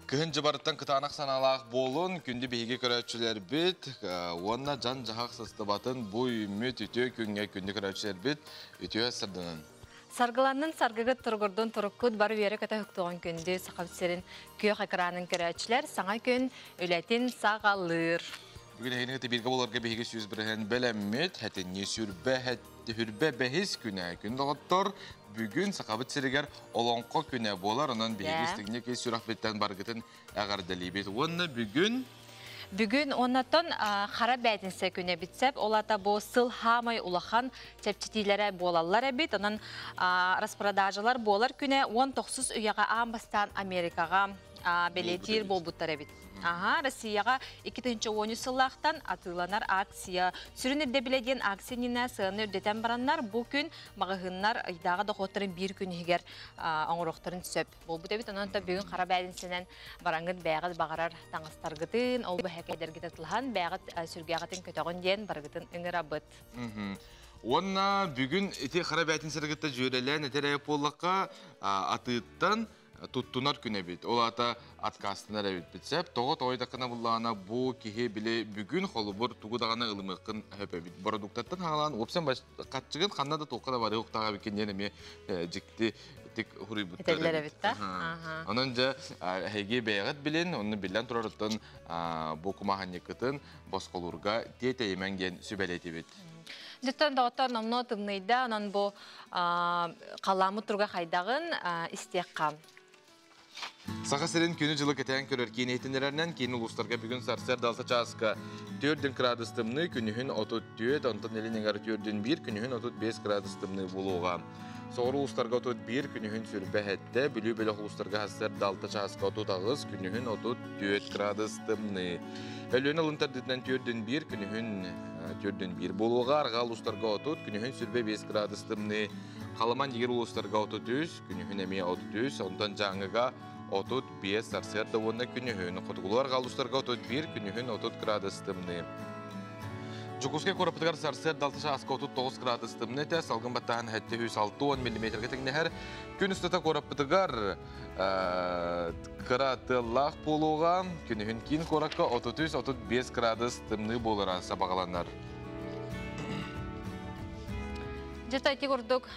Кыһын дьыбарыттан кытаанах санаалаах буолун, күндү биһиги көрөөччүлэрбит уонна дьан-дьаһах сыстыбатын бу үүммүт үтүө күҥҥэ күндү көрөөччүлэрбит үтүө сырдынын. Саргыланнын саргыгыт туругурдун туруккут бары үөрэ-көтө уһуктуоҕун күндү Сахабыт сирин күөх экранын көрөөччүлэр саҥа күн үлэтин саҕалыыр. Бүгүн эһигини бииргэ буоларга биһиги 100% бэлэммит, хэтинни сүрбэ хүрбэ бэһис күнэ. Күн доҕоттор, бүгүн Сахабыт сиригэр Олоҥхо күнэ буолар, онон биһиги истиҥник ис сүрэхпиттэн баргытын эҕэрдэлиибит. Уонна бүгүн Бүгүн оннотон хара бээтинсэ күнэ битсэп, ол ата бу сыл хаамай улахан чэпчэтиилэрэ буолаллар эбит. Онон распродажалар буолар күнэ 19 үйэҕэ аан бастаан Америкаҕа бэлиэтиир буолбуттар эбит. Аха, Россияҕа 2013 сыллаахтан атыыланар акция. Сүрүн ирдэбилэ диэн акция иннинэ сыаны үрдэтэн бараннар, бу күн маҕаһыыннар ыйдааҕы дохуоттарын биир күн иһигэр оҥоруохтарын сөп буолбут эбит. Онон та бүгүн хара бээтинсэнэн бараҥҥыт бэйэҕит баҕарар таҥастаргытын, ол бэһэкэйдэргит атылаһан, бэйэҕит сүргэҕитин көтөҕүн диэн барыгытын ыҥырабыт. Уонна бүгүн ити хара бээтинсэргитте дьүөрэлээн этэр буоллахха, атыыттан туттунар күн эбит. Ол аата откастанар эбиппит сөп. Тоҕо тоойдаккына буллаҕына бу киһи били бүгүн холобур тугу даҕаны ылымыаххын сөп эбит. Бородууктаттан хаалаан уопсан хаччыгын ханна да туохха да барыы уктаҕа эбиккин диэн эмиэ дьикти тик хуруйбуттар эбит. Эбит да? Онон дьэ эһиги бэйэҕит билин, онну биллэн турарыттан бу кумаһанньыккытын босхолуурга тиэтэйимэҥ диэн сүбэлэтибит. Дьиттэн доҕоттор номнуо тымныйда, онон бу халааммыт туруга хайдаҕын истиэххэ. Саха сирин күнү-дьылы кэтээн көрөр киин иһитиннэрэринэн киин улуустарга бүгүн сарсыарда 6 чааска 4 градус тымныы, күнүһүн 34, онтон илин эҥэр 4-1, күнүһүн 35 градус тымныы буолуоҕа. Соҕуруу улуустарга 31, күнүһүн сүрбэ 7, Бүлүү бөлөх улуустарга сарсыарда 6 чааска 38, күнүһүн 34 градус тымныы. Өлүөнэ алын тардыытынан 4-1, күнүһүн 4-1 буолуоҕа. Арҕаа улуустарга 30, күнүһүн сүрбэ 5 градус тымныы. Халыман дигир улуустарга 33, күнүһүн эмиэ 33, онтон Дьааҥыга 35, сарсыарда уонна күнүһүн. Хотугулуу арҕаа улуустарга 31, күнүһүн 30 градус тымныы. Дьокуускай куораппытыгар сарсыарда 6 чааска 39 градус тымныы этэ, салгын баттааһын 760 миллиметргэ тэҥнэһэр. Күн устата куораппытыгар кыра тыаллаах буолуоҕа, күнүһүн киин куоракка 33-35 градус тымныы буолара сабаҕаланар. Дьэ, ити курдук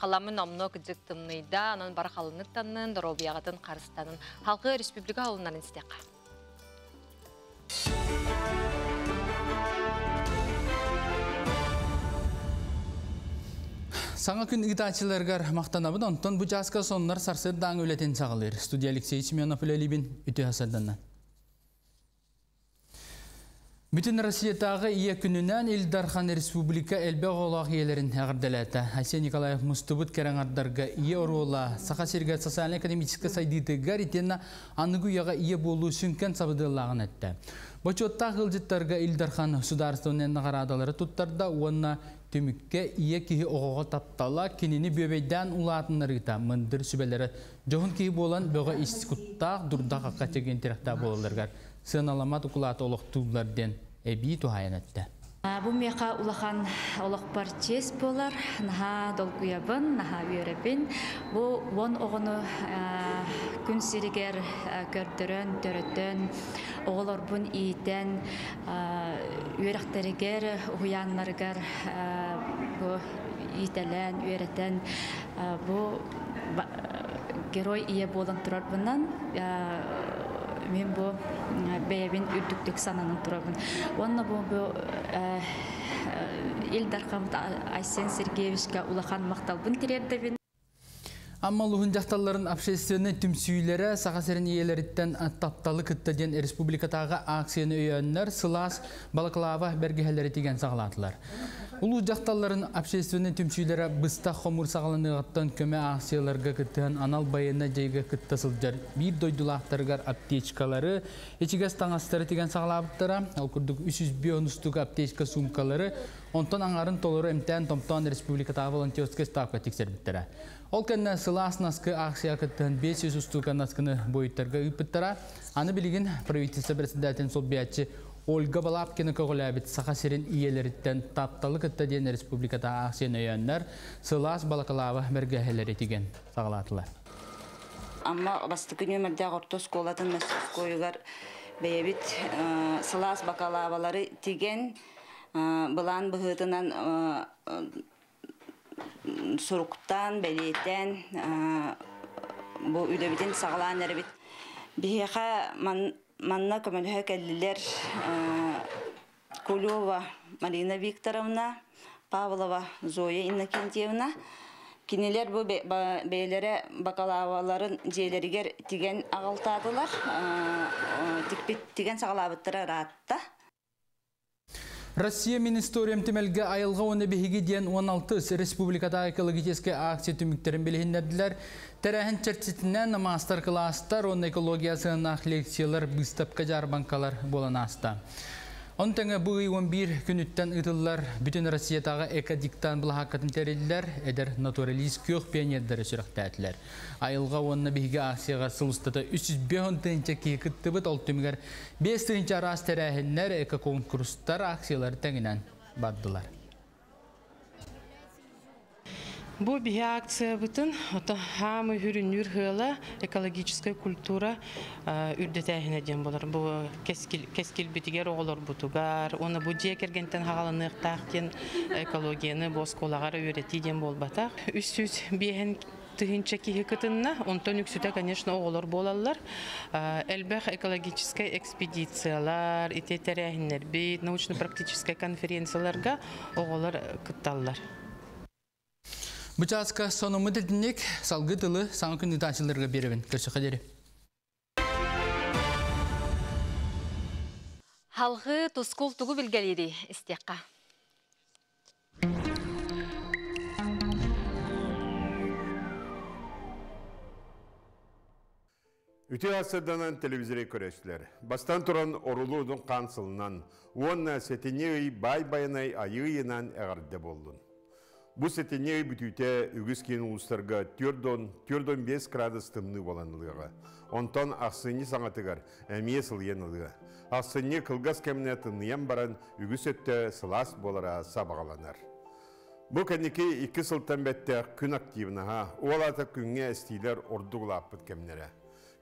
халамын номнуо кыдьык тымныйда, онон бары халыннык таннын, доруобуйаҕытын харыстанын. Халкы республика халыннарын истиэххэ. Саҥа күн ыытааччыларыгар махтанабын, онтон бу чааска соннор сарсыардааҥы үлэтин саҕалыыр. Студия Алексей Семенов үлэлиибин, үтүө сарданна. Бүтүн Россиятааҕы Ийэ күнүнэн Ил Дархан республика элбэх оҕолоох ийэлэрин эҕэрдэлээтэ. Айсен Николаев мустубут кэрэҥардарга ийэ оруола Саха сиригэр социально-экономическай сайдыытыгар итиэннэ аныгы үйэҕэ ийэ буолуу сүҥкэн сабыдыаллааҕын эттэ. Бочуоттаах ыалдьыттарга Ил Дархан судаарыстыбаннай наҕараадалары туттарда уонна түмүккэ ийэ киһи оҕоҕо таптала, кинини бүөбэйдээн улаатыннарыыта мындыр сүбэлэрэ дьоһун киһи буолан бөҕө ис куттаах, дурда-хахха чэгиэн тирэхтээх буолалларыгар сыаналаммат укулааты олохтууллар диэн эбии туһаайан эттэ. Бу миэхэ улахан олохпор чиэс буолар, наһаа долгуйабын, наһаа үөрэбин. Бу 10 оҕону күн сиригэр көрдөрөн, төрөтөн, оҕолорбун иитэн, үөрэхтэригэр, уһуйааннарыгар бу иитэлээн, үөрэтэн, бу герой ийэ буолан турарбынан мин бу бэйэбин үрдүктүк сананан турабын. Уонна бу Ил Дархан Айсен Сергеевичка улахан махталбын тириэрдэбин. Амма улууһун дьахталларын общественнай түмсүүлэрэ Саха сирин ийэлэриттэн тапталы кытта диэн республикатааҕы акцияны өйөөннөр сылаас балаклава бэргэһэлэри тигэн саҕалаатылар. Улуус дьахталларын общественнай түмсүүлэрэ быстах хомуур саҕаланыаҕыттан көмө акцияларга кыттыһан анал байыаннай дьайыыга кытта сылдьар биир дойдулаахтарыгар аптечкалары, ичигэс таҥастары тигэн саҕалаабыттара. Ол курдук 305 устук аптечка суумкалары, онтон аҥарын толору эмтээн-томтоон республикатааҕы волонтерскай ставка тиксэрбиттэрэ. Ол кэннэ сылаас наскы акция кыттыһан 500 устуука наскыны буойуттарга ыыппыттара. Аны билигин правительство председателин солбуйааччы Ольга Балабкина көҕүлээбит Саха сирин ийэлэриттэн тапталы кытта диэн республикатааҕы акцияны өйөөннөр сылаас балакалаава бэргэһэлэри тигэн саҕалаатылар. Амма бастакы нүөмэрдээх орто оскуолатын мастерскойугар бэйэбит сылаас бакалавалары тигэн, былаан быһыытынан суруктаан, бэлиэтээн бу үлэбитин саҕалаан эрэбит. Биһиэхэ манна көмөлөһө кэллилэр Кулева Марина Викторовна, Павлова Зоя Иннокентьевна. Кинилэр бу бэйэлэрэ бакалаваларын дьиэлэригэр тигэн аҕалтаатылар, тикпит тигэн саҕалаабыттара ыраатта. Россия мин историям түмэлгэ айылҕа уонна биһиги диэн 16 республикатааҕы экологическай акция түмүктэрин билиһиннэрдилэр. Тэрээһин чэрчитинэн маастар-кылаастар уонна экология сыһыаннаах лекциялар, быыстапка дьаарбаҥкалар буолан ааста. Ону тэҥэ бу ый 11 күнүттэн ыытыллар Бүтүн Россиятааҕы эко-диктант былаһааккатын тэриллэр, эдэр натуралист күөх пионердары сүрэхтээтилэр. Айылҕа уонна биһиги акцияҕа сыл устата 305 тыһыынча киһи кыттыбыт, ол түмүгэр 5 тыһыынча араас тэрээһиннэр, эко-конкурстар, акциялар тэҥинэн бардылар. Бу биһи акциябытын ото хаамы хүрүннүүр хыала экологическая культура үрдэтээһинэ диэн болар. Бу кэскилбитигэр оҕолорбутугар, уонна бу дьиэ кэргэнтэн хаҕаланыахтаах диэн экологияны бу оскуолаҕар үөрэтии диэн буолбатах. 305 тыһыынча киһи кытынна, онтон үксүтэ, конечно, оҕолор буолаллар. Элбэх экологическай экспедициялар, ити тэрээһиннэрбит, научно-практическай конференцияларга оҕолор кытталлар. Бу чааска сонуммут итинник, салгыы тылы саҥа күн ыытааччыларга биэрэбин. Көрсөххө диэри. Халҕыы тускул тугу билгэлиирий истиэххэ. Үтүө сырданан телевизоры көрөчүлэр. Бастан туран орулу удун қан сылынан, уонна сэтинньи ый баай байанай айыы ыйынан эҕэрдэ буоллун. Бу сэтинньи ый бүтүүтэ үгүс киин улуустарга 4-4,5 градус тымныы буолан ылыаҕа. Онтон ахсынньы саҥатыгар эмиэ сылыйан ылыа. Ахсынньы кылгас кэмнэ тымныйан баран үгүс өттө сылаас буолара сабаҕаланар. Бу кэнники 2 сылтан бэттэх күн активнаһа, ол аата күҥҥэ эстиилэр ордук улааппыт кэмнэрэ.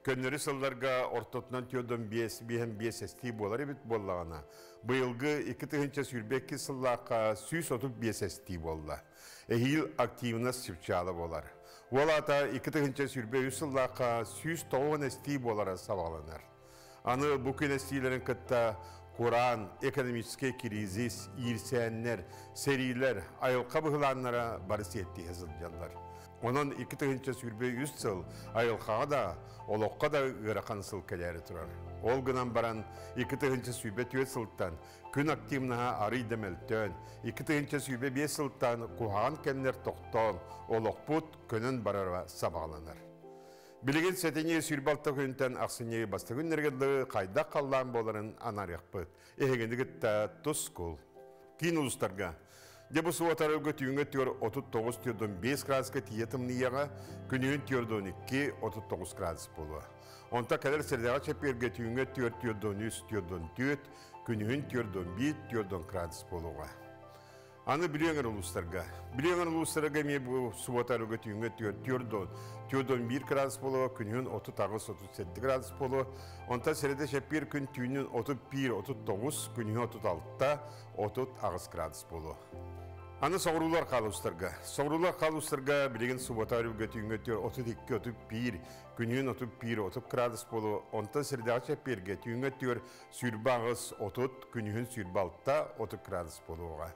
Көннөрү сылларга ортотунан 4,5 5,5 эстии буолар эбит буоллаҕына, быйылгы 2022 сыллаахха 135 эстии буолла. Эһиил активность чыпчаала буолар. Ол аата 2023 сыллаахха 190 эстии буолара сабаҕаланар. Аны бу күн эстиилэрин кытта кураан, экономическай кризис, иирсээннэр, сэриилэр, айылҕа быһылааннара бары сиэттиһэ сылдьаллар. Онон 2023 сыл айылҕаҕа да, олоххо да ыарахан сыл кэлээри турар. Ол гынан баран 2024 сылтан күн активнаһа арый да мөлтөөн, 2025 сылтан куһаҕан кэмнэр тохтоон, олохпут көнөн барара сабаҕаланар. Билигин сэтинньи 26 күнтэн ахсынньы бастакы күннэргэ дылы хайдах халлаан буоларын анаарыахпыт. Эһигини кытта тускул. Киин улуустарга Дьэ бу суотарга түүҥҥэ түөр 39-45 градуска тиийэ тымныйыаҕа, күнүһүн 42 39 градус буолуо. Онто кэлэр сэрдэҕэ чэппиэргэ түүҥҥэ түөр 43 44, күнүһүн 41 40 градус буолуоҕа. Аны Бүлүү эҥэр улуустарга. Бүлүү эҥэр улуустарга эмиэ бу субуота-арыгы түүҥҥэ 4 4,1 градус буолуо, күнүһүн 38-37 градус буолуо. Онтон сэрэдэ чэппиэр күн түүнүн 31-39, күнүһүн 36 38 градус буолуо. Аны соҕуруулар хаалустарга. Соҕуруулар хаалустарга билигин субуота өрүлгэ түүҥҥэ 32-31, күнүһүн 31-30 градус буолуо. Онтон сирдээҕи чэппиэргэ түүҥҥэ 28-30, күнүһүн 26-30 градус буолуоҕа.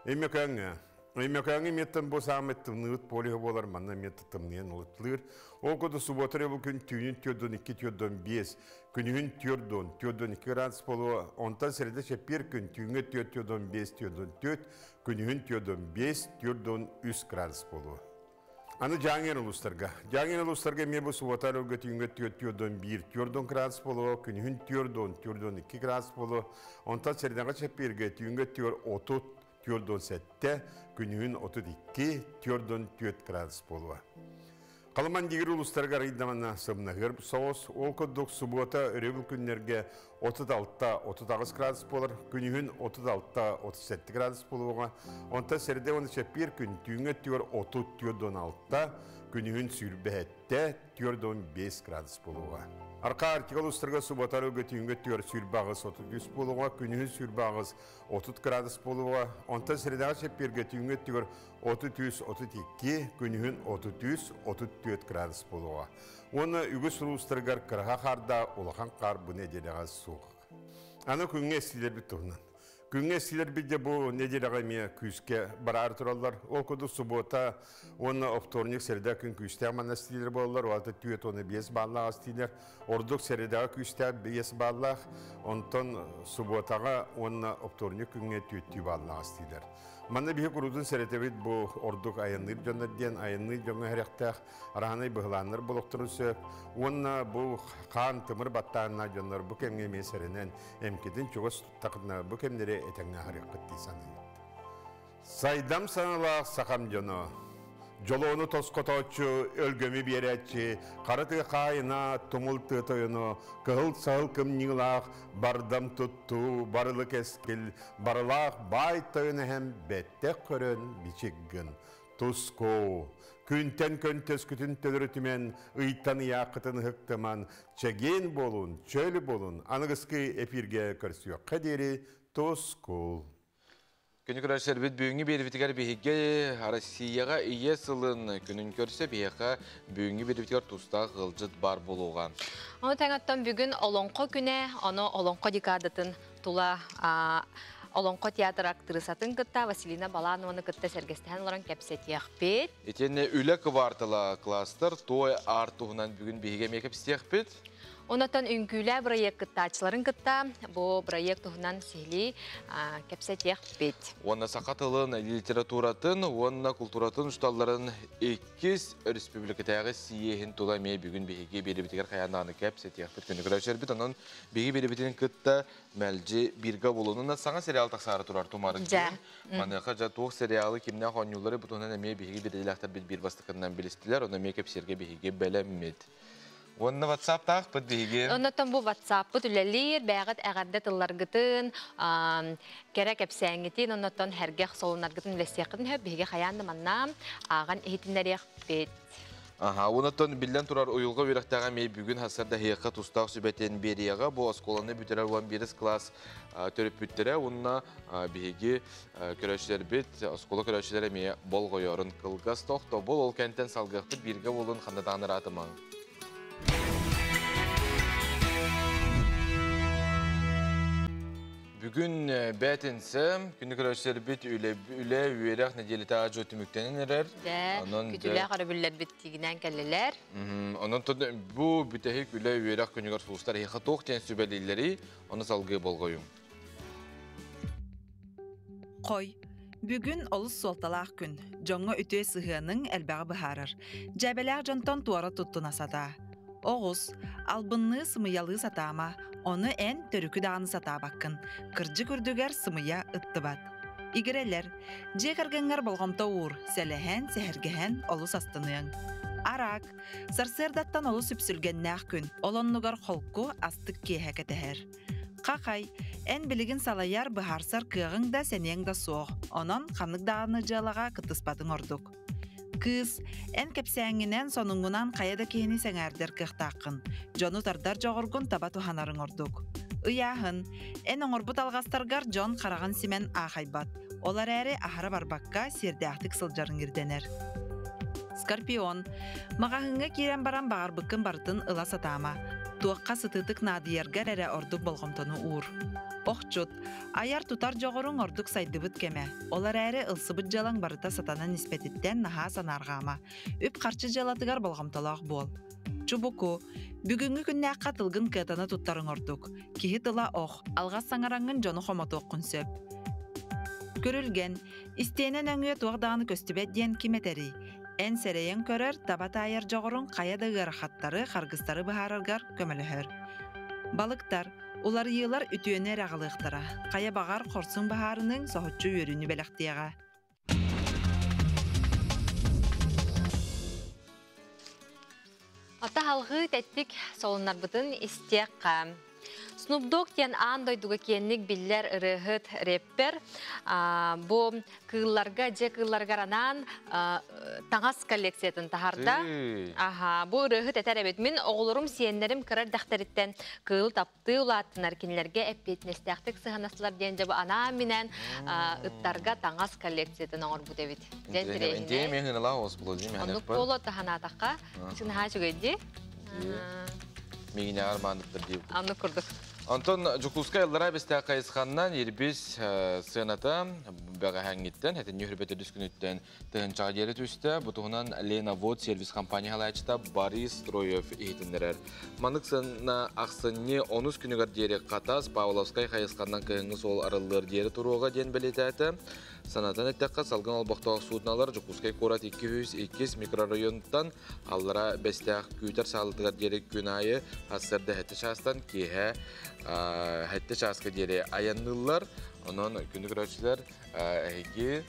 Өймөкөөҥҥө. Өймөкөөҥҥө миэттэн бу саамай тымныыбыт полюһа буолар, манна эмиэ тымныйан ылытлыыр. Ол курдук субуота бу күн түүнүн 4-2-4-5, күнүһүн 4-4-2 градус буолуо. Онтон сэрэдэ чэппиэр күн түүҥҥэ 4-4-5, 4-4, күнүһүн 4-5, 4-3 градус буолуо. Аны Дьааҥы улуустарга. Дьааҥы улуустарга эмиэ бу субуота өргө түүҥҥэ 4-4-1, 4 градус буолуо, күнүһүн 4-4-2 градус буолуо. Онтон сэрэдэҕэ чэппиэргэ түүҥҥэ 4-30, 4-7, күнүһүн 32, 4-4 градус буолуо. Халыман дигир улуустарыгар ыйдамана сымнаһыар соҕус, ол курдук субуота өрөбүл күннэргэ 36-38 градус буолар, күнүһүн 36-37 градус буолуоҕа. Онтон сэрдэ уонна чэппиэр күн түүҥҥэ өттүгэр 34-16, күнүһүн сүүрбэ сэттэ, 45 градус буолуоҕа. Арка Арктика улуустарга суббота арыгы түүҥҥү өттүгэр 28, 33 буолуоҕа, күнүһүн 28, 30 градус буолуоҕа. Онтон сэрэдэҕэ чэппиэргэ түүҥҥү өттүгэр 33, 32, күнүһүн 33, 34 градус буолуоҕа. Уонна үгүс улуустарыгар кыраһа хаарда улахан хаар бу нэдиэлэҕэ суох. Аны күҥҥэ эстиилэрбит туһунан. Күҥҥэ эстиилэрбит дьэ бу нэдиэлэҕэ эмиэ күүскэ бараары тураллар. Ол курдук суббота уонна вторник, среда күн күүстээх манна эстиилэр буолаллар. Ол 45 баллаах эстиилэр. Ордук сэрэдэҕэ күүстээх 5 баллаах. Онтон субботаҕа уонна вторник күҥҥэ 4 баллаах эстиилэр. Манна биһи куруутун сэрэтэбит бу ордук айанныыр дьоннор диэн айанныыр дьоҥҥо сэрэхтээх араһанай быһылааннар болохторун сөп. Уонна бу хаан тымыр баттаанна дьоннор бу кэмҥэ эмиэ сэрэнэн эмкитин чугас туттахына бу кэмнэри этэҥҥэ аһарыаххыт дии саныыбыт. Сайдам саналаах сахам дьоно. Дьолуону тоскотооччу, өлгөмү биэрээччи, хара тыа хаайына, тумул тыа тойоно, кыһыл саһыл кымньыылаах, бардам туттуу, барылы кэскил, барылаах баай тойон эһэм бэттэх көрөн бичик гын. Туску, күнтэн көнтөскүтүн төлөрүтүмэн, ыйтан ыйааххытын ыһыктыман, чэгиэн буолун, чөл буолун, аныгыскы эфиргэ көрсүөххэ диэри тускул. Күнү көрөөччүлэрбит бүгүҥҥү биэрбитигэр биһиги Россияҕа Ийэ сылын күнүн көрсө биһиэхэ бүгүҥҥү биэрбитигэр тустаах ыалдьыт баар буолуоҕа. Ону тэҥэттэн бүгүн Олоҥхо күнэ, ону Олоҥхо декадатын тула Олоҥхо театр актрисатын кытта Василина Баланованы кытта сэргэстэһэн олорон кэпсэтиэхпит. Итиэннэ үлэ кыбаартала кластер той ар туһунан бүгүн биһиги эмиэ кэпсиэхпит. Онотон үҥкүүлээ бырайыак кыттааччыларын кытта бу бырайыак туһунан сиһилии кэпсэтиэхпит. Уонна саха тылын, литературатын уонна култууратын учууталларын иккис республикатааҕы сийиэһин тула эмиэ бүгүн биһиги биэрибитигэр хайаан кэпсэтиэхпит. Күнү көрөөччүлэрбит онон биһиги биэрибитин кытта мэлдьи бииргэ буолунуна саҥа сериал тахсаары турар тумарын Дьэ. Маныаха дьэ туох сериалы кимнээх оонньууллары бу туһунан эмиэ биһиги биирдиилээхтэрбит биир бастакыннан билистилэр, ону эмиэ кэпсиэргэ биһиги бэлэммит. Уонна WhatsApp-таахпыт биһиги. Оннотон бу WhatsApp-пыт үлэлиир, бэйэҕит эҕэрдэ тылларгытын, кэрэ кэпсээҥҥитин, оннотон һэргэх солуннаргытын үлэстиэххитин сөп, биһиги хайаан да манна ааҕан иһитиннэриэхпит. Аха, онотон биллэн турар уйулҕа үөрэхтээҕэ эмиэ бүгүн сарсыарда эһиэхэ тустаах сүбэтин биэриэҕэ. Бу оскуоланы бүтэрэр 11 класс төрөппүттэрэ уонна биһиги көрөөччүлэрбит, оскуола көрөөччүлэрэ эмиэ болҕойорун кылгас тохтобул ол кэнтэн салгыахпыт бииргэ буолун ханна даҕаны ыраатымаҥ. Бүгүн бээтинсэ, күнү көрөөччүлэрбит үлэ үлэ үөрэх нэдиэлэтэ аадьуо түмүктэнэн эрэр. Дьэ, Онон дьэ күтүүлээх өрөбүллэрбит тигинэн кэллилэр. Онон бу бүтэһик үлэ үөрэх күнүгэр сулустар эһиэхэ туох диэн сүбэлииллэрий, ону салгыы болҕойуҥ. Хой. Бүгүн олус суолталаах күн. Дьоҥҥо үтүө сыһыаныҥ элбэҕи быһаарар. Дьээбэлээх дьонтон туора туттуна сатаа. Оҕус, албынныы сымыйалыы сатаама, ону эн төрүкү даҕаны сатаабаккын. Кырдьык үрдүгэр сымыйа ыттыбат. Игирэлэр, дьиэ кэргэҥҥэр болҕомто уур, сэлэһэн, сэһэргэһэн олус астыныаҥ. Араак, сарсыардаттан олус үпсүлгэннээх күн, ол оннугар холку, астык киэһэ кэтэһэр. Хахай, эн билигин салайар, быһаарсар кыаҕыҥ да, сэниэҥ да суох, онон ханнык даҕаны дьыалаҕа кыттыспатыҥ ордук. Кыыс, эн кэпсээҥҥинэн, сонуҥҥунан хайа да киһини сэҥээрдэр кыахтааххын. Дьону тардар дьоҕургун таба туһанарыҥ ордук. Ыйааһын, эн оҥорбут алҕастаргар дьон хараҕын симэн аахайбат. Ол эрээри аһара барбакка сиэрдээхтик сылдьарыҥ ирдэнэр. Скорпион, маҕаһыыҥҥа киирэн баран баҕарбыккын барытын ыла сатаама. Туохха сытыытык наадыйаргар эрэ ордук болҕомтону уур. Охчут, айар-тутар дьоҕуруҥ ордук сайдыбыт кэмэ. Ол эрээри ылсыбыт дьыалаҥ барыта сатанан испэтиттэн наһаа санаарҕаама. Үп-харчы дьыалатыгар болҕомтолоох буол. Чубуку, бүгүҥҥү күннээххэ тылгын кыатана туттарыҥ ордук. Киһи тыла ох, алҕас саҥараҥҥын дьону хомотуоххун сөп. Күрүлгэн, истиэнэ нөҥүө туох даҕаны көстүбэт диэн ким этэрий? Эн сэрэйэн көрөр, таба таайар дьоҕуруҥ хайа да ыарахаттары, харгыстары быһаараргар көмөлөһөр. Балыктар, уларыйыылар үтүөнү эрэ аҕалыахтара. Хайа баҕар хорсун быһаарыныҥ соһуччу үөрүүнү бэлэхтиэҕэ. Ата халҕыы тэттик солуннарбытын истиэххэ. Snoop Dogg диэн аан дойдуга киэнник биллэр ырыаһыт рэппер бу кыылларга, дьэ кыылларыгар анаан таҥас коллекциятын таһарда. Аха, бу ырыаһыт этэр эбит. Мин оҕолорум, сиэннэрим кыра эрдэхтэриттэн кыыл таптыы улааттынар, кинилэргэ эппиэтинэстээхтик сыһанастылар диэн дьэ бу анаан-минээн ыттарга таҥас коллекциятын оҥорбут эбит. Дьэ интириэһинэй. Оннук буолуо таһанаатахха, наһаа үчүгэй дии. Миигинэҕэр маандыктар диэбит. Аннык курдук. Онтон Дьокуускай аллараа бэстээх хайысханнан Ирбис сыаната бэҕэһээҥҥиттэн, этинньи үрбэт өрүс күнүттэн тыһынчаҕа диэри түстэ. Бу туһунан Лена Вод сервис компания салайааччыта Борис Строев иһитиннэрэр. Маннык сыана ахсынньы онус күнүгэр диэри Хатас, Павловскай хайысханнан кыһыҥҥы суол арыллыар диэри туруоҕа диэн бэлиэтээтэ. Санатан эттэххэ, салгын олбохтоох суднолар Дьокуускай куорат 202 микрорайонтан Аллара Бэстээх күүтэр саалатыгар диэри күн аайы сарсыарда сэттэ чаастан киэһэ сэттэ чааска диэри айанныыллар. Онон күнү көрөөччүлэр эһиги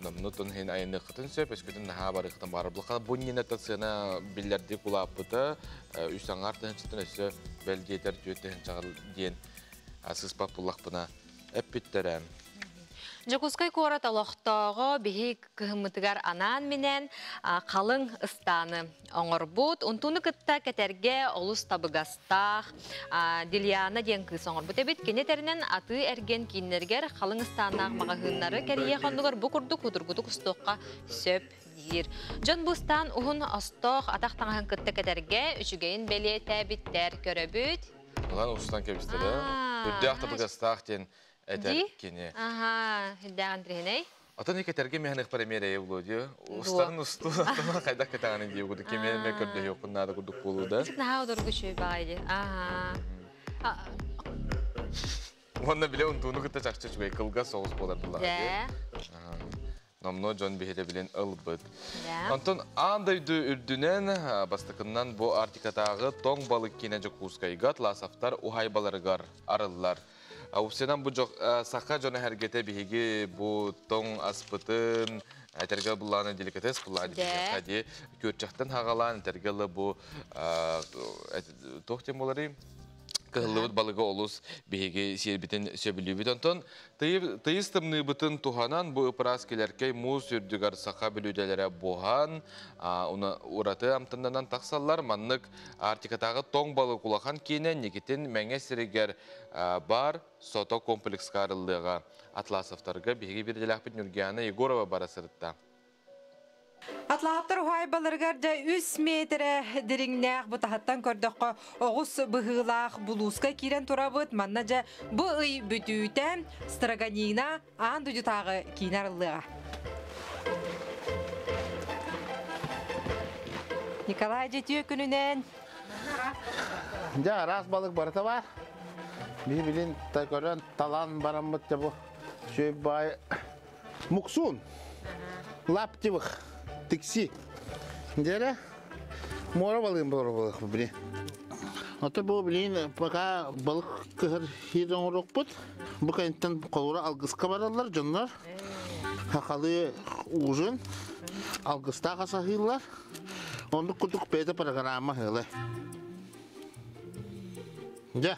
номнутун иһин айанныаххытын сөп, өскөтүн наһаа барыаххытын баҕарар булха. Бу иннинэ сыана биллэрдик улааппыта, үс аҥаар тыһыынчаттан өссө бэл диэтэр түөрт тыһыынчаҕа диэн сыыспат буллахпына эппиттэрэ. Дьокуускай куорат олохтооҕо биһи кыһыммытыгар анаан-минээн халыҥ ыстааны оҥорбут. Унтууну кытта кэтэргэ олус табыгастаах Дильяна диэн кыыс оҥорбут эбит. Кини этэринэн атыы-эргиэн кииннэригэр халыҥ ыстааннаах маҕаһыыннары кэрийиэх оннугар бу курдук судургутук устуохха сөп диир. Дьон бу ыстаан уһун остоох атах таҥаһын кытта кэтэргэ үчүгэйин бэлиэтээбиттэр. Көрөбүт. Ылан устан кэбистэ да. Үрдээх табыгастаах диэн этэр кини. Аха, үрдээх интириһинэй. Атын икетэргэ миһаных премьера Володя. Устарын усту, аттана хайдах кэтаҕаны дии курдук кими эмэ көрдөһүөххүн наада курдук буолуу да. Наһаа удургу үчүгэй баҕайы дии. Аха. Уонна биле унтууну кытта чахчы үчүгэй кылгас соҕус буолар буллаҕа дии. Номнуо дьон биһирэбилин ылбыт. Онтон аан дойду үрдүнэн бастакыннан бу Арктикатааҕы тоҥ балык киинэ Дьокуускайга Атласовтар уһаайбаларыгар арыллар. Упсынан бу саха дьоно эргэтэ биһиги бу тоҥ аспытын этэргэ буллааны деликатес буллааны дии күөрчэхтэн хагалаан этэргэ ылы бу туох диэн буоларый кыһыллыбыт балыгы олус биһиги сиэрбитин сөбүлүүбүт. Онтон тыйыс тымныыбытын туһанан бу ыпыраас килэркэй муус үрдүгэр саха бүлүүдэлэрэ буһан ураты амтаннанан тахсаллар. Маннык Арктикатааҕы тоҥ балык улахан киинэ Никитин Мэҥэ сиригэр бар сото комплекска арыллыаҕа. Атласовтарга биһиги биирдэлээхпит Нюргиана Егорова бара сырытта. Атлаһаптар уһаайбаларыгар дьэ үс миэтэрэ дириҥнээх бу таһыттан көрдөххө оҕус быһыылаах булууска киирэн турабыт. Манна дьэ бу ый бүтүүтэ Строганина аан дойдутааҕы киинэ арыллыаҕа. Николай дьэ күнүнэн Дьэ араас балык барыта бар. Биһи билин көрөн талан бараммыт дьэ бу сүөй баай муксуун лаптевых тикси дьэрэ муора балыгын балык били. Ото бу билин пока балык кыһыр хир оҥоруохпут. Бу кэнниттэн холура алгыска бараллар дьоннор. Хахалы ужин алгыстаах асаһыыллар. Оннук курдук бэйэтэ программа ыла. Дьэ.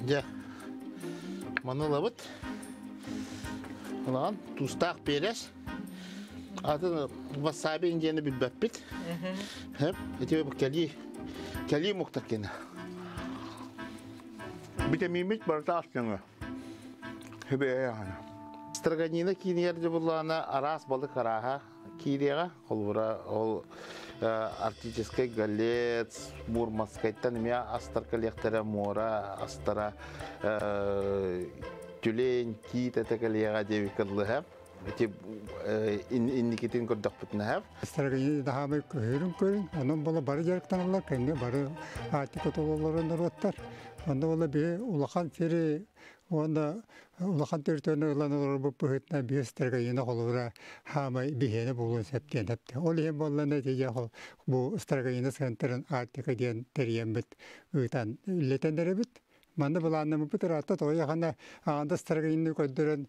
Дьэ. Маны ылабыт. Ылаҕын туустаах перец. Атын васаби диэни билбэппит. Хэп, ити кэлии кэлии муктар кини. Витаминмит барыта астыңы. Хөбөйө Строганина киинигэр дьыбыллаана араас балык арааһа киириэҕэ. Холобура, ол арктическай голец, Мурманскайтан эмиэ астар кэлиэхтэрэ, муора астара, тюлень, киит этэ кэлиэҕэ диэбиккэ дылы Ити инникитин көрдөхпүтүнэ хэп. Строганина даһаамай көһөрүн көрүн, онон була бары дьарыктаналлар, кэннэ бары Арктика тололорун норуоттар. Онно була биһи улахан сири уонна улахан территорияны ылан олорбут быһыытынан биир строганина холобура хаамай биһиэнэ буолуон сөп диэн эптэ. Ол иһин буоллана ити бу строганина центрын Арктика диэн тэрийэммит ыытан үллэтэн эрэбит. Манна былааннаммыппыт ыраатта тоҕо яхана аанда строганины көрдөрөн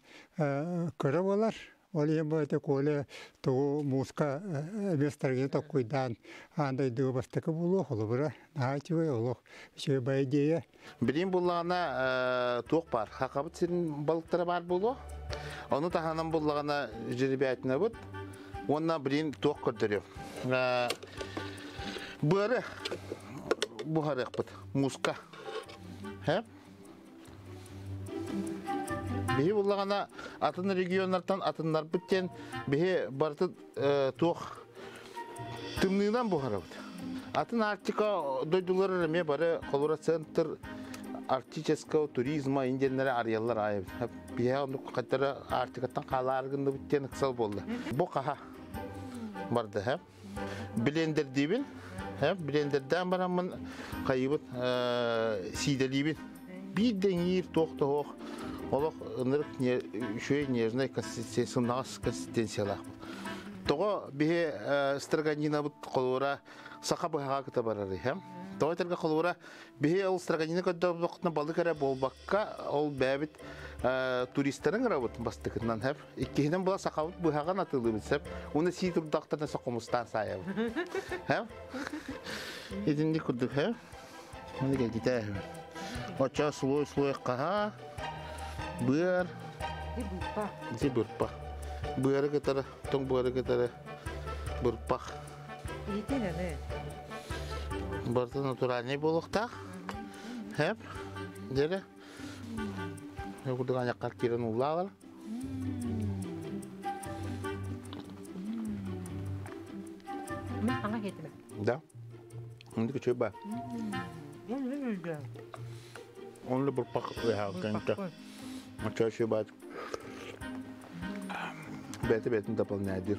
көрө буолар. Ол иһин бу ити Коля тугу мууска эмиэ стратегия токкуйдаан аан дойдуга бастакы буолуо холобура наһаа үчүгэй олох үчүгэй бай идея. Билим буллаҕына туох баар? Хахабыт сирин балыктара баар буолуо. Ону таһынан буллаҕына жеребятинабыт уонна билин туох көрдөрүө. Быары буһарыахпыт мууска. Хэ? Биһи буллаҕына атын регионнартан атыннарбыт диэн биһи барыты туох тымныынан буһарабыт. Атын Арктика дойдулары эмиэ бары холура центр арктического туризма индианнары арыйаллар аайы. Биһи оннук хаттара Арктикаттан хаалаары гынныбыт диэн ыксал буолла. Бу хаһа барды һэ. Блендердиибин, һэ блендердээн бараммын хайыбыт сиидэлиибин. Биир дэҥиир туох тоһох олох ынырык үчүгэй нежный сымнаҕас консистенциялаахпыт. Тоҕо биһи строганинабыт холура саха быһаҕа кыта барар иһэм. Тоҕо этэргэ холура биһи ол строганина көрдөбөхтүнэ балык эрэ буолбакка ол бэйэбит туристарын ырабыт бастакытынан хэп. Иккиһинэн була сахабыт быһаҕын атылыыбыт сэп. Уна сии турдахтарына сокомустаан саайабыт. Хэп. Итинник курдук хэп. Маны кэлгитэ. Оччо слой-слой хаһа, быар, ити бырпа. Быары кытары, тоҥ быары кытары бырпах. Барыта натуральный буолуохтаах. Хэп. Дьэрэ. Курдук аньаккар киирэн ууллаалар. Да. Онды күчөй ба. Онлы бырпак ыһаакканта. Чаще бат. Бэти бэтин дополняйдыр.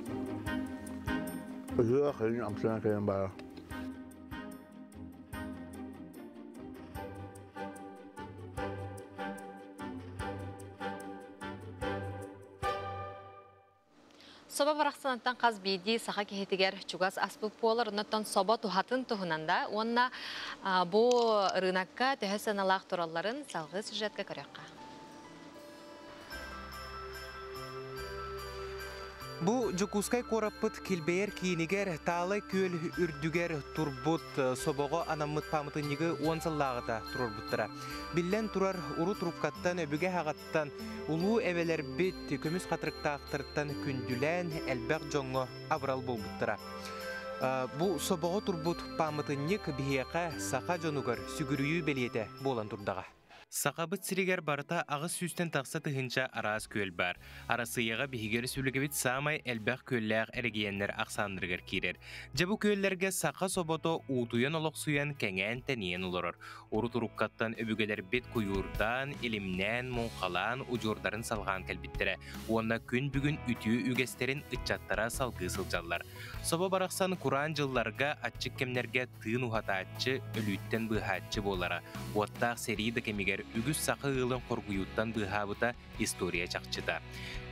Ыһыах амсана кэлэн бара. Собо барахсанаттан хас биирдии саха киһитигэр чугас аспыт буолар, оннуттан собо туһатын туһунан да уонна бу рынокка төһө сыаналаах туралларын салгыы сюжетка көрүөххэ. Бу Дьокуускай куораппыт килбэйэр киинигэр Таалай күөл үрдүгэр турбут собоҕо анаммыт пааматынньыгы уон сыллааҕыта туруорбуттара. Биллэн турар, урут руккаттан өбүгэ аҕаттан улуу эбэлэрбит көмүс хатырыктаахтарыттан күндүлээн элбэх дьоҥҥо абырал буолбуттара. Бу собоҕо турбут пааматынньык биһиэхэ саха дьонугар сүгүрүйүү бэлиэтэ буолан турдаҕа. Сахабыт сиригэр барыта аҕыс сүүстэн тахса тыһыынча араас күөл баар. Арассыыйаҕа биһиги өрөспүүбүлүкэбит саамай элбэх күөллээх эрэгийиэннэр ахсааннарыгар киирэр. Дьэ бу күөллэргэ саха собото уутуйан олохсуйан кэҥээн-тэнийэн олорор. Урут уруккаттан өбүгэлэрбит куйуурдаан, илимнээн, муҥхалаан, удьуордарын салҕаан кэлбиттэрэ уонна күн бүгүн үтүө үгэстэрин ыччаттара салгыы сылдьаллар. Собо барахсан кураан дьылларга, аччык кэмнэргэ тыын уһатааччы, өлүүттэн быыһааччы буолара. Уоттаах сэрии да кэмигэр үгүс саха ыалын хоргуйууттан быыһаабыта история чахчыта.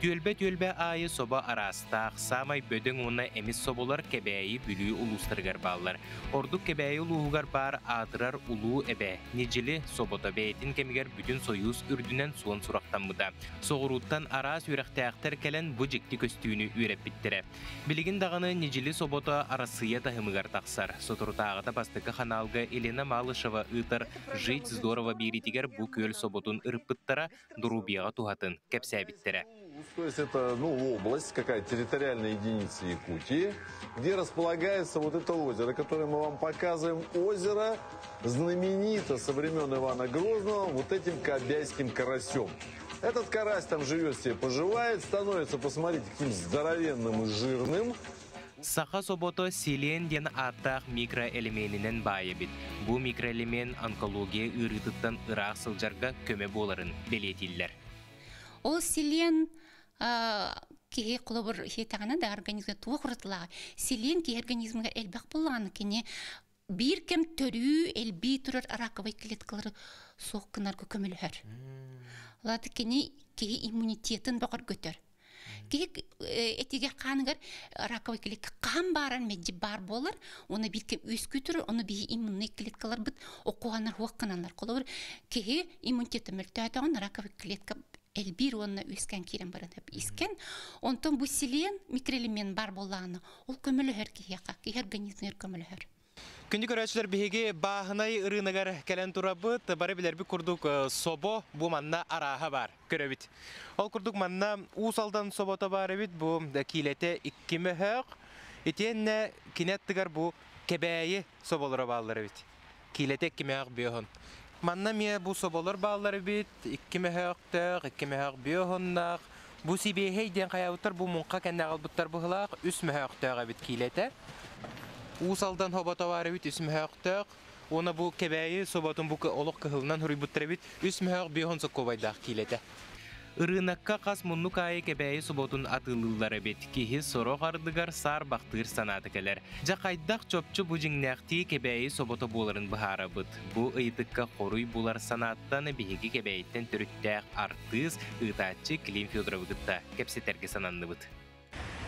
Түөлбэ-түөлбэ аайы собо араастаах, саамай бөдөҥ уонна эмис соболор Кэбээйи, Бүлүү улуустарыгар бааллар. Ордук Кэбээйи улууһугар баар аатырар Улуу Эбэ, Нидьили собото бэйэтин кэмигэр бүтүн Сойуус үрдүнэн суон сурахтаммыта. Соҕурууттан араас үөрэхтээхтэр кэлэн бу дьикти көстүүнү үөрэппиттэрэ. Билигин даҕаны Нидьили собото Арассыыйа таһымыгар тахсар. Соторутааҕыта бастакы ханаалга Елена Малышева ыытар «Жить здорово» биэриитигэр бу күөл соботун ырыппыттара, доруобуйаҕа туһатын кэпсээбиттэрэ. То есть это, ну, область, какая территориальная единица Якутии, где располагается вот это озеро, которое мы вам показываем. Озеро знаменито со времен Ивана Грозного вот этим кобяйским карасем. Этот карась там живет себе, поживает, становится, посмотрите, каким здоровенным и жирным. Саха собото селен диэн ааттаах микроэлеменинэн баай эбит. Бу микроэлемент онкология ыарыытыттан ыраах сылдьарга көмө буоларын бэлиэтииллэр. Ол селен киһи холобур иһиэтэҕинэ да организмга туох уратылааҕа селен киһи организмыгар элбэх буоллаҕына кини биир кэм төрүү элбии турар раковай клеткалары суох гынарга көмөлөһөр. Ол кини киһи иммунитетын бөҕөргөтөр. Киһи этигэр хааныгар раковай клетка хаан баарар мэлдьи баар буолар, оны биир кэм үөскүү турар, оны биһи иммунный клеткаларбыт окуһанар хуох гыналар. Холобур, киһи иммунитета мөлтөөтөҕүн раковай клетка элбиир уонна үөскээн киирэн баран искэн. Онтон бу селен микроэлемент бар буоллаҕына, ол көмөлөһөр киһиэхэ, киһи организмыгар көмөлөһөр. Күндү көрөөччүлэр биһиги бааһынай ырыынагар кэлэн турабыт. Бары билэрбит курдук собо бу манна арааһа баар. Көрөбүт. Ол курдук манна Уус Алдан собото баар эбит. Бу киилэтэ 2 мөһөөх. Итиэннэ кини аттыгар бу Кэбээйи соболоро бааллар эбит. Киилэтэ 2 мөһөөх биоһун. Манна эмиэ бу соболор бааллар эбит. 2 мөһөөхтөөх, 2 мөһөөх биоһуннаах. Бу сибиэһэй диэн хайаабыттар бу муҥха кэннэ аҕалбыттар быһылаах 3 мөһөөхтөөх эбит киилэтэ. Уус Алдан хобото баар эбит 3 мөһөөхтөөх. Уонна бу Кэбээйи соботун бу олох кыһылынан суруйбуттар эбит 3 мөһөөх биоһун соккуобайдаах киилэтэ. Ырыынакка хас муннук аайы Кэбээйи соботун атыылыыллар эбит. Киһи сорох ардыгар саарбахтыыр санаата кэлэр. Дьэ хайдах чопчу бу дьиҥнээхтии Кэбээйи собото буоларын быһаарабыт. Бу ыйытыкка хоруй булар санааттан биһиги Кэбээйиттэн төрүттээх артыыс, ыытааччы Клим Федоровы кытта кэпсэтэргэ сананныбыт.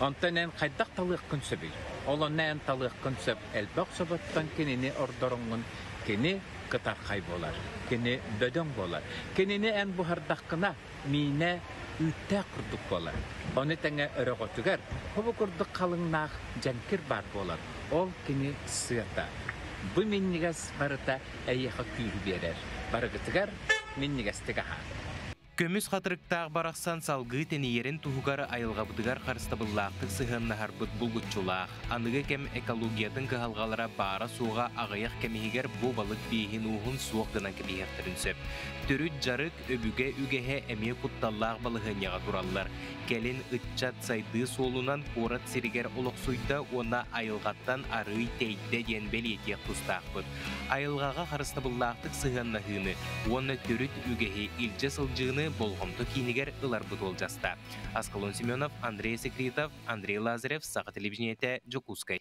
Онтон эн хайдах талыаххын сөбүй? Ол онно эн талыаххын сөп элбэх соботтон кинини ордороҥҥун кини кытархай буолар, кини бөдөҥ буолар. Кинини эн буһардаххына миинэ үүттээх курдук буолар. Ону тэҥэ өрөҕөтүгэр хобу курдук халыҥнаах дьэҥкир баар буолар. Ол кини сыата. Бу минньигэс барыта эйиэхэ күүһү биэрэр. Барыгытыгар минньигэстик аһаа. Көмүс хатырыктаах барахсан салгыы тэнийэрин туһугар айылҕабытыгар харыстабыллаахтык сыһыаннаһарбыт булгуччулаах. Аныгы кэм экологиятын кыһалҕалара баара-суоҕа аҕыйах кэм иһигэр бу балык бииһин-ууһун суох гынан кэбиһиэхтэрин сөп. Төрүт дьарык, өбүгэ үгэһэ эмиэ кутталлаах балаһыанньаҕа тураллар. Кэлин ыччат сайдыы суолунан куорат сиригэр олохсуйда уонна айылҕаттан арыый тэйдэ диэн бэлиэтиэх тустаахпыт. Айылҕаҕа харыстабыллаахтык сыһыаннаһыыны уонна төрүт үгэһи илдьэ сылдьыыны болҕомто киинигэр ыларбыт уолдьаста. Аскалон Семенов, Андрей Секретов, Андрей Лазарев, Саха телевидениетэ, Дьокуускай.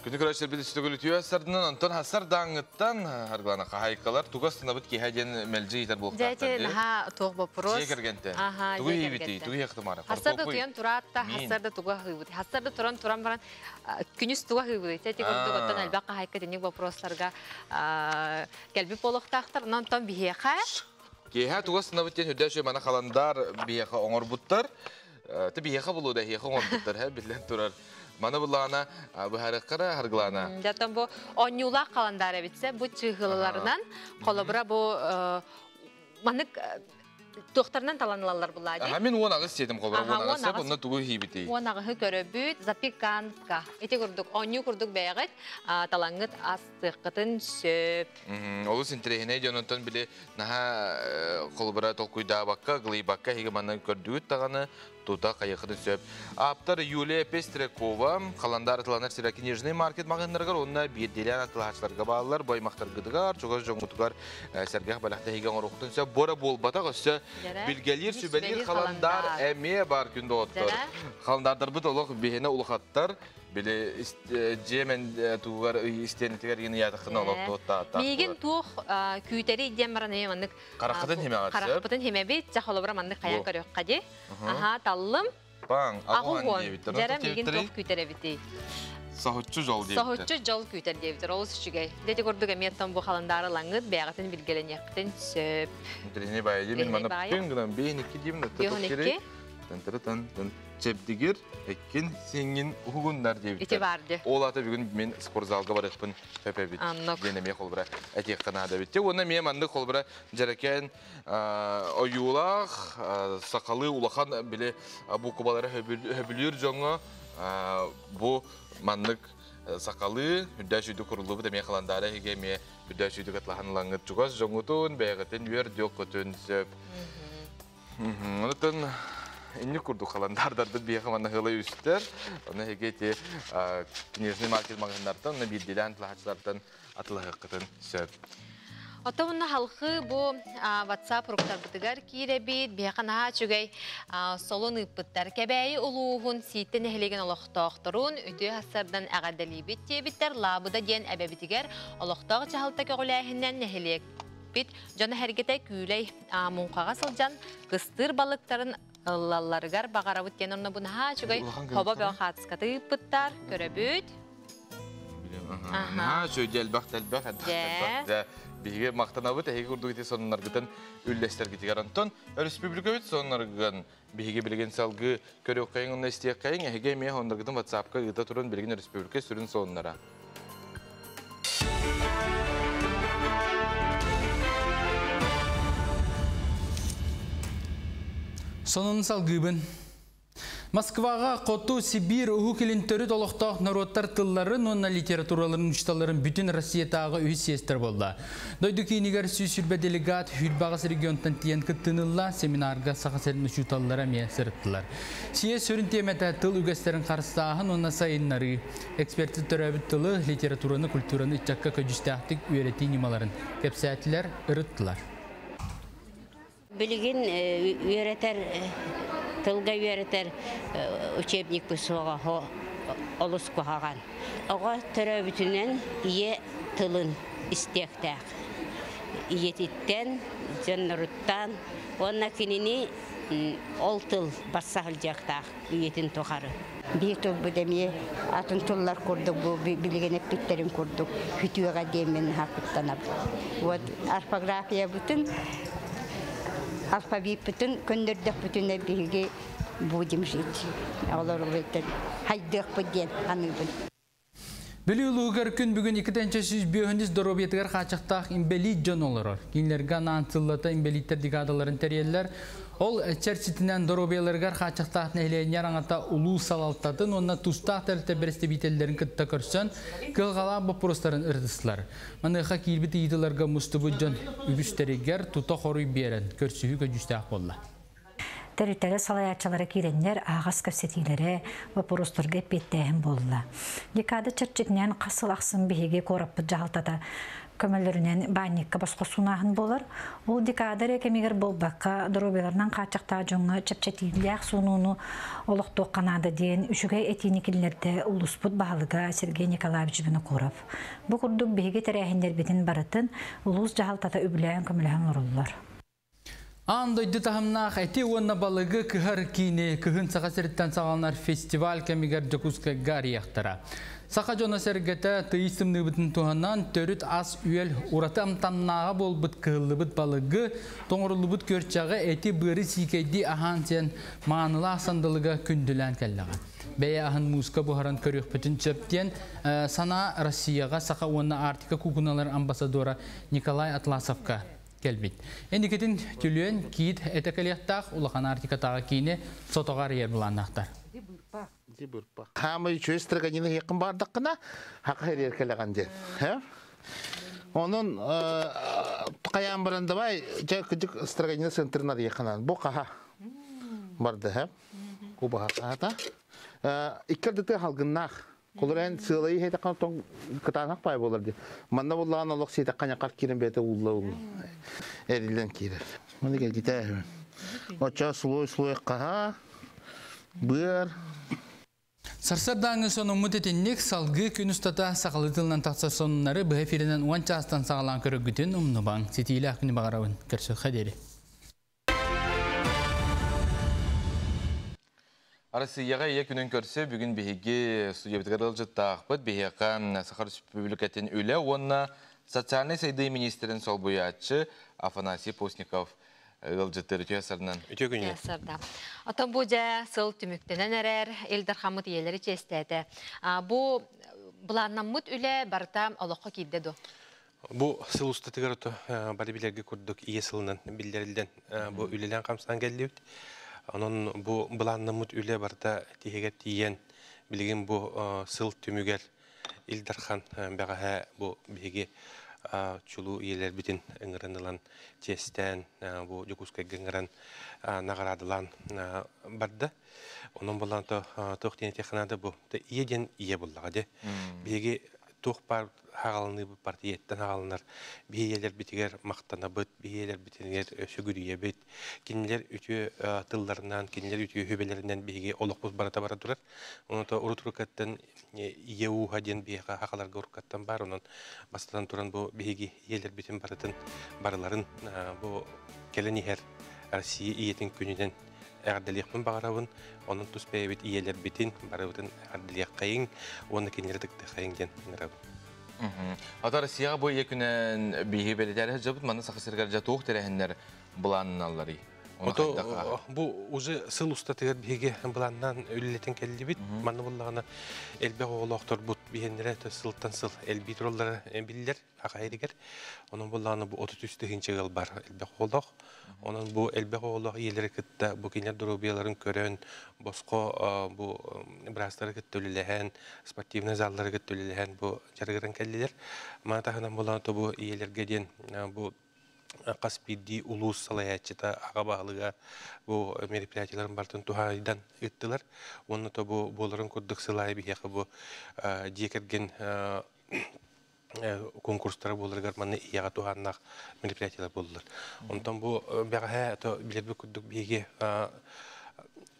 Күнү көрөөччүлэрбит үстүгүлүтүө сардынан онтон хасар дааҥҥыттан аргылана хаһайкалар тугас сынабыт киһэ диэн мэлдьи ыйтар буолуохтаахтар Дьэ, наһаа туох вопрос. Дьиэ кэргэнтэн. Тугу иһибитий, тугу иһиэхтымара? Хасар да туйан тураатта, хасар да туга аһыыбыт. Хасар да туран туран баран күнүс туга аһыыбыт. Ити курдук оттон элбэх хаһайка итинник вопростарга кэлбит буолуохтаахтар. Онон онтон биһиэхэ Киэһэ туга сынабыт диэн үрдэ үчүгэй мана халандар биһиэхэ оҥорбуттар. Ты биһиэхэ булуу да эһиэхэ оҥорбуттар, һэ биллэн турар. Маны буллаҕына быһаарыаххара харгылаана. Дьэ, бу оонньуулаах халандаар эбитсэ, бу чыыһылаларынан, холобура бу маннык туохтарынан талан ылаллар булаа дии. Мин 18 сиэтим холобура 18 сеп, онно тугу иһиибитий? 18-ы көрөбүт, запеканка. Ити курдук, оонньуу курдук бэйэҕит талаҥҥыт астыаххытын сөп. Олус интэриэһинэй дьон онтон били наһаа холобура толкуйдаабакка, ыгылыйбакка эһиги манна көрдүгүт даҕаны тута хайыаххытын сөп. Ааптар Юлия Пестрякова халандаар атыланар сирэ книжный маркет маҕаһыыннарыгар уонна биирдиилээн атылаһааччыларга бааллар. Бу аймахтаргытыгар, чугас дьоҥҥутугар сэргэх бэлэхтэһиигэ оҥоруоххутун сөп. Бора буолбатах өссө билгэлиир, сүбэлиир халандаар эмиэ баар күн доҕоттор. Халандаардарбыт олох биһиэнэ улахаттар. Били дьиэ тугар истиэнэтигэр гин ыйаатаххына олох туоттааттаах. Миигин туох күүтэри диэн баран эмиэ маннык Хараххытын химэҕэр сөп. Харахпытын химэбит, дьэ холобура маннык хайан көрүөххэ дии. Аха, таллым. Паң, Аҕуһуон. Дьэрэ миигин туох күүтэр эбитий? Соһуччу дьол диэбиттэр. Соһуччу дьол күүтэр диэбиттэр. Олус үчүгэй. Дьэ курдук эмиэ оттон бу халандаары ылаҥҥыт, бэйэҕитин билгэлэниэххитин сөп. Интэриэһинэй баайы дии. Мин манна пүн гынан 5-2 диибин, 5-2. Тан тан чэбдигир, эккин сиҥҥин уһугуннар диэбиттэр. Ити бар дии. Ол ата бүгүн мин спортзалга барыахпын сөп эбит. Диэн эмиэ холбура этиэххэ наада эбит. Уонна эмиэ маннык холбура дьэрэкээн ойуулаах, сахалыы улахан били буукубалары хөбүлүүр дьоҥҥо бу маннык сахалыы үрдээ сүйдүк куруллубут эмиэ халандаара эһиги эмиэ үрдээ сүйдүк атлаһан ылаҥҥыт чугас дьоҥҥутун бэйэҕитин үөр-дүөккүтүн сөп. Онтон инник курдук халандаардарбыт биһиэхэ манна ыла үстэр. Онно эһиги ити книжный маркет маҕаһыыннартан, онно биирдиилээн атылаһааччылартан атылаһыаххытын сөп. Оттон мунна халхы бу WhatsApp руктарбытыгар киирэбит, биһиэхэ наһаа үчүгэй солун ыыппыттар. Кэбээйи улууһун Сииттэ нэһилиэгин олохтоохторун үтүө хассардан эҕэрдэлиибит диэбиттэр. Лаабыда диэн эбэбитигэр олохтоох дьаһалта көҕүлээһинэн нэһилиэкпит дьоно-сэргэтэ күүлэй муҥхаҕа сылдьан кыстыыр балыктарын ыллалларыгар баҕарабыт диэн онно бу наһаа үчүгэй хобо бөҕө хаатыскаты ыыппыттар көрөбүт. Наһаа үчүгэй элбэх элбэх элбэх. Биһиги махтанабыт эһиги курдук ити сонуннаргытын үллэстэргитигэр. Онтон өрөспүүбүлүкэбит сонуннаргын биһиги билигин салгыы көрүөххэйиҥ уонна истиэххэйиҥ. Эһиги эмиэ сонуннаргытын WhatsApp-ка ыыта турун билигин өрөспүүбүлүкэ сүрүн сонуннара. Сонун салгыыбын. Москваҕа Хоту Сибиир Уһук Илин төрүт олохтоох норуоттар тылларын уонна литератураларын учууталларын бүтүн Россиятааҕы үһүс съезтэр буолла. Дойду киинигэр 120 делегат 28 регионтан тиийэн кыттыынылла, семинарга Саха сирин учууталлара эмиэ сырыттылар. Съезд сүрүн тиэмэтэ тыл үгэстэрин харыстааһын уонна сайыннарыы. Эксперттэр төрөөбүт тылы, литератураны, культураны ыччакка көдьүүстээхтик үөрэтии ньымаларын кэпсээтилэр, ырыттылар. Билигин үөрэтэр тылга үөрэтэр учебникпыт суоҕа олус куһаҕан. Оҕо төрөөбүтүнэн ийэ тылын истиэхтээх. Ийэтиттэн, дьонноруттан уонна кинини ол тыл барса сылдьыахтаах үйэтин тухары. Биир тылбыт эмиэ атын тыллар курдук бу билигин эппиттэрин курдук хүтүөҕэ диэммин наһаа куттанабын. Вот орфографиябытын алфавиппытын көннөрдөхпүтүнэ биһиги будем жить. Олор хайдыахпыт диэн аныыбын. Бүлүү улууһугар күн бүгүн 205 доруобуйатыгар хааччахтаах инбэлиит дьон олорор. Кинилэргэ анаан сыллата инбэлииттэр декадаларын тэрийэллэр. Ол чэрчитинэн доруобуйаларыгар хааччахтаах нэһилиэнньэ араҥата улуус салалтатын уонна тустаах тэрилтэ бэрэстэбиитэллэрин кытта көрсөн, кыһалҕалаах боппуруостарын ырытыстылар. Маныаха киирбит ыйытыыларга мустубут дьон үгүстэригэр тута хоруй биэрэн, көрсүһүү көдьүүстээх буолла. Тэрилтэлэр салайааччылара киирэннэр аһаҕас кэпсэтиилэрэ, боппуруостарга эппиэттээһин буолла. Декада чэрчитинэн хас сыл ахсын биһиги куораппыт дьаһалтата көмөлөрүнэн баанньыкка босхо сунааһын буолар. Ол декада эрэ кэмигэр буолбакка, доруобуйаларынан хааччахтаах дьоҥҥо чэпчэтиилээх суунууну олохтуохха наада диэн үчүгэй этиини киллэрдэ улууспут баһылыга Сергей Николаевич Винокуров. Бу курдук биһиги тэрээһиннэрбитин барытын улуус дьаһалтата үбүлээн көмөлөһөн оҥороллор. Аан дойду таһымнаах эти уонна балыгы кыһар киини кыһын Саха сириттэн саҕаланар фестиваль кэмигэр Дьокуускайга арыйыахтара. Саха дьоно-сэргэтэ тыйыс тымныыбытын туһанан төрүт ас-үөл ураты амтаннааҕа буолбут кыһыллыбыт балыгы, тоҥоруллубут күөрчэҕи, эти быары сиикэйдии аһаан сиэн маанылаах сандалыга күндүлээн кэллэҕэ. Бэйэ аһын мууска буһаран көрүөхпүтүн сөп диэн санаа Россияҕа Саха уонна Арктика куукуналар амбассадора Николай Атласовка кэлбит. Эникитин түлүөн киит этэ кэлиэхтээх улахан Арктикатааҕы киини сотоҕо арыйар былааннаахтар. Хаамай үчүгэй строганина иһиэххин баардаххына, хака хэрийэр кэлэҕин диэн. Онон хайаан баран давай дьэ кыдьык строганина центрын арыйыаххынан. Бу хаха барды һэ. Кубаха хаата. Икки халгыннаах. Холор эн сыалайы хетахан тоң кытаанах пай болар ди. Манна буллаан олох сиэтэ канякар киирэн бэйэтэ уулла уулла. Эриллэн киирэр. Маны кэлгитэ. Оча слой слой хаха быар. Сарсыардааҥҥы сонуммут итинник салгыы күн устата сахалыы тылынан тахсар сонуннары быһа эфиринэн уон чаастан саҕалаан көрөргүтүн умнубаҥ. Ситиилээх күнү баҕарабын. Көрсүөххэ диэри. Арассыыйаҕа Ийэ күнүн көрсө бүгүн биһиги студиябытыгар ыалдьыттаахпыт. Биһиэхэ Саха Республикатын үлэ уонна социальнай сайдыы министрин солбуйааччы Афанасий Постников ыалдьыттыр үтүө сарынан. Үтүө күнү. Сарда. Отон бу дьэ сыл түмүктэнэн эрэр Ил Дархаммыт ийэлэри чиэстээтэ. Бу былааннаммыт үлэ барыта олоххо киирдэ дуо? Бу сыл устатыгар бары билэргэ курдук ийэ сылынан биллэрилден бу үлэлээн хамсаан кэллибит. Онон бу былааннаммыт үлэ барыта тиһигэр тиийэн билигин бу сыл түмүгэр Ил Дархан бэҕэһээ бу биһиги чулуу ийэлэрбитин ыҥыран ылан чиэстээн бу Дьокуускайга ыҥыран наҕараадалаан барда. Онон буллаан туох диэн этиэххэ наада бу ийэ диэн ийэ буллаҕа дии. Биһиги туох баар хаҕаланыыбыт партияттан хаҕаланар биһиэлэрбитигэр махтанабыт, биһиэлэрбитигэр сүгүрүйэбит. Кинилэр үтүө тылларынан, кинилэр үтүө хүбэлэринэн биһиги олохпут барыта бара турар. Онон урут-уруккаттан ийэ ууһа диэн биһиэхэ хахаларга уруккаттан бар. Онон бастатан туран бу биһиги ийэлэрбитин барытын барыларын бу кэлэн иһэр Россия ийэтин күнүнэн эҕэрдэлиэхпин баҕарабын. Онон тус бэйэбит ийэлэрбитин барыбытын эҕэрдэлиэххэйиҥ уонна кинилэри ытыктыаххайыҥ диэн ыҥырабын. Ата Россияға бу ие күнен биһи белетәре жабыт маны Саха сиригэр жа туох тэрээһиннэр былаанналларый? Ото бу уже сыл устатыгар биһиги былааннан үллетен келлибит. Манны буллагана элбэх оҕолоохтор бут биһеннere сылтан сыл элби тураллара биллер акайригер. Онон буллагана бу 33 тыһынча ыл бар элбэх оҕолоох. Онон бу элбэх оҕолоох иелери кытта бу кинер дурубияларын көрөн, боско бу брастары кытта үлелэһэн, спортивный заллары кытта үлелэһэн бу жарыгыран келлилер. Мана таһынан булан бу иелерге диэн бу қас бидди улус салаячыта аға бағылыға бу мероприятияларын бартын тухайдан ыттылар. Онны то бу боларын курдук сылай бихеқы бу диекерген конкурстары боларгар манны ияға туханнақ мероприятиялар болдылар. Онтон бу бәғә то билерби курдук биге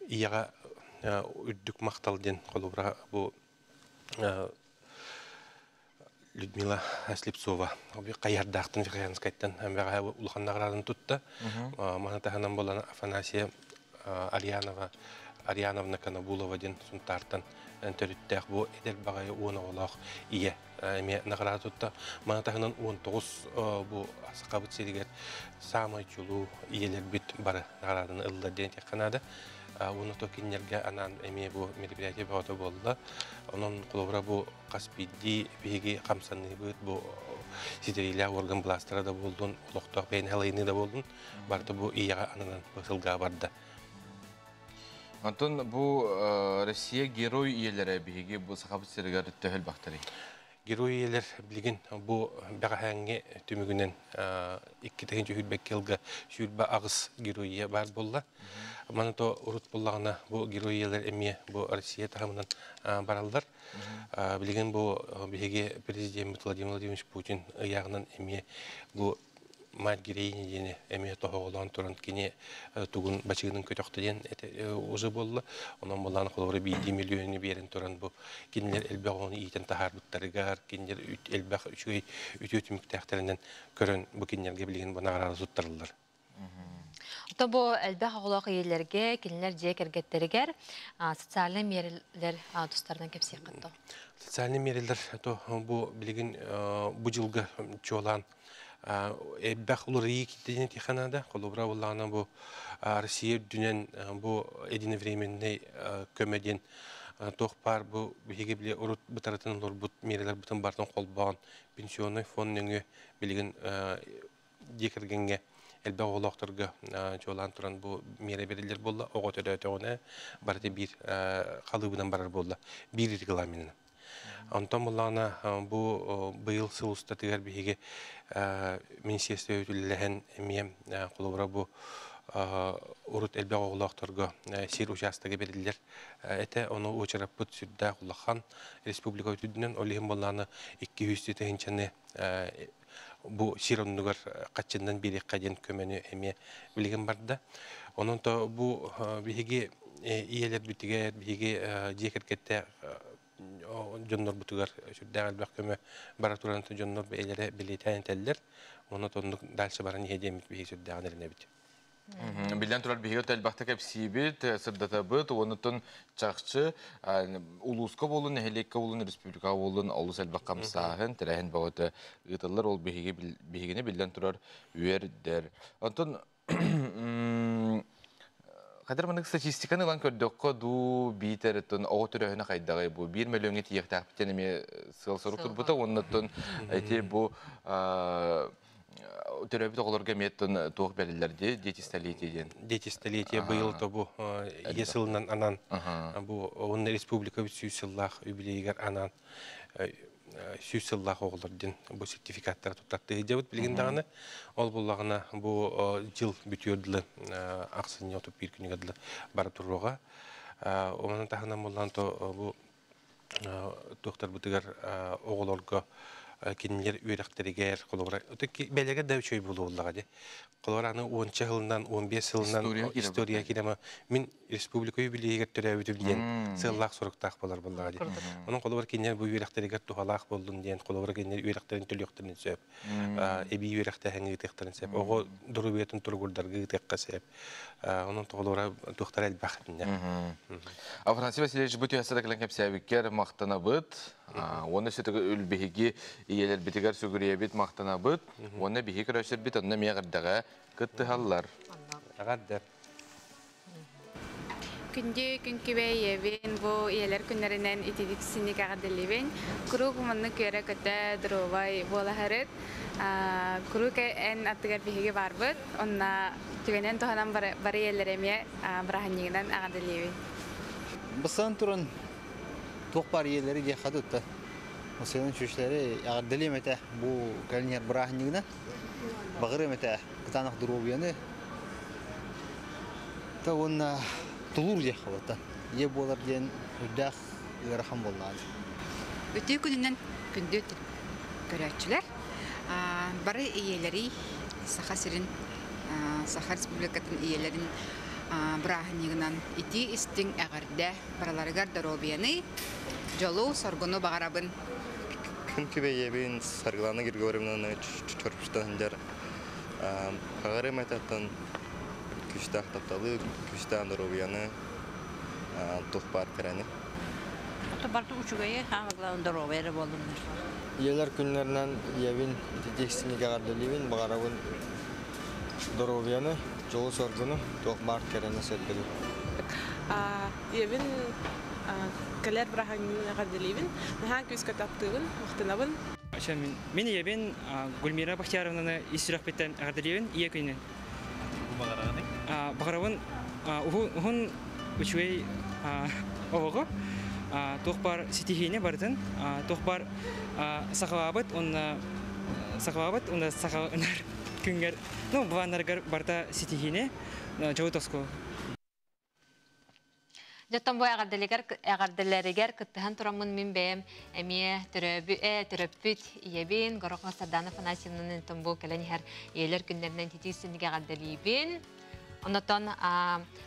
ияға үрдүк мақтал ден қолубра бу Людмила Слепцова. Кайярдаақтын Верхоянскайттан бәғә улхан наградын тутта. Мана таханан болан Афанасия Арьянова, Арьяновна Канабулова ден сунтартан төрүттәк бу эдер багай уон оҕолоох ие эме награда тутта. Мана таханан 19 бу сакабыт сиригер самай чулуу иелер бит бары награданы ылла ден текканада. Уну то киннерге анан эме бу мероприятие баҕата буолла. Онон кулубра бу каспидди биһиги хамсанныбыт бу сидерилää орган бластера да болдун, олохтоох бэйн халайны да болдун. Барда бу ияга ананан сылга барда. Антон бу Россия герой иелere биһиги бу сахабыт сиригэр төһөл бахтары. Герой иелер билигин бу бәҕэһээҥҥи түмүгүнэн икки тыһыынча сүүрбэкки ылга сүүрбэ аҕыс герой ие баар буолла. Маны то урут буллаҕына бу герой иелер эмиэ бу Россия таһымынан бараллар. Билигин бу биһиги президент Владимир Владимирович Путин ыйааҕынан эмиэ бу мать героиня диэни эмиэ тоһоҕолоон туран кини тугун бачыгынын көтөхтө диэн уже буолла. Онон буллаан холобура биирдии миллиону биэрэн туран бу кинилер элбэх оҕону иитэн таһаарбыттарыгар, кинилер элбэх үчүгэй үтүө түмүктээхтэринэн көрөн бу кинилерге билигин бу награда туттарыллар. Ото бу элбэх оҕолоох иелерге, кинилер дьиэ кэргэттеригэр социальный миэрэлэр тустарынан кэпсиэххит дуо? Социальный миэрэлэр то бу билигин бу жылга чуолаан элбэх уларыйыы киттенин тиханада, холобура буллаҕына бу Россия үрдүнэн бу единовременный көмө диэн туох баар бу биһиги били урут бытарытын олорбут миэрэлэр бытын бартын холбоон пенсионный фонд нөҥүө билигин дьиэ кэргэҥҥэ элбэх оҕолоохторго чуолаан туран бу миэрэ бериллэр буолла. Оҕо төрөөтөҕүнэ барыта биир халыыбынан барар буолла, биир регламенынан. Онтон буллаҕына бу быйыл сыл устатыгар биһиги министерство үлэлэһэн эмиэ холобура бу урут элбэх оҕолоохторго сир учаастага бериллэр этэ. Ону уочараппыт сүрдээх улахан республика өтүдүнэн, ол иһин буллаҕына 200 тыһыынчаны бу сир оннугар хаччыннан биэриэххэ диэн көмөнү эмиэ билигин барда. Онон то бу биһиги иелербитигэр, биһиги дьиэ кэргэттээх дьоннорбутугар сүрдээх элбэх көмө бара туран дьоннор бэйэлэрэ билиэтээн этэллэр. Онно тоннук дальше баран иһэ диэммит биһиги сүрдээҕин эрэнэбит. Билэн турар биһиги элбэхтэ кэпсиибит, сырдатабыт, онутун чахчы улууска болун, нэһилиэккэ болун, республикаҕа болун олус элбэх хамсааһын, тэрээһин бөҕөтө ыытыллар, ол биһиги биһигини биллэн турар үөрдэр. Онтон Хадыр манык статистиканы ылан көрдөххө дуу биитер оттон оҕо төрөөһүнэ хайдаҕый бу 1 мөлүөҥҥэ тиийиэхтээхпитин эмиэ сыал сорук турбута уоннаттан эти бу төрөөбүт оҕолорго эмиэ оттон туох бэриллэр дии дети столетия диэн. Дети столетия быйыл то бу ийэ сылынан анан бу уонна республика 100 сыллаах юбилейигэр анаан 100 сыллаах оҕолор диэн бу сертификаттары туттартыы дьабыт билигин даҕаны. Ол буллаҕына бу жыл бүтүөр дылы ахсынньы 31 күнүгэр дылы бара туруоҕа. Онон таһынан буллаан то бу туохтарбытыгар оҕолорго кинилэр үөрэхтэригэр холобура бэлэгэ да үчүгэй буолуоллаҕа дии. Холобура аны 10 сылынан, 15 сылынан история кирема мин республика юбилейигэр төрөөбүтүм диэн сыаллаах соруктаах болар буоллаҕа дии. Онон холобура кинилэр бу үөрэхтэригэр туһалаах боллун диэн холобура кинилэр үөрэхтэрин төлүөхтэрин сөп. Эбии үөрэхтээһин ыытыахтарын сөп. Оҕо доруобуйатын туругурдарга ыытыахха сөп. Онон холобура туохтара элбэх. Афанасий Васильевич, бу түһәсә кэлэн кэпсээбиккэр мактанабыт. Уонна сөтөгө үл биһиги ийэлэрбитигэр сүгүрүйэбит, махтанабыт. Уонна биһи көрөсөрбүт онно эмиэ эҕэрдэҕэ кыттыһаллар. Эҕэрдэ. Күндү күн күбэй ийэбин, бу ийэлэр күннэринэн ититик синник эҕэрдэлиибин. Куруук маннык үөрэ-көтө, доруобай буолаһарыт. Куруук эн аттыгар биһиги баарбыт. Онна түгэнэн туһанан бары ийэлэр эмиэ бырааһынньыгынан эҕэрдэлиибин. Бастан туран туох баар ийэлэри диэххэ тутта. Осыгын чүчлэри эҕэрдэлиэм этэ бу кэлин иһэр бырааһынньыгынан. Баҕарыам этэ кытаанах доруобуйаны та уонна тулуур диэххэ буолта. Ийэ буолар диэн үрдээх ыарахан буоллаҕа. Үтүө күнүнэн күндү көрөөччүлэр. Бары ийэлэри Саха сирин, Саха Республикатын ийэлэрин бырааһынньыгынан итии истиҥ эҕэрдэ барыларыгар доруобуйаны, дьолу, соргуну баҕарабын. Күн күбэйэбин Саргылана Григорьевнаны чорбуштан сылдьар Хаҕарым этаттан күүстээх тапталы, күүстээх доруобуйаны, туох баар кэрэни. Ото барты учугэйи, самое главное здоровье эрэ буоллуннар. Ийэлэр күннэринэн ийэбин ититик эҕэрдэлиибин, баҕарабын доруобуйаны, дьолу-соргуну, туох баар кэрэни сырдыгы. Ийэбин кэлэр бырааһынньыгын эҕэрдэлиибин, наһаа күүскэ таптыыбын, махтанабын. Мин ийэбин Гульмира Бахтияровнаны ис сүрэхпиттэн эҕэрдэлиибин ийэ күнүнэн. Баҕарабын уһун үчүгэй оҕоҕо туох баар ситиһиини барытын, туох баар сахалаабыт уонна сахалаабыт уонна сахаланар күҥҥэр, ну, былааннарыгар барыта ситиһиини, дьолу тоску. Дьоттон бу эҕэрдэлэригэр кыттыһан тураммын мин бэйэм эмиэ төрөөбү э төрөппүт ийэбин Горохова Сардана Афанасьевнаны бу кэлэн иһэр ийэлэр күннэринэн титии синник эҕэрдэлиибин. Онотон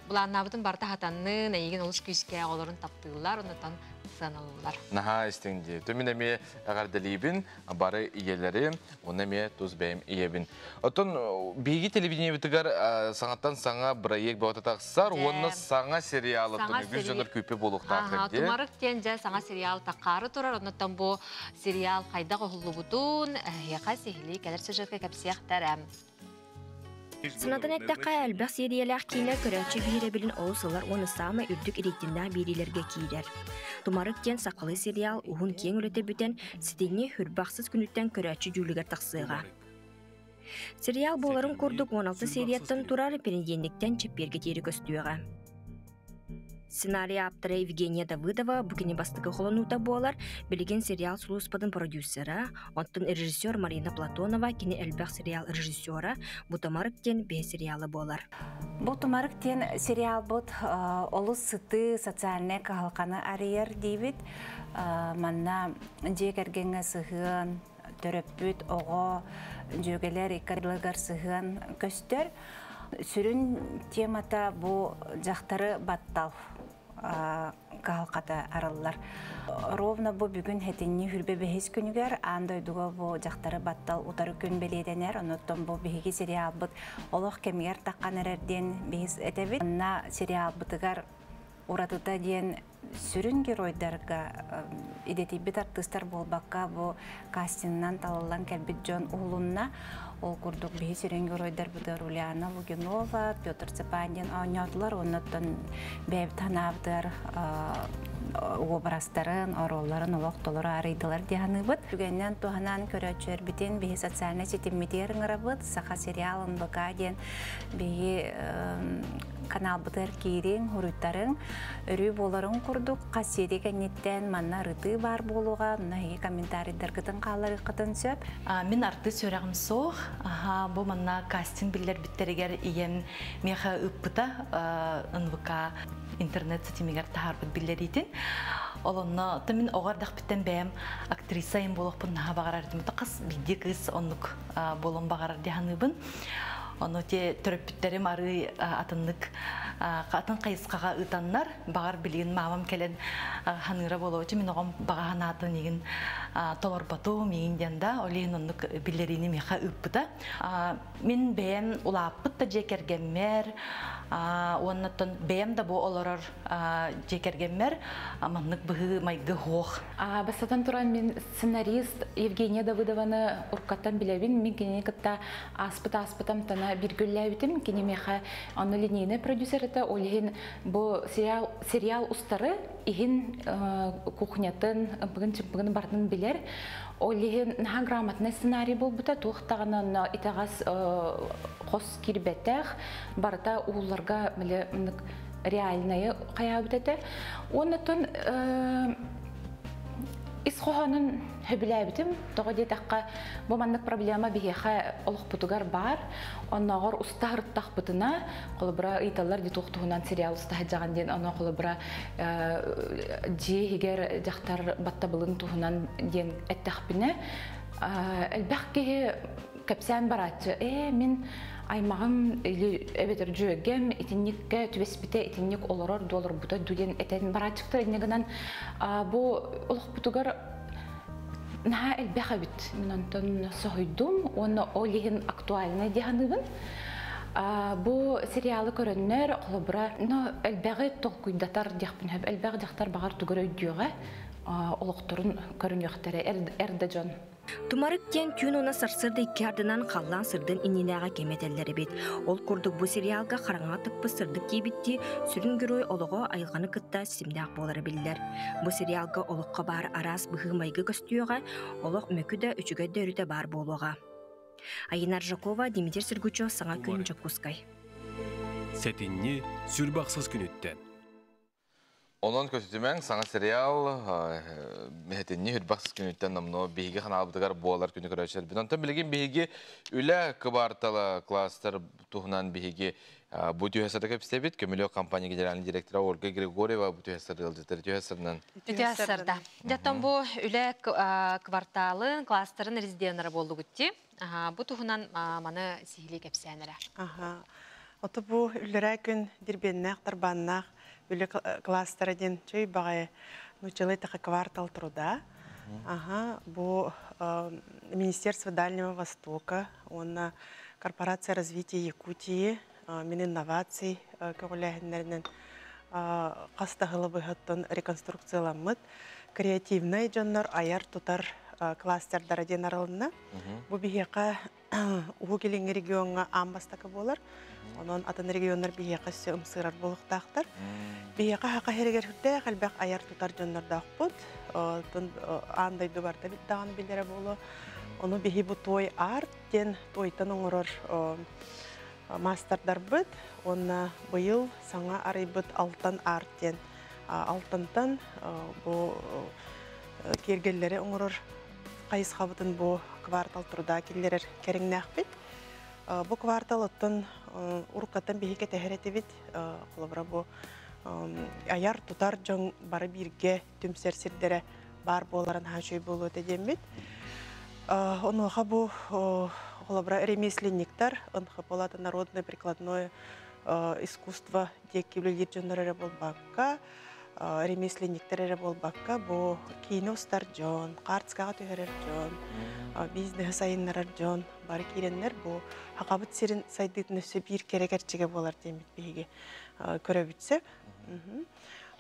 былааннаабытын барыта хатаннын, эйигин олус күүскэ оҕолорун таптыыллар, онотон сыаналыыллар. Наһаа истиҥ дии. Түмүн эмиэ эҕэрдэлиибин, бары ийэлэри, уонна эмиэ тус бэйэм ийэбин. Оттон биһиги телевидениебытыгар саҥаттан саҥа бырайыак бөҕөтө тахсар уонна саҥа сериал оттон үгүс дьоннор күүппэ буолуохтаахтар дии. Тумарык диэн дьэ саҥа сериал таххаары турар, оннуттан бу сериал хайдах уһуллубутун эһиэхэ сиһилии кэлэр сюжетка кэпсиэхтэрэ. Санатан эттэххэ, элбэх сиэрийэлээх киинэ көрөөччү биһирэбилин олус ылар уонна саамай үрдүк рейтиннээх биэриилэргэ киирэр. Тумарык диэн сахалыы сериал уһун-киэҥ үлэтэ бүтэн, ситинньи хүрбахсыс күнүттэн көрөөччү дьүүлүгэр тахсыаҕа. Сериал буоларын курдук 16 серияттан турар пенедиэнниктэн чэппиэргэ диэри көстүөҕэ. Сценарий ааптара Евгения Давыдова бу кини бастакы холонуута буолар, билигин сериал сулууспатын продюсера, оттон режиссер Марина Платонова кини элбэх сериал режиссера Бу Тумарык диэн бэйэ сериала буолар. Бу Тумарык диэн сериалбыт олус сытыы социальнай кыһалҕаны арыйар диибит. Манна дьиэ кэргэҥҥэ сыһыан, төрөппүт, оҕо, дьүөгэлэр икки ардыларыгар сыһыан көстөр. Сүрүн темата бу дьахтары баттал кыһалҕата арыллар. Ровно бу бүгүн хэтинни хүрбэ бэһис күнүгэр аан дойдуга бу дьахтары баттал утары күн бэлиэтэнэр. Онуттан бу биһиги сериалбыт олох кэмигэр таххан эрэр диэн биһис этэбит. Манна сериалбытыгар уратыта диэн сүрүн геройдарга идэтийбит артыыстар буолбакка, бу кастингынан талыллан кэлбит дьон уһулунна. Ол курдук биһи сүрүн геройдарбытыгар Ульяна Лугинова, Петр Цыпандин оонньоотулар. Оннуттан бэйэбит санаабытыгар уобарастарын, оруолларын олох толору арыйдылар дии саныыбыт. Түгэнинэн туһанан көрөөччүлэрбитин биһи социальнай ситиммитигэр ыҥырабыт. Саха сериал НБК диэн биһи каналбытыгар киириҥ, хуруйтарыҥ, өрүү буоларын курдук хас сиэри кэнниттэн манна ырытыы баар буолуоҕа, онно эһиги комментарийдаргытын хаалларыаххытын сөп. Мин артыыс үөрэҕим суох. Аха, бу манна кастинг биллэрбиттэригэр ийэм миэхэ ыыппыта НВК интернет ситимигэр таһаарбыт биллэриитин. Ол онно мин оҕо эрдэхпиттэн бэйэм актриса им буолуохпун наһаа баҕарар этим. Хас биирдии кыыс оннук буолуон баҕарар дии саныыбын. Ону те төрөппүттерим ары атыннык атын кайыскага ытаннар багар билигин мамам келен ханыра болоочу мен огом бага ханаатын игин толорботу миин диэн да олиин оннук биллерини миха ыппыта. Мин бэйэм улааппыт да жекергеммер уоннаттан бэйэм да бу олорор жекергеммер маннык быһыы майгы хуох. Бастатан туран мин сценарист Евгения Давыдованы уркаттан билэбин. Мин кинини кытта ааспыт ааспытам тана биргүллээбитим. Кини миэхэ онно линейный продюсер это ол иһин бу сериал, сериал устары иһин кухнятын, ымпыгын-чымпыгын бартын билэр. Ол иһин наһаа грамотный сценарий буолбута, туох даҕаны итэҕэс хос киирбэтэх, барыта уулларга реальнайы хайаабыт этэ. Оннотон ис хоһоонун сөбүлээбитим. Тоҕо диэтэххэ, бу маннык проблема биһиэхэ олохпутугар баар. Оннооҕор уста ырыттахпытына, холобура ыйталлар ди туох туһунан сериал уста сылдьаҕын диэн, ону холобура дьиэ иһигэр дьахтар баттабылын туһунан диэн эттэхпинэ, элбэх киһи кэпсээн барааччы. Ээ, мин аймаҕым или эбэтэр дьүөгэм итинниккэ түбэспитэ, итинник олорор дуоларбыта ду диэн этэн барааччыктар инньэ гынан бу олохпутугар наһаа элбэх эбит. Мин онтон соһуйдум уонна ол иһин актуальнай дии саныыбын. Бу сериалы көрөннөр, холобура, но элбэҕи толкуйдатар диэхпин сөп. Элбэх дьахтар баҕар тугу эрэ өйдүөҕэ, олохторун көрүнүөхтэрэ эр да дьон. Тумарык диэн түүн уонна сарсыарда икки ардынан халлаан сырдын иннинээҕи кэм этэллэр эбит. Ол курдук бу сериалга хараҥаҕа тыкпыт сырдык диэбиттии сүрүн герой олоҕо айылҕаны кытта ситимнээх буолара биллэр. Бу сериалга олоххо баар араас быһыы-майгы көстүөҕэ, олох мөкү да үчүгэй да өрүтэ баар буолуоҕа. Айина Аржакова, Дмитрий Сергучев, Саҥа күн, Дьокуускай. Сэтинньи сүрбахсыс күнүттэн. Онон көтүтүмэҥ саҥа сериал эһэтинни хүрбэх күнүттэн номнуо биһиги ханаалбытыгар буолар күнү көрөөччүлэрбит. Онтон билигин биһиги үлэ кыбаартала кластер туһунан биһиги бу түһэ сата кэпсэбит. Көмүлүөк компания генеральный директора Ольга Григорьева бу түһэ сырдыалдьыттар түһэ сырынан. Түһэ сырда. Дьаттан бу үлэ кварталын, кластерын резиденнара буоллугут ти. Бу туһунан маны сиһилии кэпсээн эрэ. Аха. Ото бу үллэрээ күн дирбиэннээх тарбааннаах үлэ кластера диэн чөй баҕайы нууччалыы таха квартал труда. Ага, бу Министерство Дальнего Востока уонна Корпорация развития Якутии Мининноваций көҕүлээһиннэринэн хас да сылы быһаттан реконструкцияламмыт креативнай дьоннор айар-тутар кластердара диэн арылынна. Бу биһиэхэ Уһук Илиҥҥи региоҥҥа аан бастакы буолар. Онон атын регионнар биһиэхэ өссө ымсыырар буолуохтаахтар. Биһиэхэ Саха сиригэр сүрдээх элбэх айар-тутар дьоннордоохпут. Оттон аан дойду барыта даҕаны билэрэ буолуо. Ону биһи бу туой арт диэн туойтан оҥорор маастардарбыт уонна быйыл саҥа арыйбыт Алтан арт диэн алтантан бу киэргэллэри оҥорор хайысхабытын бу квартал труда киллэрэр кэриҥнээхпит. Бу квартал оттон уруккаттан биһи кэтэһэр этибит. Холобура бу айар тутар дьон бары бииргэ түмсэр сирдэрэ баар буоларын хаачый буолуо этэ диэммит. Онуоха бу холобура ремесленниктар, НХП народное прикладное искусство диэки үлэлиир дьоннор эрэ буолбакка, ремесленниктэр эрэ буолбакка, бу киинэ устар дьон, хаартыскаҕа түһэрэр дьон, бизнеһи сайыннарар дьон бары киирэннэр бу Хахабыт сирин сайдыытын өссө биир кэрэ кэрчигэ буолар диэммит биһиги көрөбүт сөп.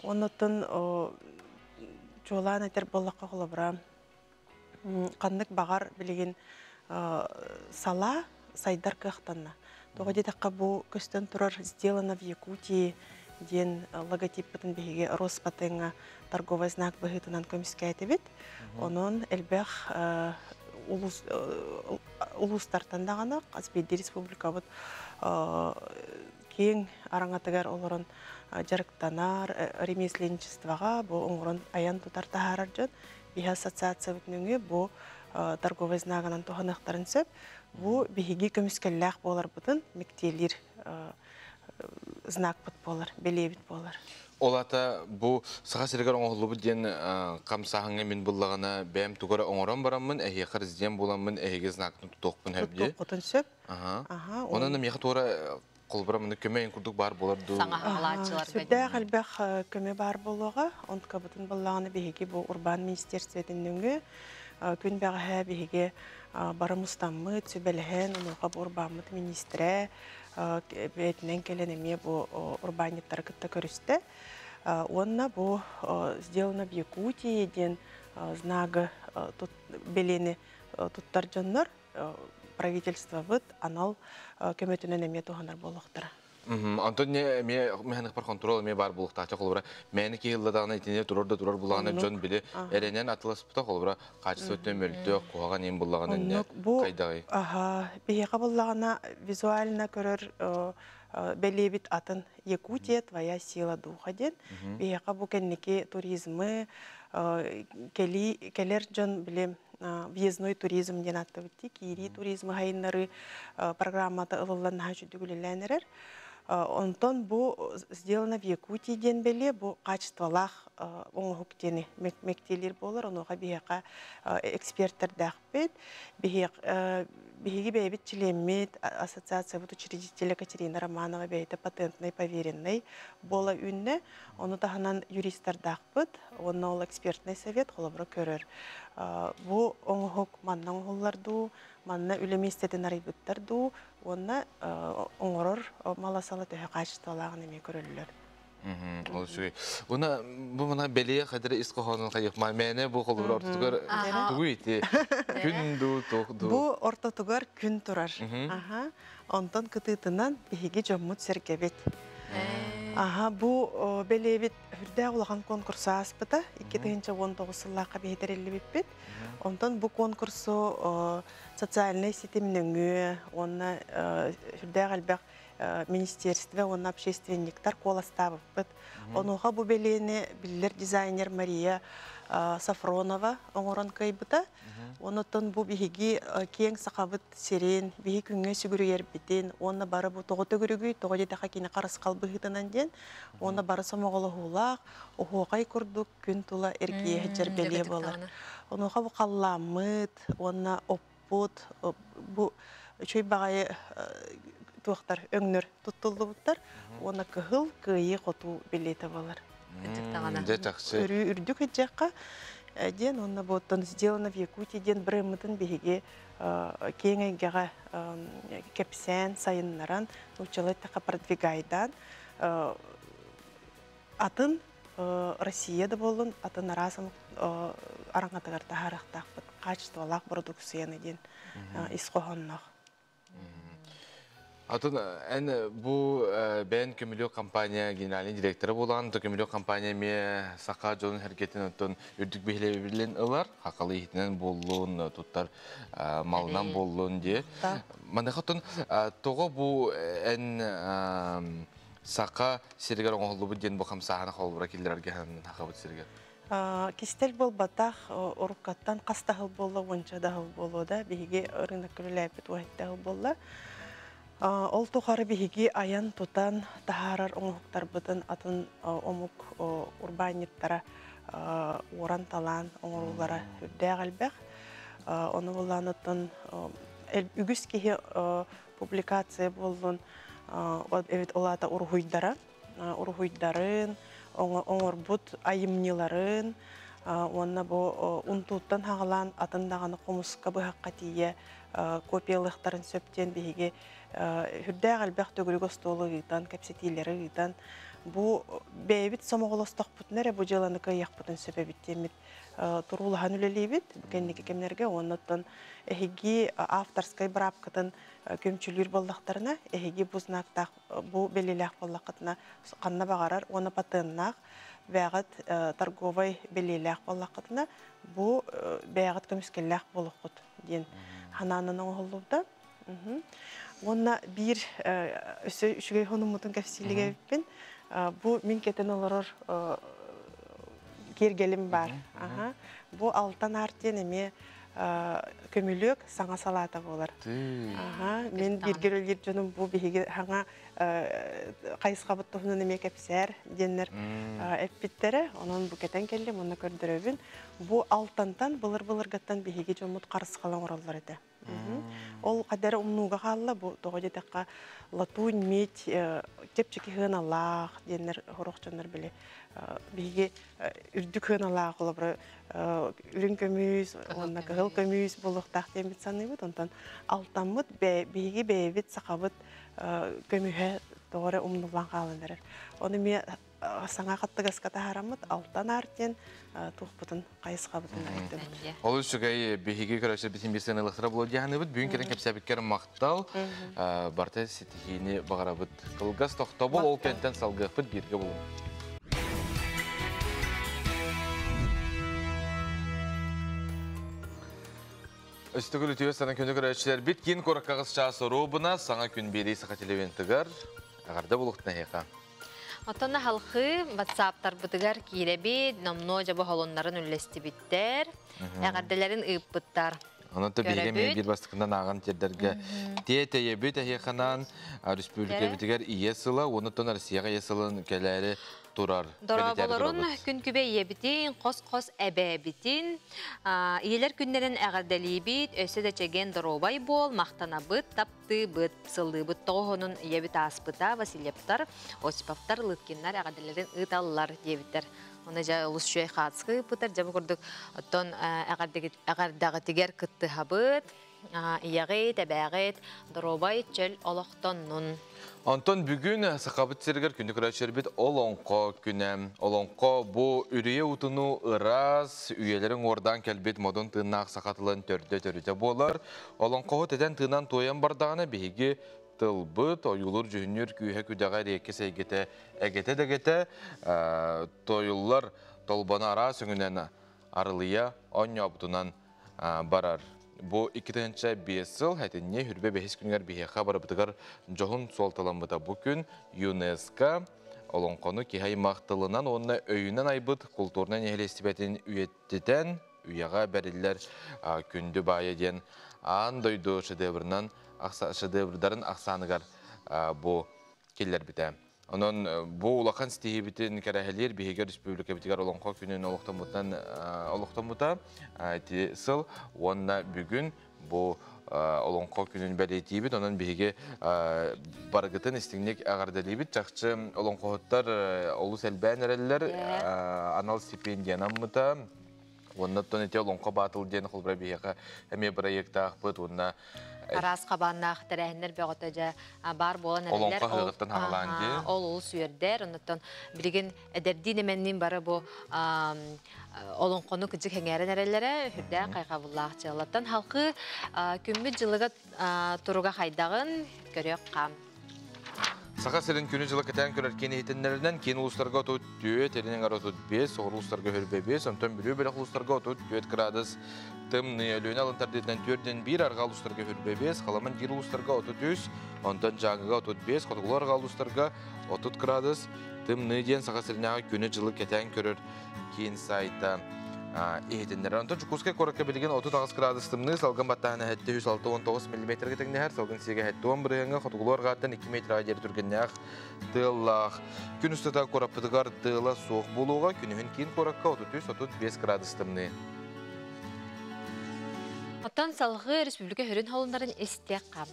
Оннуттан чуолаан этэр буоллахха холобура ханнык баҕар билигин салаа сайдар кыахтанна. Тоҕо диэтэххэ бу көстөн турар «Сделано в Якутии» диэн логотиппытын биһиги Роспатеҥҥа торговый знак быһыытынан көмүскээтибит. Онон элбэх улуустартан даҕаны хас биирдии республикабыт киэҥ араҥатыгар олорон дьарыктанар ремесленничествоҕа бу оҥорон айан тутар таһаарар дьон биһи ассоциациябыт нөҥүө бу торговый знагынан туһаныахтарын сөп. Бу биһиги көмүскэллээх буоларбытын мэктиэлиир Знакпыт буолар, бэлиэбит буолар. Ол аата бу Саха сиригэр оҥоһуллубут диэн хамсааһыҥҥа мин буллаҕына бэйэм тугу эрэ оҥорон бараммын, эһиэхэ резидент буоламмын эһиги знакын тутуохпун сөп дии. Тутуоххутун сөп. Аха. Онон миэхэ туора холобура маны көмө курдук баар буолар дуу. Саҥа хаалааччыларга. Сүрдээх элбэх көмө баар буолуоҕа. Онтукабытын буллаҕына биһиги бу урбаан министерствотын нөҥүө күн бэҕэһээ биһиги бары мустаммыт, сүбэлэһэн, онуоха бу урбааммыт министрэ бэйэтинэн кэлэн эмиэ бу урбаанньыттары кытта көрүстэ. Уонна бу «Сделано в Якутии» диэн знагы бэлиэни туттар дьоннор правительствобыт анал көмөтүнэн эмиэ туһанар буолуохтара. Онтон эмиэ мэхэнэхпэр контрол эмиэ баар буолуохтаах. Холобура, мэни киһи ылладаҕына итини турар да турар булаҕына дьон били эрэнэн атыласпыта холобура качество өттүнэн мөлтөх, куһаҕан иин буллаҕына инне хайдаҕый? Аха, биһиэхэ буллаҕына визуально көрөр бэлиэбит атын Якутия твоя сила духа диэн. Биһиэхэ бу кэнники туризмы кели кэлэр дьон били въездной туризм диэн ааттабыт дии, киирии туризмы хайыннары программата ылыллан наһаа үчүгдүк үлэлээн эрэр. Онтон бу сделано в Якутии диэн бэлиэ бу качестволаах оҥоһук диэни мэктиэлиир буолар. Онуоха биһиэхэ экспертэрдээхпит. Биһиги бэйэбит чилиэммит, ассоциациябыт учредителя Катерина Романова бэйэтэ патентный поверенный буола үүннэ. Ону таһынан юристардаахпыт, уонна ол экспертный совет холобура көрөр. Бу оҥоһук манна оҥоһуллар дуу, манна үлэ миэстэтин арыйбыттар дуу, уонна оҥорор мала-сала төһө качестволааҕын эмиэ көрөллөр. Ол үчүгэй. Уна бу мына бэлиэ хадыр ис хоһоонун хайыхма мээнэ бу холобур ортотугар тугу ити күн дуу туох дуу. Бу ортотугар күн турар. Аха. Онтон кытыытынан биһиги дьоммут сэргэбит. Аха, бу бэлиэбит үрдээх улахан конкурсу ааспыта. 2019 сыллаахха биһи тэриллибиппит. Онтон бу конкурсу социальнай ситим нөҥүө уонна үрдээх элбэх министерство уонна общественниктар куоластаабыппыт. Онуоха бу бэлиэни биллэр дизайнер Мария Сафронова оҥорон кыайбыта. Онотон бу биһиги киэҥ сахабыт сирин, биһи күҥҥэ сүгүрүйэрбитин, уонна бары бу тоҕо төгүрүгүй, тоҕо диэтэхэ кини харысхал быһыытынан диэн, уонна бары сомоҕолоһуулаах, оһуохай курдук күн тула эргийэ сылдьар бэлиэ буолар. Онуоха бу халлааммыт уонна оппут бу үчүгэй баҕайы туохтар өҥнөр туттуллубуттар уонна кыһыл кыайыы хотуу билиэтэ буолар. Дьэ чахчы. Өрүү үрдүк ыдьахха диэн уонна буоттан сделано в Якутии диэн брэммытын биһиги киэҥ эйгэҕэ кэпсээн сайыннаран нууччалыы эттэххэ продвигайдаан атын Россия да буоллун атын араас араҥатыгар таһаарыахтаахпыт качестволаах продукцияны диэн ис хоһоонноох. Атын эн бу бэйэн көмүлүөк компания генеральный директора буолан, то көмүлүөк компания эмиэ саха дьонун хэргэтин оттон үрдүк биһилэбилин ылар, хакалы иһитинэн буоллун, туттар малынан буоллун дии. Маныаха оттон тоҕо бу эн саха сиригэр оҥоһуллубут диэн бу хамсааһына холобура киллэрэргэ хахабыт сиригэр? Кистэл буолбатах, уруккаттан хас да сыл буолла, уонча да сыл буолуо да, биһиги рынок үлэлээбит уһатта сыл буолла. Ол тухары биһиги айан-тутан таһаарар оҥоһуктарбытын атын омук урбаанньыттара уоран-талаан оҥоруулара үрдээх элбэх. Ону буллаан оттон үгүс киһи публикация буоллун, эбит ол аата уруһуйдара, уруһуйдарын, оҥорбут айымньыларын уонна бу унтууттан хаҕалаан атын даҕаны хомуска быһахха тиийэ копиялыахтарын сөп диэн биһиги үрдээх элбэх төгүрүк остуолу ыытан, кэпсэтиилэри ыытан, бу бэйэбит сомоҕолостохпутуна эрэ бу дьыаланы кыайыахпытын сөп эбит диэммит туруулаһан үлэлиибит бу кэнники кэмнэргэ уонна эһиги авторскай быраапкытын көмчүлүүр буоллахтарына, эһиги бу знактаах бу бэлиэлээх буоллаххытына ханна баҕарар уонна патеннаах бэйэҕит торговай бэлиэлээх буоллаххытына бу бэйэҕит көмүскэллээх буолуоххут диэн ханаанан оҥоһуллубута. Уонна биир өссө үчүгэй хонуммутун кэпсиилигэбиппин. Бу мин кэтэн олорор киэргэлим бар. Бу алтан аар диэн эмиэ Көмүлүөк саҥа салаата буолар. Аха, мен бирге үлелиир дьонум бу биһиги хаҥа хайысхабыт туһунан эмиэ кэпсээр диэннэр эппиттэрэ. Онон бу кэтэн кэллим, онно көрдөрөбүн. Бу алтантан былыр-былыргаттан биһиги дьоммут харысхал оҥороллор этэ. Ол хадара умнууга хаалла бу тоҕо диэтэххэ латунь, медь чэпчэки сыаналаах диэннэр сорох дьоннор били биһиги үрдүк сыаналаах холобура үрүҥ көмүс уонна кыһыл көмүс буолуохтаах диэммит саныыбыт. Онтон алтаммыт биһиги бэйэбит сахабыт көмүһэ тоҕо эрэ умнуллан хаалан эрэр. Ону эмиэ саҥа хаттыгаска таһаараммыт алтан аар диэн туохпутун хайысхабытын айдыбыт. Ол үчүгэй биһиги көрөчү битин бирсен ылыктара буолуо диэханыбыт. Бүгүн кэлэн кэпсээбиккэр махтал. Барта ситиһиини баҕарабыт. Кылгас тохтобул ол кэнтэн салгыахпыт бииргэ булун. Өстөгүл үтүө сана күнү көрөөччүлэрбит киин куоракка чаас оруобуна саҥа күн биэрии саха телевизорыгар аҕарда булуктна эһиэхэ. Оттон халхы ватсаптарбытыгар киирэбит, номнуо дьабы холоннарын үллэстибиттэр, эҕэрдэлэрин ыыппыттар. Онон то биһиги эмиэ биир бастакынан ааҕан тиэрдэргэ тиэтэйэбит эһиэхэнэн республикабытыгар ийэ сыла, онуттан Россияҕа ийэ сылын кэлээри турар. Дорооболорун күн күбэ ийэбитин, хос-хос эбээбитин, ийэлэр күннэрин эҕэрдэлиибит, өссө да чэгиэн доруобай буол, махтанабыт, таптыыбыт, сыллыыбыт тоҕоһонун ийэбит ааспыта Васильевтар, Осиповтар, Лыткиннар эҕэрдэлэрин ыыталлар диэбиттэр. Оны дьэ олус үчүгэй хаатыска ыыппыттар, дьэ бу курдук оттон эҕэрдэҕитигэр кыттыһабыт, ийэҕит, эбээҕит, доруобай, чөл олохтоннун. Онтон бүгүн Сахабыт сиригэр күндү көрөөччүлэрбит Олоҥхо күнэ. Олоҥхо бу үрүйэ утуну ыраас, үйэлэрин уордаан кэлбит модун тыыннаах саха тылын төрдө-төрүтэ буолар. Олоҥхоһут этэн тыынан туойан бардаҕына биһиги тылбыт, ойуулуур дьүһүннүүр күүһэ-күдэҕэ эриэккэс эйгэтэ эгэтэ-дэгэтэ тойуллар толбоно араас өҥүнэн арылыйа оонньообутунан барар. Бу 2005 сыл хэтинни хүрбэ бэһис күнүгэр биһиэхэ барыбытыгар дьоһун суолталаммыта. Бу күн ЮНЕСКО олоҥхону киһи аймах тылынан уонна өйүнэн айбыт култуурунай нэһилиэстибэтин үйэттитэн үйэҕэ бэриллэр күндү баайа диэн аан дойду шедеврынан шедеврдарын ахсааныгар бу киллэрбитэ. Онон бу улахан ситиһиибитин кэрэһэлиир биһиги республикабытыгар Олоҥхо күнүн олохтоммутунан олохтоммута ити сыл уонна бүгүн бу Олоҥхо күнүн бэлиэтиибит. Онон биһиги барыгытын истиҥник эҕэрдэлиибит. Чахчы олоҥхоһуттар олус элбээн эрэллэр. Анал стипендиянаммыта. Уонна оттон ити Олоҥхо Баатыл диэн холбура биһиэхэ эмиэ бырайыактаахпыт уонна араас хабааннаах тэрээһиннэр бөҕөтө дьэ баар буолан эрэллэр. Олоҥхо ыһыаҕыттан хаҕалаан дии. Ол олус үөрдэр. Оннуттан билигин эдэрдиин эмэнниин бары бу олоҥхону кыдьык эҥээрэн эрэллэрэ үрдээх хайҕабыллаах дьыалаттан халкы күммүт дьылыга туруга хайдаҕын көрүөх хаам. Саха сирин күнү-дьылы кэтээн көрөр киин иһитиннэринэн киин улуустарга 34, илин эҥэр 35, соҕуруу улуустарга 25, онтон Бүлүү бөлөх улуустарга 34 градус тымныы. Өлүөнэ алын тардыытынан 4-1, арҕаа улуустарга 25, Халаман диир улуустарга 33, онтон Дьааҥыга 35, хотугулуу арҕаа улуустарга 30 градус тымныы диэн Саха сиринээҕи күнү-дьылы кэтээн көрөр киин сайта иһитиннэрэр. Онтон Дьокуускай куоракка билигин 38 градус тымныы, салгын баттааһына 769 миллиметргэ тэҥнэһэр, салгын сиэгэ 70 бырыһыаҥҥа, хотугулуу арҕааттан 2 метрга диэри түргэннээх тыаллаах. Күн устата куораппытыгар тыала суох буолуоҕа, күнүһүн киин куоракка 33-35 градус тымныы. Оттон салгыы республика хүрүн холуннарын истиэххэ.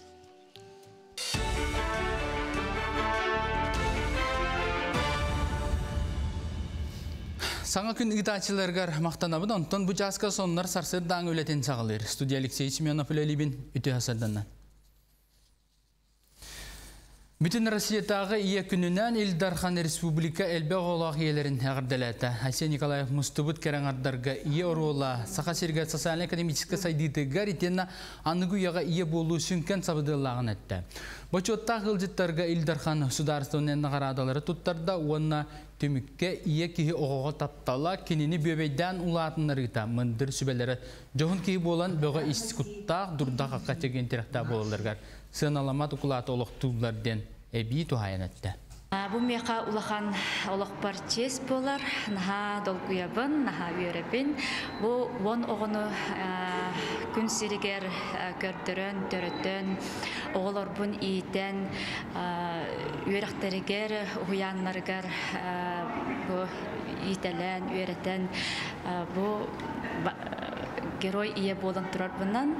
Саҥа күн ыытааччыларыгар махтанабын, онтон бу чааска соннор сарсыардааҥы үлэтин саҕалыыр. Студия Алексей Семенов үлэлиибин үтүө сарданна. Бүтүн Россиятааҕы Ийэ күнүнэн Ил Дархан республика элбэх оҕолоох ийэлэрин эҕэрдэлээтэ. Айсен Николаев мустубут кэрэҥардарга ийэ оруола Саха сиригэр социально-экономическай сайдыытыгар итиэннэ аныгы үйэҕэ ийэ буолуу сүҥкэн сабыдыаллааҕын эттэ. Бочуоттаах ыалдьыттарга Ил Дархан судаарыстыбаннай наҕараадалары туттарда уонна түмүккэ ийэ киһи оҕоҕо таптала, кинини бүөбэйдээн улаатыннарыыта мындыр сүбэлэрэ дьоһун киһи буолан бөҕө ис куттаах, дурда-хахха чэгиэн тирэхтээх буолалларыгар сыаналаммат укулааты олохтууллар диэн эбии туһаайан эттэ. Бу миэхэ улахан олохпор чиэс буолар. Наһаа долгуйабын, наһаа үөрэбин. Бу уон оҕону күн сиригэр көрдөрөн, төрөтөн, оҕолорбун иитэн, үөрэхтэригэр, уһуйааннарыгар бу иитэлээн, үөрэтэн, бу герой ийэ буолан турарбынан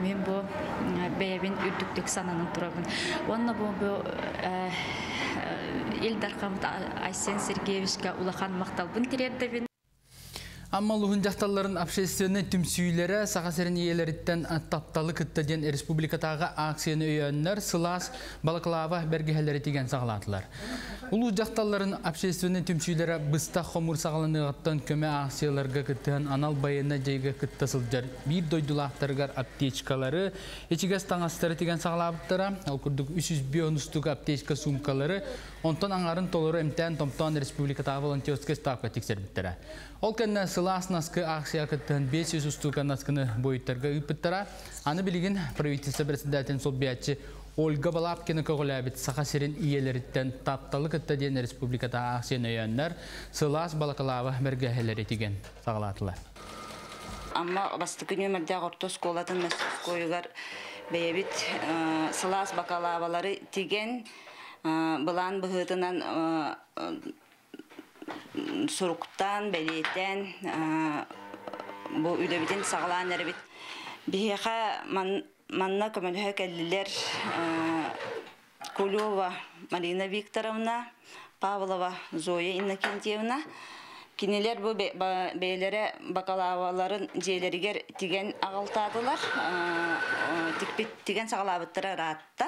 мен бу бэйэбин үрдүктүк сананан турабын. Уонна бу Ил Дархан Айсен Сергеевичка улахан махталбын тириэрдэбин. Амма улууһун дьахталларын общественнай түмсүүлэрэ Саха сирин ийэлэриттэн тапталы кытта диэн республикатааҕы акцияны өйөөннөр сылаас балаклава бэргэһэлэри тигэн саҕалаатылар. Улуус дьахталларын общественнай түмсүүлэрэ быстах хомуур саҕаланыаҕыттан көмө акцияларга кыттыһан анал байыаннай дьайыыга кытта сылдьар биир дойдулаахтарыгар аптечкалары, ичигэс таҥастары тигэн саҕалаабыттара. Ол курдук 305 устук аптечка суумкалары, онтон аҥарын толору эмтээн-томтоон республикатааҕы волонтерскай ставка тиксэрбиттэрэ. Ол кэннэ сылаас наскы акция кыттыһан 500 устуука наскыны буойуттарга ыыппыттара. Аны билигин правительство председателин солбуйааччы Ольга Балабкина көҕүлээбит Саха сирин ийэлэриттэн тапталы кытта диэн республикатааҕы акцияны өйөөннөр сылаас балакалаава бэргэһэлэри тигэн саҕалаатылар. Амма бастакы нүөмэрдээх орто оскуолатын мастерскойугар бэйэбит сылаас бакалавалары тигэн былаан быһыытынан суруктаан, бэлиэтээн бу үлэбитин саҕалаан эрэбит. Биһиэхэ манна көмөлөһө кэллилэр Кулева Марина Викторовна, Павлова Зоя Иннокентьевна. Кинилэр бу бэйэлэрэ бакалаваларын дьиэлэригэр тигэн аҕалтаатылар. Тикпит тигэн саҕалаабыттара ыраатта.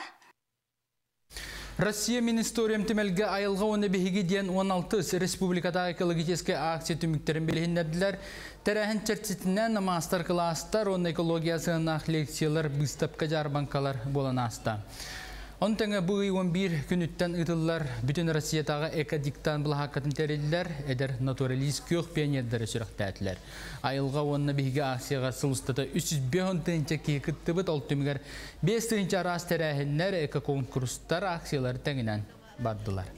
Россия мин историям түмэлгэ айылҕа уонна биһиги диэн 16 республикатааҕы экологическай акция түмүктэрин билиһиннэрдилэр. Тэрээһин чэрчитинэн маастар-кылаастар уонна экология сыһыаннаах лекциялар, быыстапка-дьаарбаҥкалар буолан ааста. Ону тэҥэ бу ый 11 күнүттэн ыытыллар Бүтүн Россиятааҕы эко-диктант былаһааккатын тэриллэр эдэр натуралист күөх пионердары сүрэхтээтилэр. Айылҕа уонна биһиги акцияҕа сыл устата 305 тыһыынча киһи кыттыбыт, ол түмүгэр 5 тыһыынча араас тэрээһиннэр, эко-конкурстар, акциялар тэҥинэн бардылар.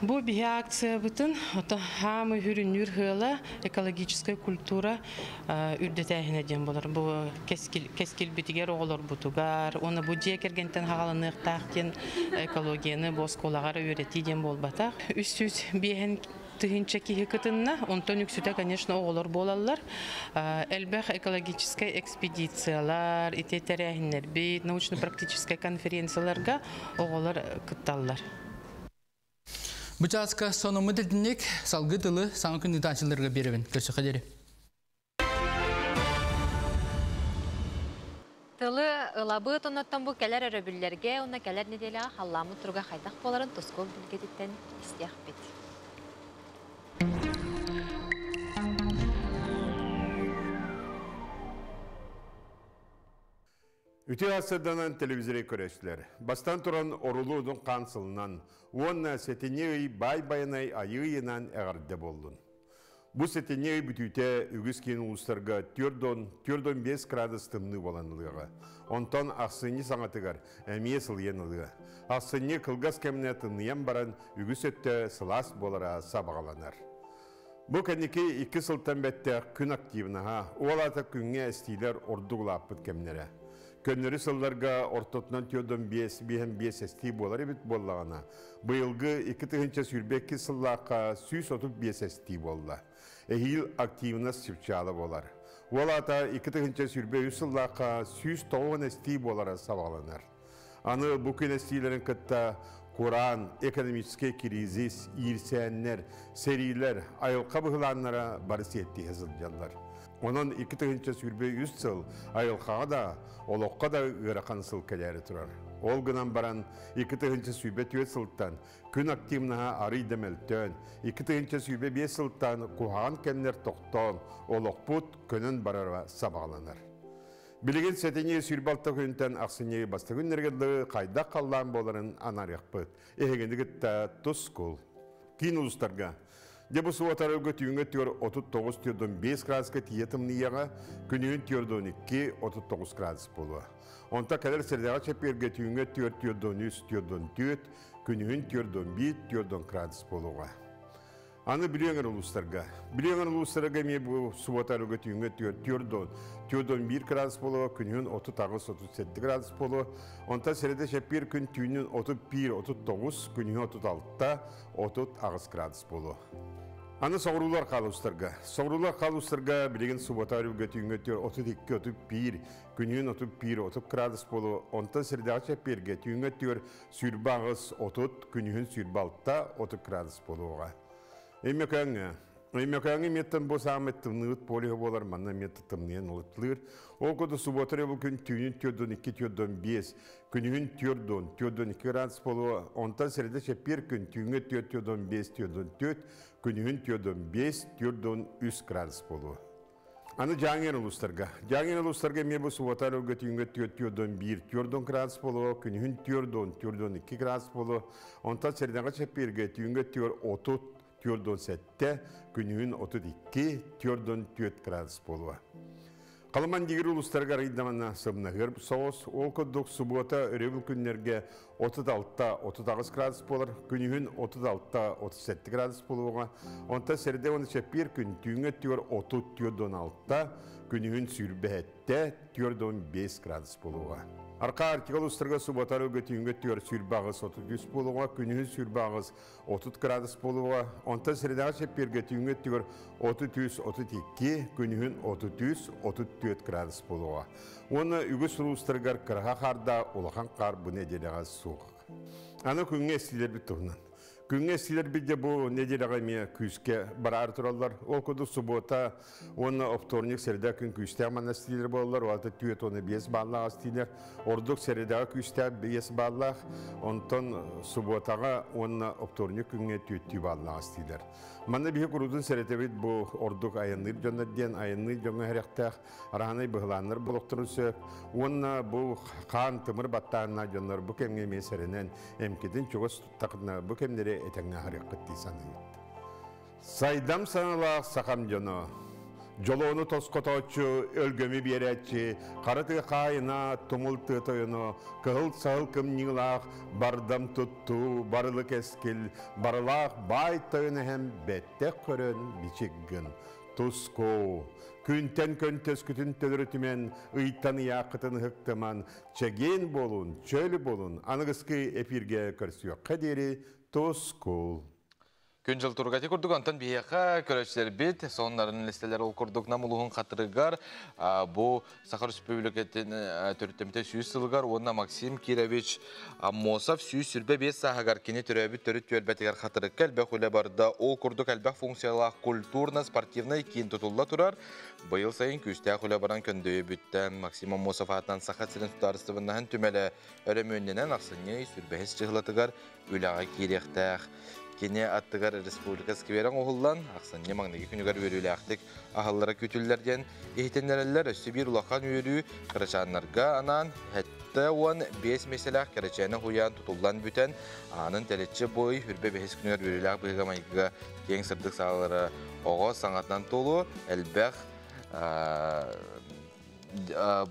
Бу биһи акциябытын ото хаамы хүрүннүүр хыала экологическая культура үрдэтээһинэ диэн болар. Бу кэскилбитигэр оҕолорбутугар, уонна бу дьиэ кэргэнтэн хаҕаланыахтаах диэн экологияны бу оскуолаҕар үөрэтии диэн буолбатах. 305 тыһыынча киһи кытынна, онтон үксүтэ, конечно, оҕолор буолаллар. Элбэх экологическай экспедициялар, ити тэрээһиннэрбит, научно-практическай конференцияларга оҕолор кытталлар. Бу чааска сонуммут итинник салгыы тылы саҥа күн ыытааччыларга биэрэбин. Көрсөххө диэри. Тылы ылабыт оннуттан бу кэлэр өрөбүллэргэ уонна кэлэр нэдиэлэҕэ халлааммыт туруга хайдах буоларын тускул билгэтиттэн истиэхпит. Үтүө сарсыарданан телевизоры көрөөччүлэр. Бастан туран Орулу Удун хаан сылынан уонна сэтинньи ый баай байанай айыы ыйынан эҕэрдэ буоллун. Бу сэтинньи ый бүтүүтэ үгүс киин улуустарга 4-4,5 градус тымныы буолан ылыаҕа. Онтон ахсынньы саҥатыгар эмиэ сылыйан ылыа. Ахсынньы кылгас кэмнэ тымныйан баран үгүс өттө сылаас буолара сабаҕаланар. Бу кэнники икки сылтан бэттэх күн активнаһа, ол аата күҥҥэ эстиилэр ордук улааппыт кэмнэрэ. Көннөрү сылларга ортотунан 4,5 5,5 эстии буолар эбит буоллаҕына, быйылгы 2022 сыллаахха 135 эстии буолла. Эһиил активность чыпчаала буолар. Ол аата 2023 сыллаахха 190 эстии буолара сабаҕаланар. Аны бу күн эстиилэрин кытта кураан, экономическай кризис, иирсээннэр, сэриилэр, айылҕа быһылааннара бары сиэттиһэ сылдьаллар. Онон 2023 сыл айылҕаҕа да, олоххо да ыарахан сыл кэлээри турар. Ол гынан баран 2024 сылтан күн активнаһа арый да мөлтөөн, 2025 сылтан куһаҕан кэмнэр тохтоон, олохпут көнөн барара сабаҕаланар. Билигин сэтинньи 26 күнтэн ахсынньы бастакы күннэргэ дылы хайдах халлаан буоларын анаарыахпыт. Эһигини кытта тускул. Киин улуустарга Дьэ бу суотарга түүҥҥэ түөр 39-45 градуска тиийэ тымныйыаҕа, күнүһүн 42-39 градус буолуо. Онто кэлэр сэрдэҕэ чэппиэргэ түүҥҥэ түөр 43-44, күнүһүн 41-40 градус буолуоҕа. Аны Бүлүү эҥэр улуустарга. Бүлүү эҥэр улуустарга эмиэ бу субуота өрөгө түүҥҥэ 4 4,1 градус буолуо, күнүһүн 38-37 градус буолуо. Онтон сэрэдэ чэппиэр күн түүнүн 31-39, күнүһүн 36-38 градус буолуо. Аны соҕуруулар хаалустарга. Соҕуруулар хаалустарга билигин субуота өрөгө түүҥҥэ 32-31, күнүһүн 31-30 градус буолуо. Онтон сэрэдэҕэ чэппиэргэ түүҥҥэ 4 28-30, күнүһүн 26-30 градус буолуоҕа. Өймөкөөҥҥө. Өймөкөөҥҥө миэттэн бу саамай тымныыбыт полюһа буолар, манна эмиэ тымныйан ылытлыыр. Ол курдук субуота өрөбүл күн түүнүн 4,2-4,5, күнүһүн 4,4,2 градус буолуо. Онтон сэрэдэ чэппиэр күн түүҥҥэ 4,4,5-4,4, күнүһүн 4,5, 4,3 градус буолуо. Аны Дьааҥы улуустарга. Дьааҥы улуустарга эмиэ бу субуота өрөбүлгэ түүҥҥэ 4,4,1, 4 градус буолуо, күнүһүн 4,4,2 градус буолуо. Онтон сэрэдэҕэ чэппиэргэ түүҥҥэ 4,30, 4,7, күнүһүн 32, 4,4 градус буолуо. Халыман дигир улуустарыгар ыйдамана сымнаһыар соҕус, ол курдук субуота өрөбүл күннэргэ 36-38 градус буолар, күнүһүн 36-37 градус буолуоҕа. Онтон сэрдэ уонна чэппиэр күн түүҥҥэ 4-34-6, күнүһүн 27 4-5 градус буолуоҕа. Арка Арктика улуустарга субуота өрөбүлгэ түүҥҥэ 4-28-33 буолуоҕа, күнүһүн 28-30 градус буолуоҕа. Онтон средаҕа чэппиэргэ түүҥҥэ 33-32, күнүһүн 33-34 градус буолуоҕа. Уонна үгүс улуустарыгар кыраһа хаарда улахан хаар бу нэдиэлэҕэ суох. Аны күҥҥэ эстиилэрбит туһунан. Күҥҥэ эстиилэрбит дьэ бу нэдиэлэҕэ эмиэ күүскэ бараары тураллар. Ол курдук субуота уонна вторник среда күн күүстээх манна эстиилэр буолаллар. Ол аата 4,5 бааллаах эстиилэр. Ордук средаҕа күүстээх 5 бааллаах. Онтон субуотаҕа уонна вторник күҥҥэ 4 бааллаах эстиилэр. Манна биһи куруутун сэрэтэбит бу ордук айанныыр дьоннор диэн айанныыр дьоҥҥо эрэхтээх араанай быһылааннар болохторун сөп. Уонна бу хаан тымыр баттаанна дьоннор бу кэмҥэ эмиэ сэрэнэн эмкитин чугас туттахына бу кэмнэри этэҥҥэ аһарыаххыт дии саныыбыт. Сайдам саналаах сахам дьоно, дьолуону тоскотооччу, өлгөмү биэрээччи, хара тыа хаайына, тумул тыа тойоно, кыһыл саһыл кымньыылаах, бардам туттуу, барылы кэскил, барылаах баай тойон эһэм бэттэх көрөн бичик гын. Туску, күнтэн көнтөскүтүн төлөрүтүмэн, ыйтан ыйааххытын ыһыктыман, чэгиэн буолун, чөл буолун, аныгыскы эфиргэ көрсүөххэ диэри тускул. Күн-дьыл туруга ити курдук, онтон биһиэхэ көрөөччүлэрбит сонуннарын листэлэр ол курдук Нам улууһун хатырыгар бу Саха Республикатын төрүттэммитэ 100 сылыгар уонна Максим Кирович Аммосов 125 сааһыгар кини төрөөбүт төрүт түөлбэтигэр Хатырыкка элбэх үлэ барда. Ол курдук элбэх функциялаах культурно-спортивнай киин тутулла турар. Быйыл сайын күүстээх үлэ баран көндөйө бүттэ. Максим Аммосов аатынан Саха сирин судаарыстыбаннаһын түмэлэ өрөмүөннэнэн ахсынньы 25 чыһылатыгар үлэҕэ киириэхтээх. Кини аттыгар республика скверин оһуллан, ахсынньы маҥнайгы күнүгэр үөрүүлээхтик аһыллара күүтүллэр диэн иһитиннэрэллэр. Өссө биир улахан үөрүү кырачааннарга анаан 75 миэстэлээх кэрэчээнэ уһуйаан тутуллан бүтэн, аанын тэлэччи бой үрбэ бэһис күнүгэр үөрүүлээх быһыыга-майгыга киэҥ сырдык саалалара оҕо саҥатынан туолуо, элбэх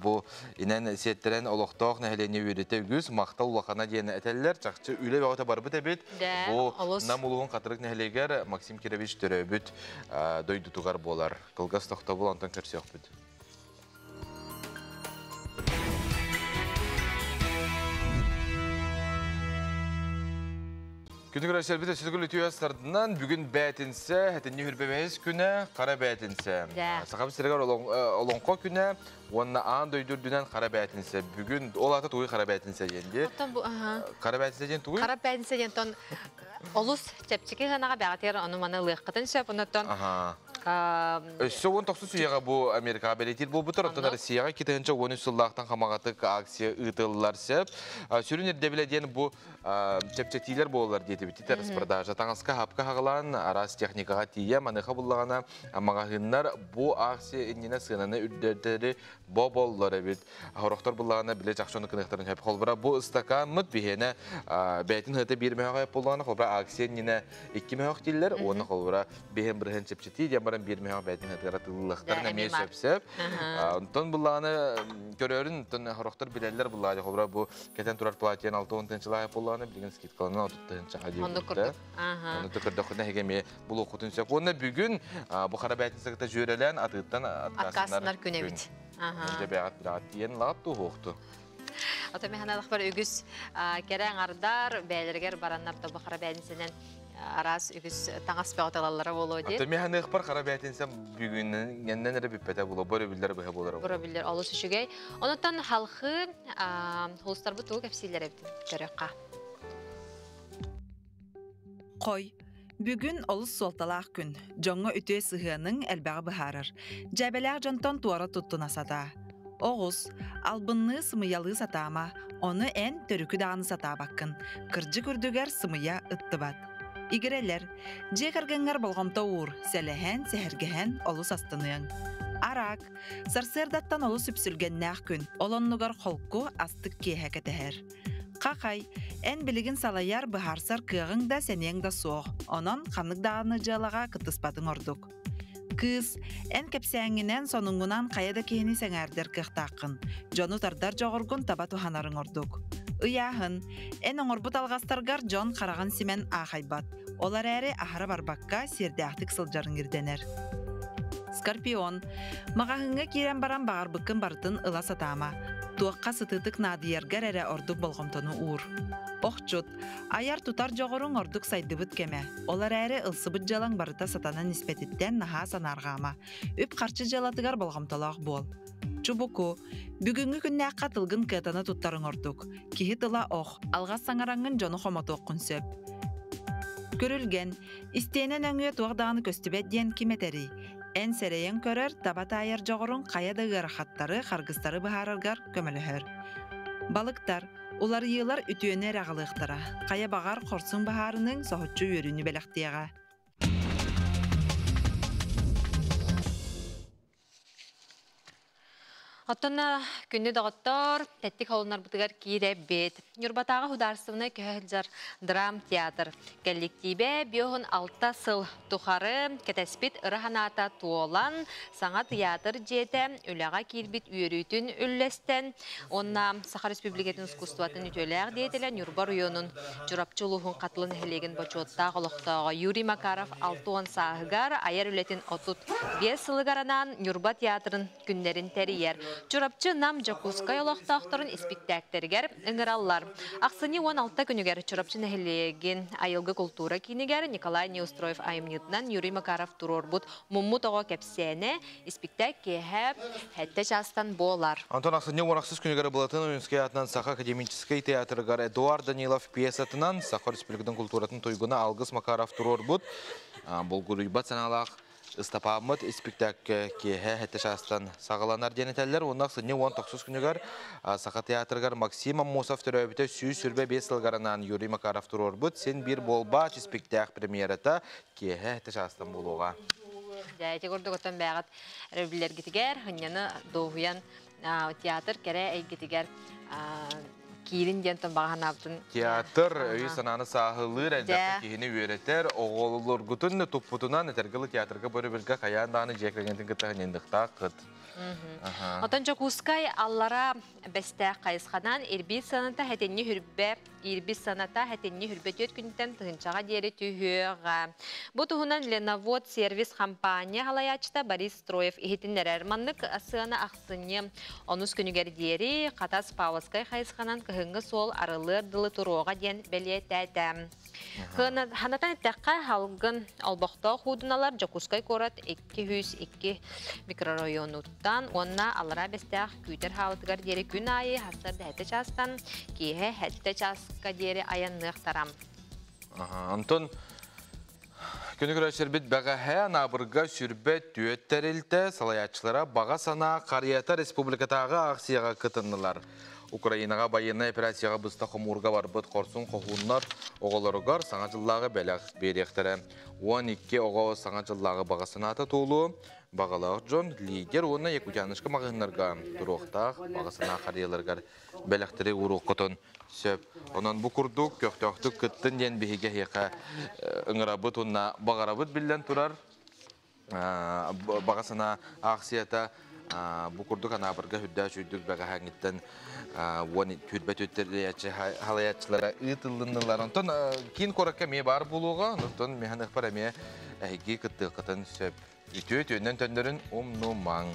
бу инэн сиэттэрэн олохтоох нэһилиэнньэ үөрэтэ үгүс, махтал улахана диэн этэллэр. Чахчы үлэ бөҕөтө барбыт эбит. Бу Нам улууһун Хатырык нэһилиэгэр Максим Кирович төрөөбүт дойдутугар буолар. Кылгас тохтобул онтон көрсүөхпүт. Күнү көрөсөрбүт өссө үтүө сардынан бүгүн бээтинсэ, этинни хүрбэбэһис күнэ, қара бээтинсэ. Сахабыт сиригэр олоҥхо күнэ, уонна аан дойду үрдүнэн қара бээтинсэ. Бүгүн ол ата тугуй қара бээтинсэ диэн дии. Қара бээтинсэ диэн тугуй? Қара бээтинсэ диэн тон олус чэпчэки гынаҕа бэҕэтигэр ону маны ылыаххытын сөп, оннуттан Өссө 19 үйэҕэ бу Америкаҕа бэлиэтиир буолбуттар, оттон Россияҕа 2013 сыллаахтан хамаҕатык акция ыытыллар сөп. Сүрүн ирдэбилэ диэн бу чэпчэтиилэр буолалар диэтибит. Распродажа таҥаска хапка хаҕалаан араас техникаҕа тиийэ маныха буллаҕына маҕаһыыннар бу акция иннинэ сыананы үрдэрдэри боболлор эбит. Хорохтор буллаҕына биле чахчону кыныхтарын хөп. Холбура бу ыстакааммыт биһиэнэ бэйтин хыта биир мөһөҕө боллаҕына холбура акция иннинэ икки мөһөх дииллэр уонна холбура биһиэн бырыһын чэпчэтии диэн баран баран биир мөһөх бэйтин хатыгара тыллахтар эмиэ сөп-сөп. Онтон буллааны көрөрүн, онтон хорохтор билэллэр буллааны хобра бу кэтэн турар платьен 60 тыһынчалаах буоллааны билигин скидкаланан 30 тыһынчаҕа диир. Онну көрдөххүнэ эһиги эмиэ булуоххутун сөп. Уонна бүгүн бу хара бээтинсэ кытта дьүөрэлээн атыыттан откастанар күн эбит. Дьэ бэҕэт билэҕит тиийэн лаҕат туһуохту. Ото механалахпар үгүс кэрэ аҥардар бээлэригэр бараннар тобу хара бээтинсэнэн араас үгүс таҥас бөҕөтө ылаллара буолуо дии. Ото механыахпар хара бээтинсэ бүгүннэн эрэ бүппэтэ буолуо, бу өрөбүллэр быһа буолар. Бу өрөбүллэр олус үчүгэй. Онуттан халхы хулустарбыт тугу кэпсииллэр эбитин көрүөххэ. Хой. Бүгүн олус суолталаах күн. Дьоҥҥо үтүө сыһыаныҥ элбэҕи быһаарар. Дьээбэлээх дьонтон туора туттуна сатаа. Оҕус. Албынныы сымыйалыы сатаама. Ону эн төрүкү даҕаны сатаабаккын. Кырдьык үрдүгэр сымыйа ыттыбат. Игирэлэр. Дьиэ кэргэҥҥэр болҕомто уур. Сэлэһэн, сэһэргэһэн олус астыныаҥ. Араак. Сарсыардаттан олус үпсүлгэннээх күн. Ол оннугар холку, астык киэһэ кэтэһэр. Хахай, эн билигин салайар, быһаарсар кыаҕыҥ да, сэниэҥ да суох. Онон ханнык даҕаны дьыалаҕа кыттыспатыҥ ордук. Кыыс, эн кэпсээҥҥинэн, сонуҥҥунан хайа да киһини сэҥээрдэр кыахтааххын. Дьону тардар дьоҕургун таба туһанарыҥ ордук. Ыйааһын, эн оҥорбут алҕастаргар дьон хараҕын симэн аахайбат. Ол эрээри аһара барбакка сиэрдээхтик сылдьарыҥ ирдэнэр. Скорпион, маҕаһыыҥҥа киирэн баран баҕарбыккын барытын ыла сатаама. Туохха сытыытык наадыйаргар эрэ ордук болҕомтону уур. Охчут, айар-тутар дьоҕуруҥ ордук сайдыбыт кэмэ. Ол эрээри ылсыбыт дьыалаҥ барыта сатанан испэтиттэн наһаа санаарҕаама. Үп-харчы дьыалатыгар болҕомтолоох буол. Чубуку, бүгүҥҥү күннээххэ тылгын кыатана туттарыҥ ордук. Киһи тыла ох, алҕас саҥараҥҥын дьону хомотуоххун сөп. Күрүлгэн, истиэнэ нөҥүө туох даҕаны көстүбэт диэн ким этэрий? Эн сэрэйэн көрөр, таба таайар дьоҕуруҥ хайа да ыарахаттары, харгыстары быһаараргар көмөлөһөр. Балыктар, уларыйыылар үтүөнү эрэ аҕалыахтара. Хайа баҕар хорсун баһаарыныҥ соһуччу үөрүүнү бэлэхтиэҕэ. Оттон күндү доҕоттор, тэттик холунарбытыгар киирэбит. Ньурбатааҕы художественнай көһө сылдьар драм театр кэлликтиибэ биоһун алта сыл тухары кэтэспит ыра санаата туолан, саҥа тыйаатыр дьиэтэ үлэҕэ киирбит үөрүүтүн үллэстэн, уонна Саха Республикатын искусствотын үтүөлээх деятелэ Ньурба оройуонун Чурапчы улууһун Хатылы нэһилиэгин бочуоттаах олохтооҕо Юрий Макаров 60 сааһыгар айар үлэтин 35 сылыгар анаан Ньурба театрын күннэрин тэрийэр. Чурапчы Нам Дьокуускай олохтоохторун испиктээктэригэр ыҥыраллар. Ахсынньы 16 күнүгэр Чурапчы нэһилиэгин айылгы култуура киинигэр Николай Неустроев айымньытынан Юрий Макаров туруорбут Муммут оҕо кэпсээнэ испиктээк киэһэ сэттэ чаастан буолар. Антон ахсынньы 16 күнүгэр Былатын Ойуунскай аатынан Саха академическай театрыгар Эдуард Данилов пьесатынан Саха Республикатын култууратын туйгуна Алгыс Макаров туруорбут Булгуруйбат санаалаах Ыстапааммыт испиктээккэ киэһэ сэттэ чаастан саҕаланар диэн этэллэр уонна ахсынньы 19 күнүгэр Саха театрыгар Максим Аммосов төрөөбүтэ 125 сылыгар анаан Юрий Макаров туруорбут «Син биир буолбаат» испиктээк премьерата киэһэ сэттэ чаастан буолуоҕа. Дьэ, ити курдук оттон бэйэҕит өрөбүллэргитигэр хынньаны дуоһуйан театр кэрэ эйгэтигэр киирин диэн баҕа санаабытын Театр өйү-санааны сааһылыыр, элбэххэ киһини үөрэтэр, оҕолоргутун туппутунан этэргэ театрга бөрөбүлгэ хайаан даҕаны дьиэ кэргэнтин кытта ханьындыктаах кыт. Отон Дьокуускай аллара Бэстээх хайысханан Ирбит сыаната хэтинни хүрбэ Ирбис саната хэтинни хүрбэ түөрт күнтэн тыһынчаҕа диэри түһүөҕэ. Бу туһунан Леновод сервис компания халайааччыта Борис Строев иһитиннэрэр. Маннык сыана ахсынньы онус күнүгэр диэри Хатас Павловскай хайысханан кыһыҥҥы суол арыллыар дылы туруоҕа диэн бэлиэтээтэ. Ханатан эттэххэ, салгын олбохтоох уудуналар Дьокуускай куорат 202 микрорайонуттан уонна Аллараа Бэстээх күүтэр хаалытыгар диэри күн аайы сарсыарда сэттэ чаастан киэһэ сэттэ чааска диэри айанныахтара. Онтон күнү көрөөччүлэрбит бэҕэһээ Анаабырга сүрбэ түөрт тэрилтэ салайааччылара Баҕа санаа харыйата республикатааҕы аахсыйаҕа кытыннылар. Украинаҕа байыаннай операцияҕа быстах хомуурга барбыт хорсун хоһууннар оҕолоругар Саҥа дьыллааҕы бэлэх биэриэхтэрэ. 12 оҕо Саҥа дьыллааҕы баҕа санаата туолуо. Баҕалаах дьон лидер уонна Якутяночка маҕаһыыннарга туруохтаах баҕа санаа харыйаларыгар бэлэхтэри ууруоххутун сөп. Онон бу курдук көхтөөхтүк кыттын диэн биһиги эһиэхэ ыҥырабыт уонна баҕарабыт биллэн турар. Баҕа санаа аахсыйата бу курдук Анаабырга үрдээх үрдүк бэҕэһээҥҥиттэн уон түрбэ түттэрээччи халайааччылара ыытыллыннылар. Онтон киин куоракка эмиэ баар буолуоҕа, онтон миһаныхпар эмиэ эһиги кыттыаххытын сөп. Үтүө түөннэн төннөрүн умнумаҥ.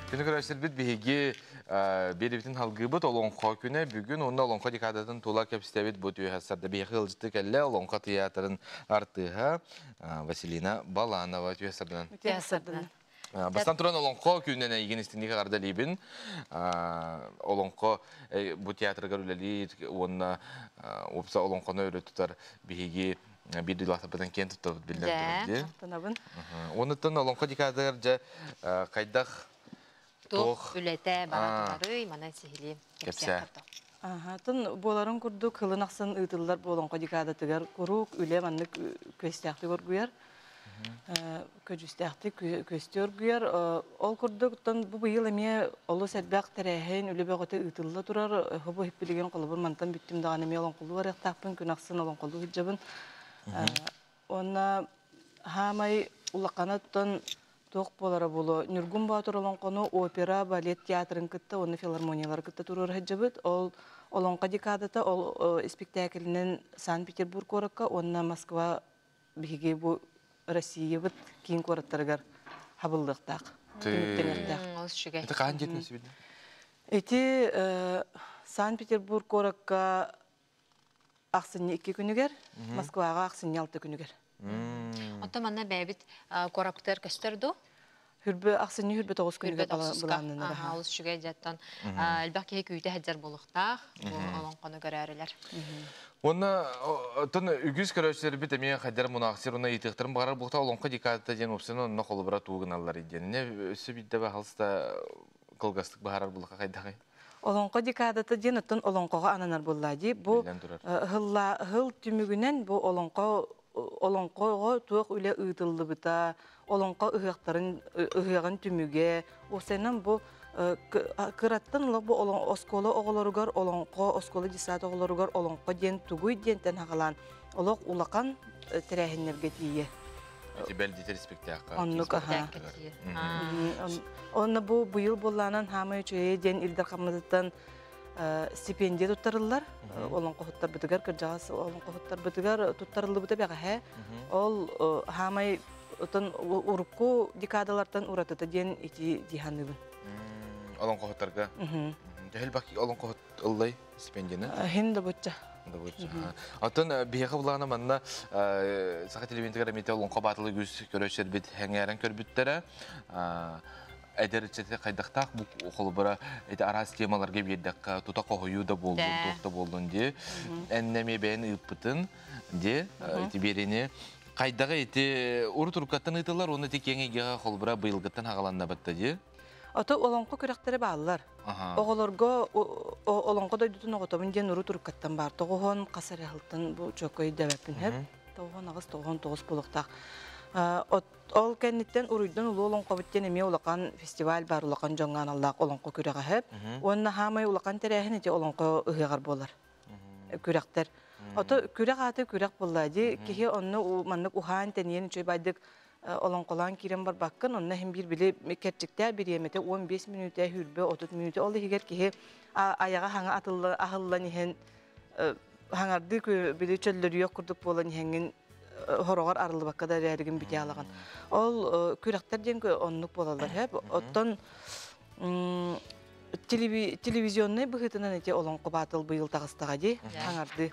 Күнү көрөөччүлэрбит биһиги биэрибитин халгыыбыт Олоҥхо күнэ бүгүн уонна Олоҥхо декадатын тула кэпсэтэбит бу түөһэ сарда биһиэхэ ыалдьыты кэллэ Олоҥхо тыйаатырын артыыһа Василина Баланова түөһэ сарданан. Түөһэ сарданан. Бастан туран Олоҥхо күнүнэн эйигин истиҥник эҕэрдэлиибин. Олоҥхо бу театрыгар үлэлиир уонна уопса олоҥхону өрө тутар биһиги биир дойдулаахтарбытын киэн туттабыт биллэн турар дии. Махтанабын. Онуттан Олоҥхо декадатыгар дьэ хайдах туох үлэтэ бара турарый манан сиһилии кэпсээ. Атын буоларын курдук кылын ахсын ыытыллар бу Олоҥхо декадатыгар куруук үлэ маннык күөстээхтик оргуйар. Көдьүүстээхтик күөстүү оргуйар. Ол курдук бу быйыл эмиэ олус элбэх тэрээһин үлэ бөҕөтө ыытылла турар. Бу билигин холобур мантан бүттүм даҕаны эмиэ олоҥхолуу барыахтаахпын, күн ахсын олоҥхолуу сылдьабын. Уонна хаамай улаханаттан туох буолара буолуо Ньургун Боотур олоҥхону опера, балет театрын кытта уонна филармониялары кытта туруора сылдьабыт. Ол олоҥхо декадата ол испиктээкилинэн Санкт-Петербург куоракка уонна Москва биһиги бу Россиябыт киин куораттарыгар хабыллыахтаах, түмүктэниэхтээх. Олус үчүгэй. Это хаһан диэтин сибидин? Ити Санкт-Петербург куоракка ахсынньы 2 күнүгэр, Москваҕа ахсынньы 6 күнүгэр. Онтон манна бэйэбит куораппытыгар көстөр дуу? Хүрбө ахсынньы хүрбө тоҕус күнүгэр былааннанар. Олус үчүгэй дьаттан элбэх киһи күүтэ сылдьар буолуохтаах. Бу олоҥхону көрөөрүлэр. Уонна оттон үгүс көрөөччүлэрбит эмиэ хайдар мунаахсыр уонна ыйытыахтарын баҕарар буолта олоҥхо декадата диэн уопсайынан онно холобура тугу гыналлар диэн. Өссө биирдэ баһалыста кылгастык быһаарар булаха хайдахый? Олоҥхо декадата диэн оттон олоҥхоҕо ананар буолла дии. Бу ыһыл түмүгүнэн бу олоҥхо олоҥхоҕо туох үлэ ыытыллыбыта, олоҥхо ыһыахтарын ыһыаҕын түмүгэ, уопсайынан бу кыраттан ыла бу оскуола оҕолоругар олоҥхо, оскуола десант оҕолоругар олоҥхо диэн тугуй диэнтэн хаҕалаан олох улахан тэрээһиннэргэ тиийэ. Ити бэл спектакль. Оннук аха. Онно бу быйыл буоллаанан хаамай үчүгэйэ диэн Ил Дархаммытыттан стипендия туттарыллар. Олоҥхоһуттарбытыгар, кырдьаҕас олоҥхоһуттарбытыгар туттарыллыбыта бэҕэһээ. Ол хаамай отон урукку декадалартан уратыта диэн ити дии саныыбын. Олоҥхоһуттарга? Төһөл бак олоҥхоһут ыллай стипендияны? Хин да бучча. Да бучча. Оттон биһиэхэ булаана манна саха телевизиятыгар эмиэ олоҥхо баатылы үгүс көрөөччүлэрбит сэҥээрэн көрбүттэрэ. Эдэр ыччаты хайдахтаах бу холобура ити араас темаларга биэрдэххэ тута хоһуйуу да буоллун, туох да буоллун дии. Эннэ эмиэ бэйэн ыыппытын дии ити биэриини хайдаҕы ити урут уруккаттан ыытыллар уонна ити киэҥ эйгэҕэ холобура быйылгыттан хаҕаланнабатта дии. Ото олоҥхо күрэхтэрэ бааллар. Оҕолорго олоҥхо дойдутун оҕотобун диэн урут уруккаттан баар. Тоҕуһун хас эрэ сылтан бу чокой дэбэппин хэп. Тоҕуһун аҕыс, тоҕуһун тоҕус буолуохтаах. Ол кэнниттэн Уруйдан улуу олоҥхобут диэн эмиэ улахан фестиваль бар улахан дьоҥҥо аналлаах олоҥхо күрэҕэ хэп. Уонна хаамай улахан тэрээһин ити олоҥхо ыһыаҕар буолар. Күрэхтэр. Ото күрэх ааты күрэх буолла дии. Киһи онно маннык уһаан тэнийэн үчүгэй байдык олоҥхолоон киирэн барбаккын, онно иһин биир били кэрчиктээх бириэмэтэ 15 мүнүүтэ, хүрбэ 30 мүнүүтэ ол иһигэр киһи айаҕа хаҥа атылла аһыллан иһэн хаҥардыы били чөллөрүйэх курдук буолан иһэҥҥин хороҕор арыллыбакка да эрээригин бүтэ алаҕын. Ол күрэхтэр диэн оннук буолаллар хэп. Оттон телевизионнай быһыытынан ити олоҥхо баатыл быйыл таҕыстаҕа дии хаҥардыы.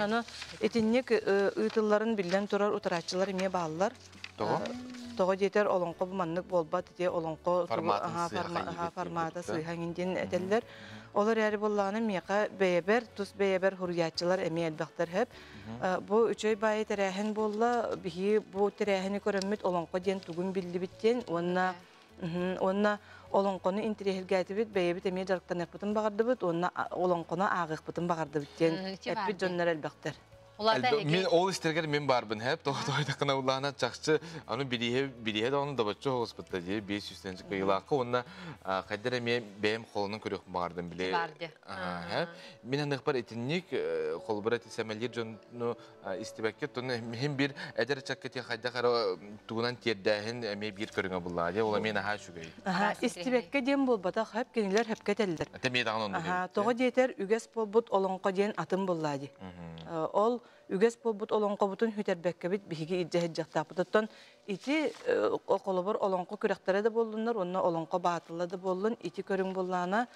Аны итинник ыытылларын биллэн турар утарааччылар эмиэ бааллар. Тоҕо? Тоҕо диэтэр олоҥхо бу маннык буолбат ити олоҥхо формата сыыһа иҥин диэн этэллэр. Ол эрээри буоллаҕына миэхэ бэйэбэр, тус бэйэбэр хуруйааччылар эмиэ элбэхтэр сөп. Бу үчүгэй баайы тэрээһин буолла. Биһи бу тэрээһини көрөммүт олоҥхо диэн тугун биллибит диэн уонна уонна олоҥхону интириэһиргээтибит, бэйэбит эмиэ дьарыктаныахпытын баҕардыбыт уонна олоҥхону ааҕыахпытын баҕардыбыт диэн эппит дьоннор элбэхтэр. Мин ол истергер мен барбын хэп тоҕо тойдакына улаана чахчы аны бириһе бириһе да оны добаччы хоҕуспутта дии 500 кыйылаакка уонна хайдар эмиэ бэйэм холонун көрүөх баҕардым биле хэп мин аныхпар итинник холбура тисэмэлир дьонну истибэкке тону миһин бир эдэр чаккати хайдах ара тугунан тиэрдээһин эмиэ биир көрүҥэ буллаа дии ол эмиэ наһаа үчүгэй. Истибэкке диэн буолбатах хэп кинилэр хэпке теллер. Эмиэ даҕаны оннук. Тоҕо диэтэр үгэс буолбут олоҥхо диэн атын буллаа дии. Ол үгэс буолбут олоҥхобутун хүтэрбэккэбит биһиги илдьэ сылдьыахтаахпыт. Ити холобур олоҥхо күрэхтэрэ да буоллуннар, уонна олоҥхо баатыла да буоллун, ити көрүҥ буллаана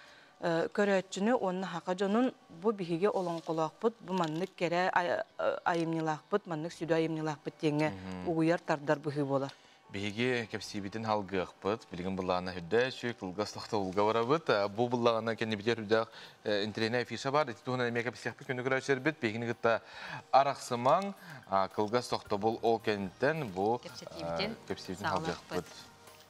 көрөөччүнү уонна хака дьонун бу биһиги олоҥхолоохпут, бу маннык кэрэ айымньылаахпыт, маннык сүдү айымньылаахпыт диэҥҥэ угуйар тардар быһыы буолар. Биһиги кэпсиибитин халгыахпыт, билигин буллаҕына үрдэ сүү кылгас тохтобулга барабыт. Бу буллаҕына кэннибитигэр үрдээх интэриэһинэй афиша бар. Ити туһунан эмиэ кэпсиэхпит күнү көрөөччүлэрбит. Биһигини кытта арахсымаҥ, кылгас тохтобул ол кэнниттэн бу кэпсиибитин халгыахпыт.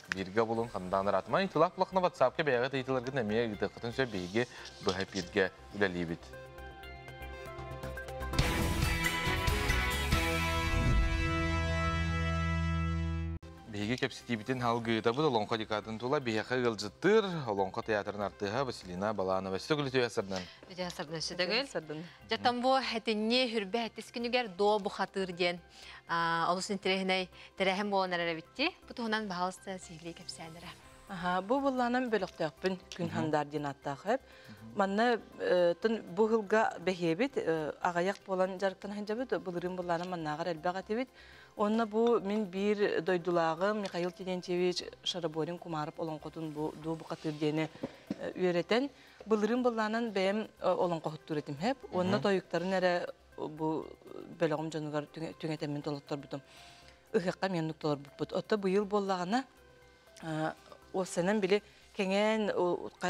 Бииргэ булун хандаан ыраатымаҥ. Ыйытыылаах буллаххына WhatsApp-ка бэйэҕит ыйытыыларгытын эмиэ ыытыаххытын сөп биһиги быһа эпииргэ үлэлиибит. Биһиги кэпсэтиибитин халгыытабыт Олоҥхо декадатын тула биһиэхэ ыалдьыттыыр Олоҥхо театрын артыыһа Василина Баланова. Сөтөгүл үтүө сардан. Үтүө сардан сөтөгүл. Дьаттан бу этинни хүрбэ этис күнүгэр доо бухатыыр диэн олус интэриэһинэй тэрээһин буолан эрэр эбитти. Бу туһунан баһаалыста сиһилии кэпсээнэрэ. Бу буллаанан бөлөхтөөхпүн күн хандар диэн аттаах эп. Манна тын бу хылга бэһиэбит аҕайах буолан жарыктан ханжабыт былырыын буллаанан маннааҕар элбэх этибит. Онно бу мин биир дойдулааҕым Михаил Терентьевич Шараборин Кумаров олоҥхотун бу дуу бухатыыр диэни үөрэтэн былырыын буллаанан бэйэм олоҥхоһуттуур этим хэп. Онно тойуктарын эрэ бу бөлөҕүм дьонугар түҥэтэммин толотторбутум. Ыһыахха мен толорбуппут. Отто быйыл буоллаҕына уопсанан били кэҥээн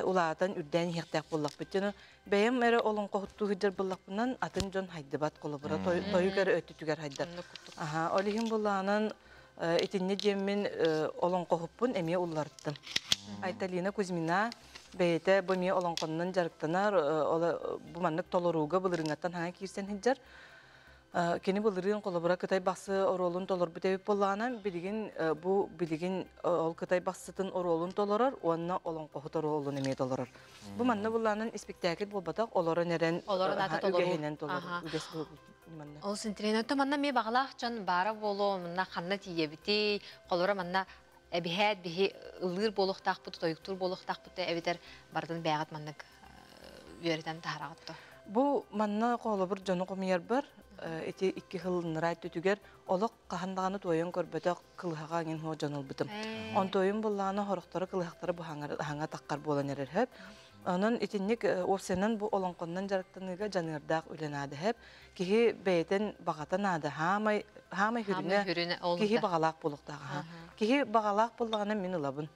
улаатан үрдээн иһиэхтээх буоллахпыт. Дьону бэйэм эрэ олоҥхоһуттуу сылдьар буоллахпынан атын дьон хайдыбат холобура тойук эрэ өттүтүгэр хайдар. Аха, ол иһин буоллаҕынан итиннэ диэммин олоҥхоһуппун эмиэ улларыттым. Айталина Кузьмина бэйэтэ бу эмиэ олоҥхоннон дьарыктанар, бу маннык толорууга былырыҥҥаттан хаҥа киирсэн сылдьар. Кини былырыын холобура Кытай бахсы оруолун толорбут эбит буоллаҕына, билигин бу билигин ол Кытай бахсытын оруолун толорор уонна олоҥхоһут оруолун эмиэ толорор. Бу манна буллаанан испиктээкил буолбатах, олорон эрэн үгэһинэн толорор. Үгэс манна. Ол синтирен манна ме бағалаах дьон баара буолуо, манна ханна тиийэбитий, холобура манна эбиһээт биһи ыллыыр буолуохтаахпыт, тойуктуур буолуохтаахпыт эбитэр бардын бэйэҕит маннык үөрэтэн таһараҕыт. Бу манна холобур дьону хомуйарбар ити икки хылыннара түтүгэр олох хаһан даҕаны туойун көрбөтөх кылыһаҕа ҥин хуо дьон ылбытым. Онтуойун буллаҕына хорохторо кылыһахтара бу хаҥа таххар буолан эрэр хөп. Онон итинник уопсайынан бу олоҥхоннон дьарыктаныыга дьаныардаах үлэ наада хэп. Киһи бэйэтин баҕата наада хаамай хаамай хүрүнэ киһи баҕалаах буолуохтааҕа. Киһи баҕалаах буоллаҕына мин ылабын.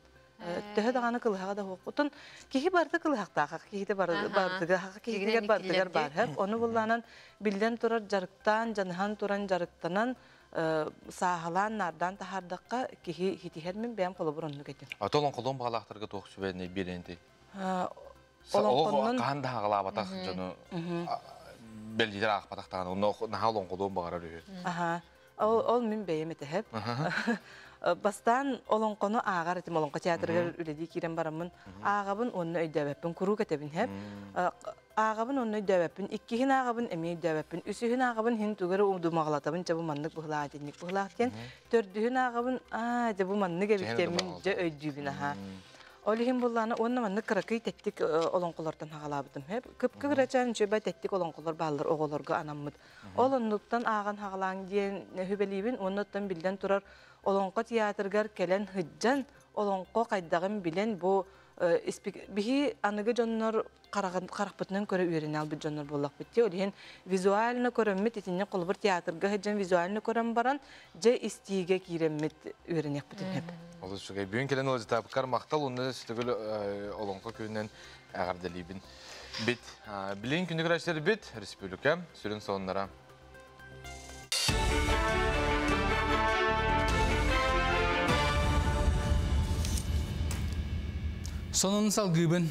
Төһө даҕаны кылыһаҕа да хуохпутун киһи барыта кылыһахтаах киһите бардыга киһитигэр бардыгар бар хэп. Ону буллаанан биллэн турар дьарыктаан дьаныһан туран дьарыктанан сааһылаан нардаан таһаардахха киһи хитиһэр мин бэйэм холобур оннук этим. Ата олоҥхолуон баҕалаахтарга туох сүбэни биэрэнтэй? Олоҥхоннон хаһан да хаҕалаабатах дьону бэлдитер аахпатах даҕаны онно наһаа олоҥхолуон баҕарар үһү. Аха. Ол мин бэйэм этэһэп. Бастаан олоҥхону ааҕар этим, олоҥхо театрыгар үлэлии киирэн бараммын ааҕабын уонна өйдөөбөппүн, куруук этэбин хэп. Ааҕабын уонна өйдөөбөппүн, иккиһин ааҕабын эмиэ өйдөөбөппүн, үсүһүн ааҕабын хин тугары удумаҕалатабын, дьэ бу маннык быһылаах итинник быһылаах диэн, төрдүһүн ааҕабын, аа дьэ бу маннык эбит диэммин дьэ өйдүүбүн аха. Ол иһин буллаана уонна маннык кыракый тэттик олоҥхолортон хаҕалаабытым хэп. Кып-кырачаан үчүгэй тэттик олоҥхолор бааллар оҕолорго анаммыт. Ол оннуттан ааҕан хаҕалаан диэн хүбэлиибин уоннуттан биллэн турар олоҥхо театрыгар кэлэн хыджан олоҥхо хайдаҕын билэн бу биһи аныгы дьоннор харахпытынан көрө үөрэнэ албыт дьоннор буоллахпыт ти. Ол иһин визуально көрөммүт итинне холобур театрга хыджан визуально көрөн баран дьэ истиигэ киирэммит үөрэнэхпитин хэп. Олус үчүгэй. Бүгүн кэлэн ыалдьытаабыккар махтал уонна сөтөгүл олоҥхо күнүнэн эҕэрдэлиибин. Бит билин күнү көрөөччүлэр бит республика сүрүн сонуннара. Сонун салгыыбын.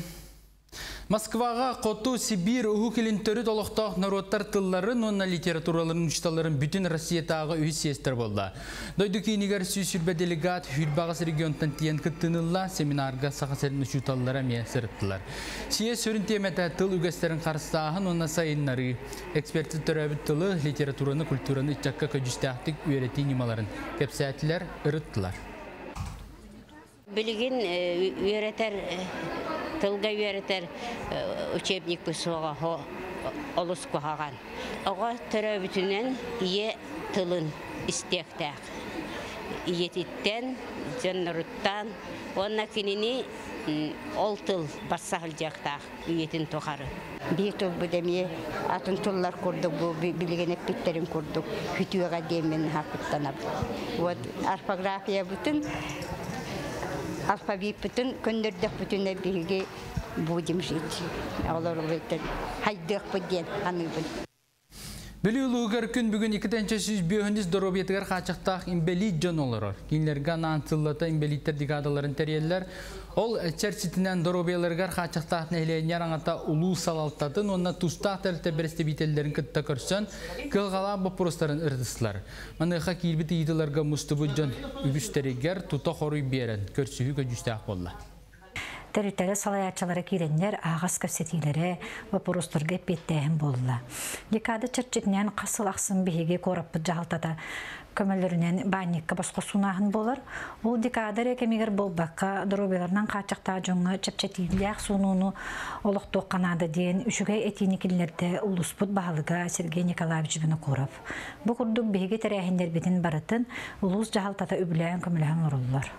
Москваға Хоту Сибир Уһук Илин төрүт олохтоох норуоттар тылларын уонна литератураларын учууталларын бүтүн Россиятааҕы үһүс съезтэрэ буолла. Дойду киинигэр 120 делегат 28 регионтан тиийэн кыттыыны ылла, семинарга Саха сирин учууталлара эмиэ сырыттылар. Съезд сүрүн тиэмэтэ тыл үгэстэрин харыстааһын уонна сайыннарыы. Эксперттэр төрөөбүт тылы, литератураны, культураны ыччакка көдьүүстээхтик үөрэтии ньымаларын кэпсээтилэр, ырыттылар. Билигин үөрэтэр тылга үөрэтэр учебникпыт суоҕа олус куһаҕан. Оҕо төрөөбүтүнэн ийэ тылын истиэхтээх. Ийэтиттэн, дьонноруттан уонна кинини ол тыл барса сылдьыахтаах үйэтин тухары. Биир тылбыт эмиэ атын тыллар курдук бу билигин эппиттэрин курдук күтүөҕэ диэммин куттанабын. Вот орфографиябытын, алфавиппытын көннөрдөхпүтүнэ биһиги будем жить. Олор хайдыахпыт диэн аныыбын. Бүлүү улууһугар күн бүгүн 205 доруобуйатыгар хааччахтаах инбэлиит дьон олорор. Кинилэргэ анаан сыллата инбэлииттэр декадаларын тэрийэллэр. Ол чэрчитинэн доруобуйаларыгар хааччахтаах нэһилиэнньэ араҥата улуус салалтатын уонна тустаах тэрилтэ бэрэстэбиитэллэрин кытта көрсөн, кыһалҕалаах боппуруостарын ырытыстылар. Маныаха киирбит ыйытыыларга мустубут дьон үгүстэригэр тута хоруй биэрэн, көрсүһүү көдьүүстээх буолла. Тэрилтэлэр салайааччылара киирэннэр аһаҕас кэпсэтиилэрэ, боппуруостарга эппиэттээһин буолла. Декада чэрчитинэн хас сыл ахсын биһиги куораппыт дьаһалтата көмөлөрүнэн баанньыкка босхо сунааһын буолар. Ол декада эрэ кэмигэр буолбакка, доруобуйаларынан хааччахтаах дьоҥҥо чэпчэтиилээх суунууну олохтуохха наада диэн үчүгэй этиини киллэрдэ улууспут баһылыга Сергей Николаевич Винокуров. Бу курдук биһиги тэрээһиннэрбитин барытын улуус дьаһалтата үбүлээн көмөлөһөн оҥороллор.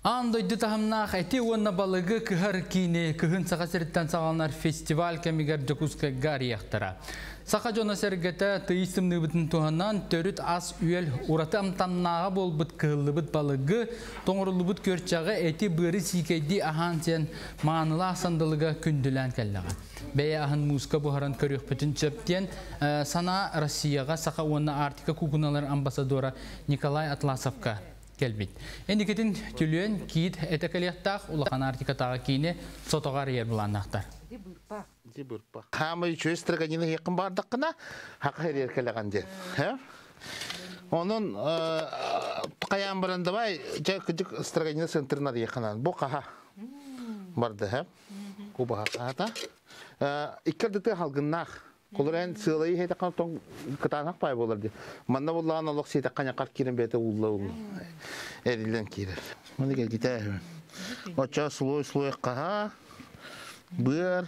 Аан дойду таһымнаах эти уонна балыгы кыһар киини кыһын Саха сириттэн саҕаланар фестиваль кэмигэр Дьокуускайга арыйыахтара. Саха дьоно-сэргэтэ тыйыс тымныыбытын туһанан төрүт ас-үөл ураты амтаннааҕа буолбут кыһыллыбыт балыгы, тоҥоруллубут күөрчэҕи, эти быары сиикэйдии аһаан сиэн маанылаах сандалыга күндүлээн кэллэҕэ. Бэйэ аһын мууска буһаран көрүөхпүтүн сөп диэн санаа Россияҕа Саха уонна Арктика куукуналарын амбассадора Николай Атласовка кэлбит. Эникитин түлүөн киит этэ кэлиэхтээх улахан Арктикатааҕы киини сотоҕо арыйар былааннаахтар. Хаамай үчүгэй строганины хиэххин баардаххына, хака хэрийэр кэлэҕин диэн. Онон хайаан баран давай дьэ кыдьык строганина центрын арыйаххынан. Бу хаха барды һэ. Кубаха хаата. Икки халгыннаах. Холор сыалайы хетакан тоң кытаанах пай болар ди. Манна буллаан олох сиэтаккан якар кирен бете улла улла. Эрилен кирер. Маны кел Оча слой слой каха. Быр.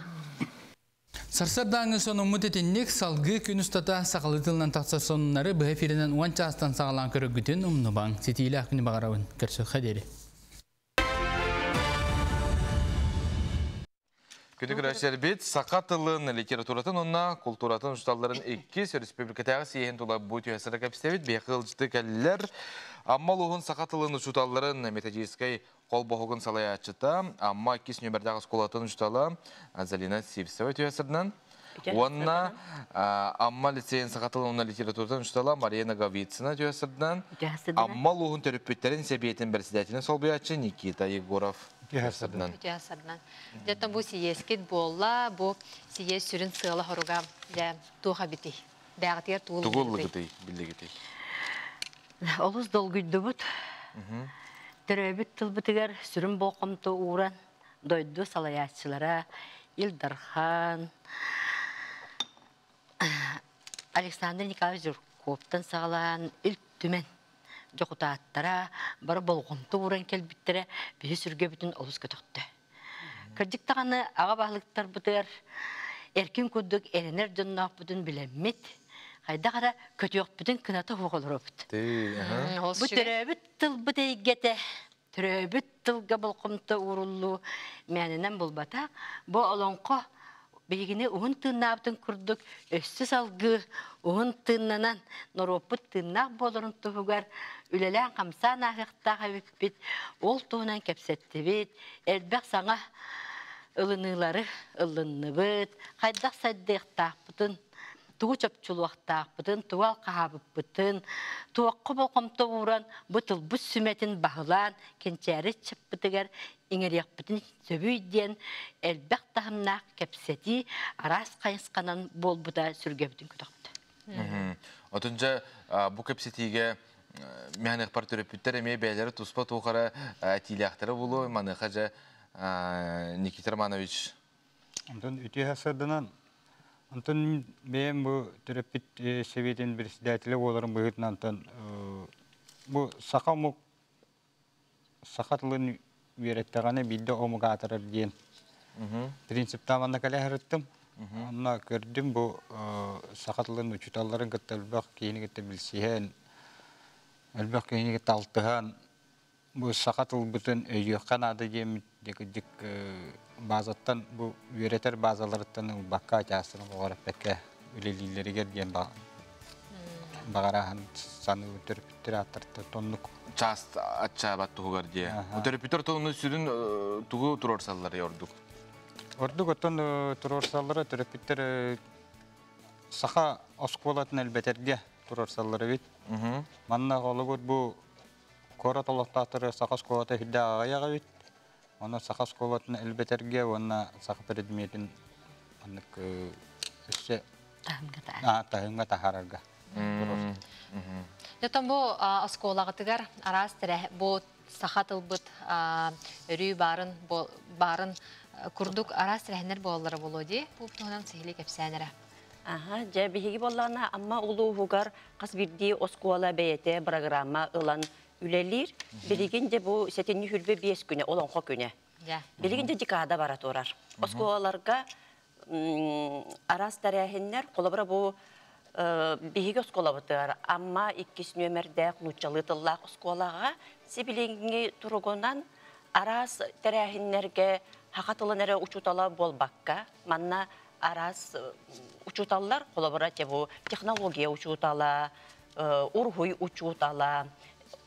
Сарсыардааҥҥы сонуммут итинник салгыы күн устата сахалыы тылынан тахсар сонуннары быһа эфиринэн уон чаастан саҕалаан көрөргүтүн умнубаҥ. Ситиилээх күнү баҕарабын. Көрсүөххэ диэри. Күнү көрөөччүлэрбит саха тылын, литературатын уонна култууратын учууталларын иккис республикатааҕы съеһин тула бу түһэсэрэ кэпсэбит. Биһиэхэ ыалдьыты кэллэр. Амма улууһун саха тылын учууталларын методическай холбоһугун салайааччыта, Амма иккис нүөмэрдээх оскуолатын учуутала Азалина Сивцева түһэсэринэн уонна Амма лицейин саха тылын уонна литературатын учуутала Мария Ноговицына түһэсэринэн Амма улууһун төрөппүттэрин сэбиэтин председателин солбуйааччы Никита Егоров түһэсэринэн. Дьэ, бу сийиэскит буолла, бу сийиэс сүрүн сыала хоруга дьэ туох эбитий? Бэҕэтигэр тугу Тугу ыллыгытый, биллигитий? Олус долгуйдубут. Төрөөбүт тылбытыгар сүрүн болҕомто ууран, дойду салайааччылара Ил Дархан, Александр Николаевич Жирковтан саҕалаан Ил Түмэн дьокутааттара бары болҕомто ууран кэлбиттэрэ биһи сүргэбитин олус көтөхтө. Кырдьык даҕаны аҕа баһылыктарбытыгар эркин курдук эрэнэр дьонноохпутун билэммит, хайдах эрэ көтүөхпүтүн кыната суох олоробут. Бу төрөөбүт тылбыт эйгэтэ, төрөөбүт тылга болҕомто ууруллуу мээнэнэн булбата. Бу олоҥхо биһигини уһун тыыннаабытын курдук өссө салгыы уһун тыыннанан норуоппут тыыннаах буоларын туһугар үлэлээн хамсаан ааһыахтаах эбиппит. Ол туһунан кэпсэттибит, элбэх саҥа ылыныылары ылынныбыт, хайдах сайдыахтаахпытын Тугу чопчулуохтаахпытын, тугу алҕаһаабыппытын, туохха болҕомто ууран бу тылбыт сүмэтин баһылаан кэнчээри ыччаппытыгар иҥэриэхпитин сөбүй диэн элбэх таһымнаах кэпсэтии араас хайысханан буолбута сүргэбитин көтөхтө. Отун дьэ бу кэпсэтиигэ мэһэнэхпар төрөппүттэр эмиэ бэйэлэрэ туспа туох эрэ этиилээхтэрэ буолуо маныаха дьэ Никита Романович Онтон үтүө сарданан онтон бэйэм бу төрөппүт сэбиэтин председателэ буоларым быһыытынан онтон бу саха омук саха тылын үөрэттэҕинэ биирдэ омук аатырар диэн принциптаах манна кэлэ сырыттым. Онно көрдүм бу саха тылын учууталларын кытта элбэх киһини кытта билсиһэн, элбэх киһини кытта алтыһан бу саха тылбытын өйүөххэ наада диэммит кырдьык базаттан бу үөрэтэр базаларыттан ылбакка чаастарын оҕор эппэккэ үлэлииллэригэр диэн баҕараһан саныыбын төрөппүттэр ааттарыттан тоннук чаас аччаабат туһугар диэ. Төрөппүттэр тону сүрүн тугу туруорсаллар ордук? Ордук оттон туруорсаллара төрөппүттэр саха оскуолатын элбэтэргэ туруорсаллар эбит. Манна холобур бу куорат олохтоохторо саха оскуолата үрдээх аҕыйах эбит. Онон саха оскуолатын элбэтэргэ уонна саха предметин маннык өссө таһымҥа таһаарарга. Дьотон бу оскуолаҕытыгар араас тэрэ бу саха тылбыт өрүү баарын баарын курдук араас тэрээһиннэр буолаллара буолуо дии. Бу туһунан сиһилии кэпсээн эрэ. Аха, дьэ биһиги буоллаҕына Амма улууһугар хас биирдии оскуола бэйэтэ программа ылан үлэлиир. Билигин де бу сэтинньи 25 күнэ, олоҥхо күнэ. Билигин де декада бара турар. Оскуолаларга араас тэрээһиннэр, холобура бу биһиги оскуолабытыгар Амма иккис нүөмэрдээх нууччалыы тыллаах оскуолаҕа сибилиҥҥи туругунан араас тэрээһиннэргэ саха тылын эрэ учуутала буолбакка, манна араас учууталлар, холобура бу технология учуутала, уруһуй учуутала,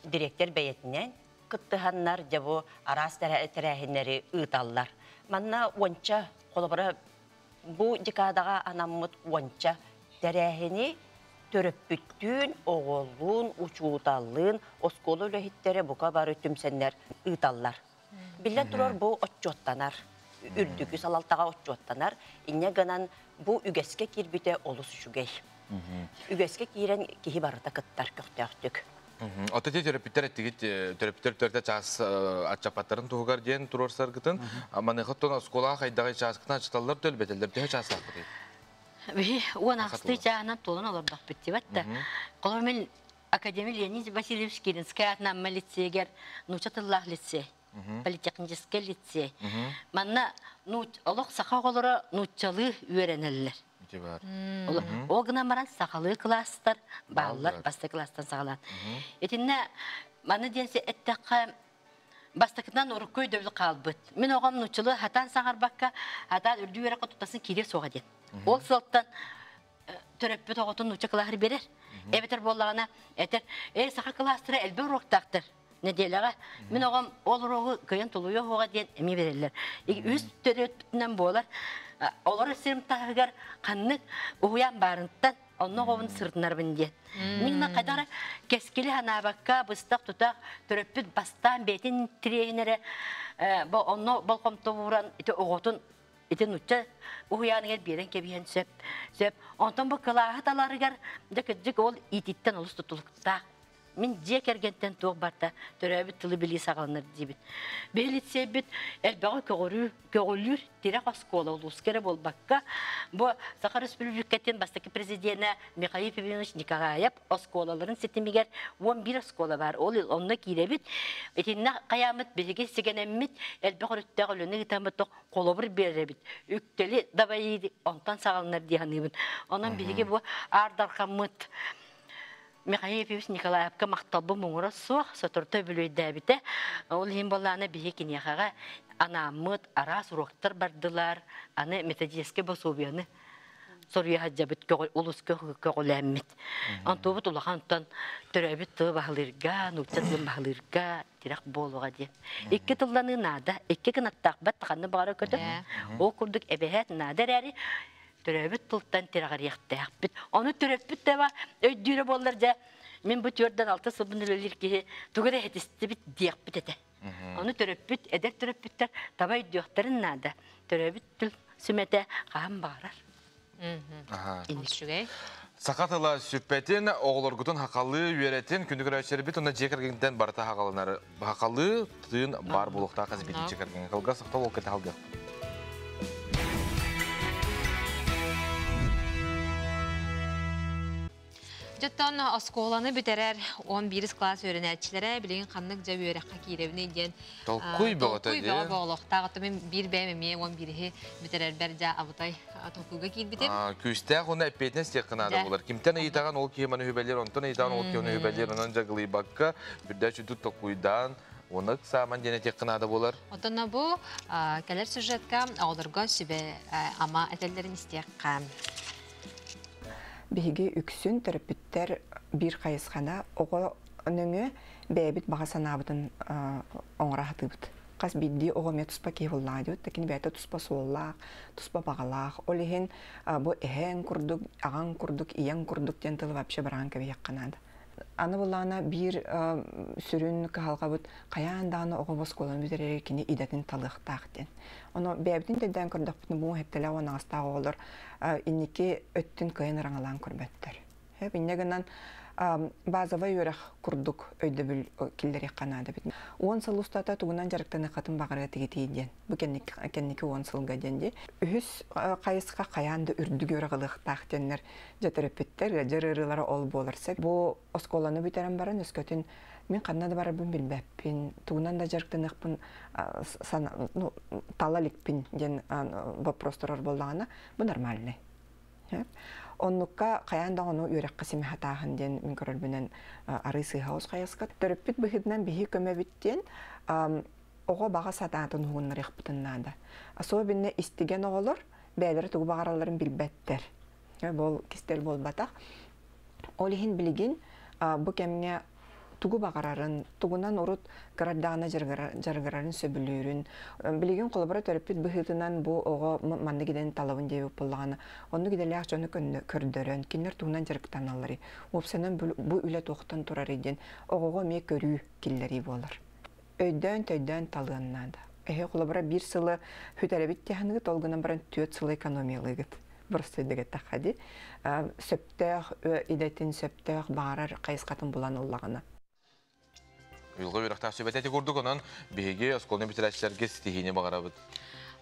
дириэктэр бэйэтинэн кыттыһаннар дьэ бу араас тэрээһиннэри ыыталлар. Манна уонча, холобура бу декадаҕа анаммыт уонча тэрээһини төрөппүттүүн, оҕолуун, учууталлыын, оскуола үлэһиттэрэ бука бары түмсэннэр ыыталлар. Биллэн турар бу отчуоттанар, үрдүкү салалтаҕа отчуоттанар, инньэ гынан бу үгэскэ киирбитэ олус үчүгэй. Үгэскэ киирэн киһи барыта кыттар көхтөөхтүк. Ото те төрөппүттэр эттигит төрөппүттэр төртө чаас аччапаттарын туһугар диэн туруорсаргытын маныха тон оскуолаҕа хайдаҕай чааскытын ачыталлар төлбөтөллөр төһө чаастаахпытый? Биһи уон ахсты чааһынан туолан олордохпут дибат да. Холобур мен Академия Леонид Васильевич Киринскэй атынан Амма лицейгэр нуучча тыллаах лицей, политехническэй лицей. Манна олох саха оҕолоро нууччалыы үөрэнэллэр. Ол гынан баран сахалыы кылаастар бааллар, бастакы кылаастан саҕалаан. Итиннэ маны диэн эттэххэ, бастакытынан урукку өйдөбүл хаалбыт. Мин оҕом нууччалыы хатаан саҥарбакка, хатаан үрдүк үөрэххэ туттасын киириэ суоҕа диэн. Ол сылтан төрөппүт оҕотун нуучча кылааһыгар биэрэр. Эбэтэр буоллаҕына этэр, «Эй, саха кылаастара элбэх уруоктаахтар нэдиэлэҕэ. Мин оҕом ол уруогу кыайан тулуйуо суоҕа» диэн эмиэ биэрэллэр. Үс төрөппүтүнэн буолар. Олорор сирим таһыгар ханнык уһуйаан баарынтан онно оҕобун сырытынарбын диэн. Мин хайдах эрэ кэскили санаабакка, быстах тутах төрөппүт бастаан бэйэтин тириэһин эрэ онно болҕомто ууран ити оҕотун ити нуучча уһуйааныгар биэрэн кэбиһэн сөп. Сөп. Онтон бу кылааһы таларыгар дьэ кырдьык ол иититтэн олус тутулуктаах. Мин дьиэ кэргэнтэн туох барта төрөөбүт тылы билии саҕаланар диибин. Биһи лицейбит элбэҕи көҕүрүү, көҕүлүүр тирэх оскуола улууска эрэ буолбакка, бу Саха Республикатын бастакы президенэ Михаил Ефимович Николаев оскуолаларын ситимигэр 11 оскуола баар. Ол онно киирэбит. Итиннэ хайааммыт биһиги сигэнэммит элбэх өрүттээх үлэни ыытаммыт холобур биэрэбит. Үктэли дабайыы онтон саҕаланар дии саныыбын. Онон биһиги бу аар дархаммыт Михаил Ефимович Николаевка махталбы муҥура суох соторута үбүлүөйдээбитэ. Ол иһин буоллаҕына биһи киниэхэҕэ анааммыт араас уруоктар бардылар. Аны методическай босуобуйаны соруйа сылдьабыт улус көҕүлээммит. Онтубут улахан онтон төрөөбүт тылы баһылыырга, нуучча тылын баһылыырга тирэх буолуоҕа диэн. Икки тылланыы наада, икки кынаттаах бат ханна баҕара көтөр. Ол курдук эбэһээт наада эрээри Төрөөбүт тылтан тирэҕириэхтээхпит. Ону төрөппүт да өйдүүрэ буоллар дьэ, мин бу 4-6 сылбын үлэлиир киһи тугу эрэ иһитистибит диэхпит этэ. Ону төрөппүт, эдэр төрөппүттэр таба өйдүөхтэрин наада. Төрөөбүт тыл сүмэтэ хаһан баҕарар. Үчүгэй. Саха тыла сүппэтин, оҕолоргутун хахалыы үөрэтин, күндү көрөөччүлэрбит уонна дьиэ кэргэнтэн барыта хагаланар хахалыы тыын бар буолуохтаах хас биирдии дьиэ кэргэҥҥэ. Кылгас тохтол ол кэтэ халгыах. Дьоттон оскуоланы бүтэрэр 11 класс үөрэнээччилэрэ билигин ханнык дьэ үөрэххэ киирэбиний диэн толкуй бөҕөтө толкуй бөҕө буолуохтаах. Оттон мин биир бэйэм эмиэ 11-и бүтэрэрбэр дьэ абытай толкуйга киирбитим. Күүстээх уонна эппиэтинэс диэххэ наада буолар. Кимтэн ыйытаҕын ол киһи маны үһүбэлиэр, онтон ыйытаҕын ол киһи ону үһүбэлиэр, онон дьагылыйбакка үрдээч үрдүк толкуйдаан, уонна ыксааман диэн этиэххэ наада буолар. Оттон бу кэлэр сюжетка оҕолорго сүбэ ама этэллэрин истиэххэ. Биһиги үксүн төрөппүттэр биир хайысхана оҕо нөҥүө бэйэбит баҕа санаабытын оҥоро сатыыбыт. Хас биирдии оҕо эмиэ туспа киһи буоллаҕа диэбит, кини бэйэтэ туспа суоллаах, туспа баҕалаах. Ол иһин бу эһэҥ курдук, аҕаҥ курдук, ийэҥ курдук диэн тылы вообще быраҕан кэбиһиэххэ наада. Аны буллаҕына биир сүрүн кыһалҕабыт хайаан даҕаны оҕо оскуоланы бүтэрэригэр кини идэтин талыахтаах диэн. Ону бэйэбитин төйдөөн көрдөхпүтүнэ бу хэттэлээх уон аҕыстаах оҕолор инники өттүн кыайан ыраҥалаан көрбөттөр. Инньэ гынан базовай үөрэх курдук өйдөбүл киллэриэххэ наада эбит. 10 сыл устата тугунан дьарыктаныаххытын баҕарыа тигитий диэн. Бу кэнники 10 сылга диэн дии. Үһүс хайысха хайаан да үрдүк үөрэх ылыахтаах диэннэр дьэ төрөппүттэр ыалдьар ыарыылара ол буолар сөп. Бу оскуоланы бүтэрэн баран өскөтүн мин ханна да барарбын билбэппин, тугунан да дьарыктаныахпын ну, тала иликпин диэн вопрос турар буоллаҕына, бу нормальный. Оннукка хайаан да ону үөрэххэ симэхатааһын диэн мин көрөрбүнэн арыы сыыһа ос хайаска. Төрөппүт быһыытынан биһи көмөбүт диэн оҕо баҕа сатаатын уһугуннарыахпытын наада. Особенно истигэн оҕолор бэйэлэрэ тугу баҕаралларын билбэттэр. Бол кистэл буолбатах. Ол иһин билигин бу кэмҥэ тугу баҕарарын, тугунан урут кырадаана дьарыгырарын сөбүлүүрүн, билигин холобура төрөппүт быһыытынан бу оҕо маннык идэни талабын диэбит буоллаҕына, оннук идэлээх дьону көрдөрөн, кинилэр тугунан дьарыктаналларый, уопсайынан бу үлэ туохтан турарый диэн оҕоҕо эмиэ көрүү киллэрии буолар. Өйдөөн-төйдөөн талыан наада. Эһи холобура биир сылы хүтэрэбит диэханыгыт, ол гынан баран 4 сылы экономиялыыгыт. Бырастыйдыгыттахха ди. Сөптөөх идэтин, сөптөөх баҕарар хайысхатын булан ыллаҕына. Уйулҕа үөрэхтээх сүбэтэ ити курдук, онон биһиги оскуоланы бүтэрээччилэргэ ситиһиини баҕарабыт.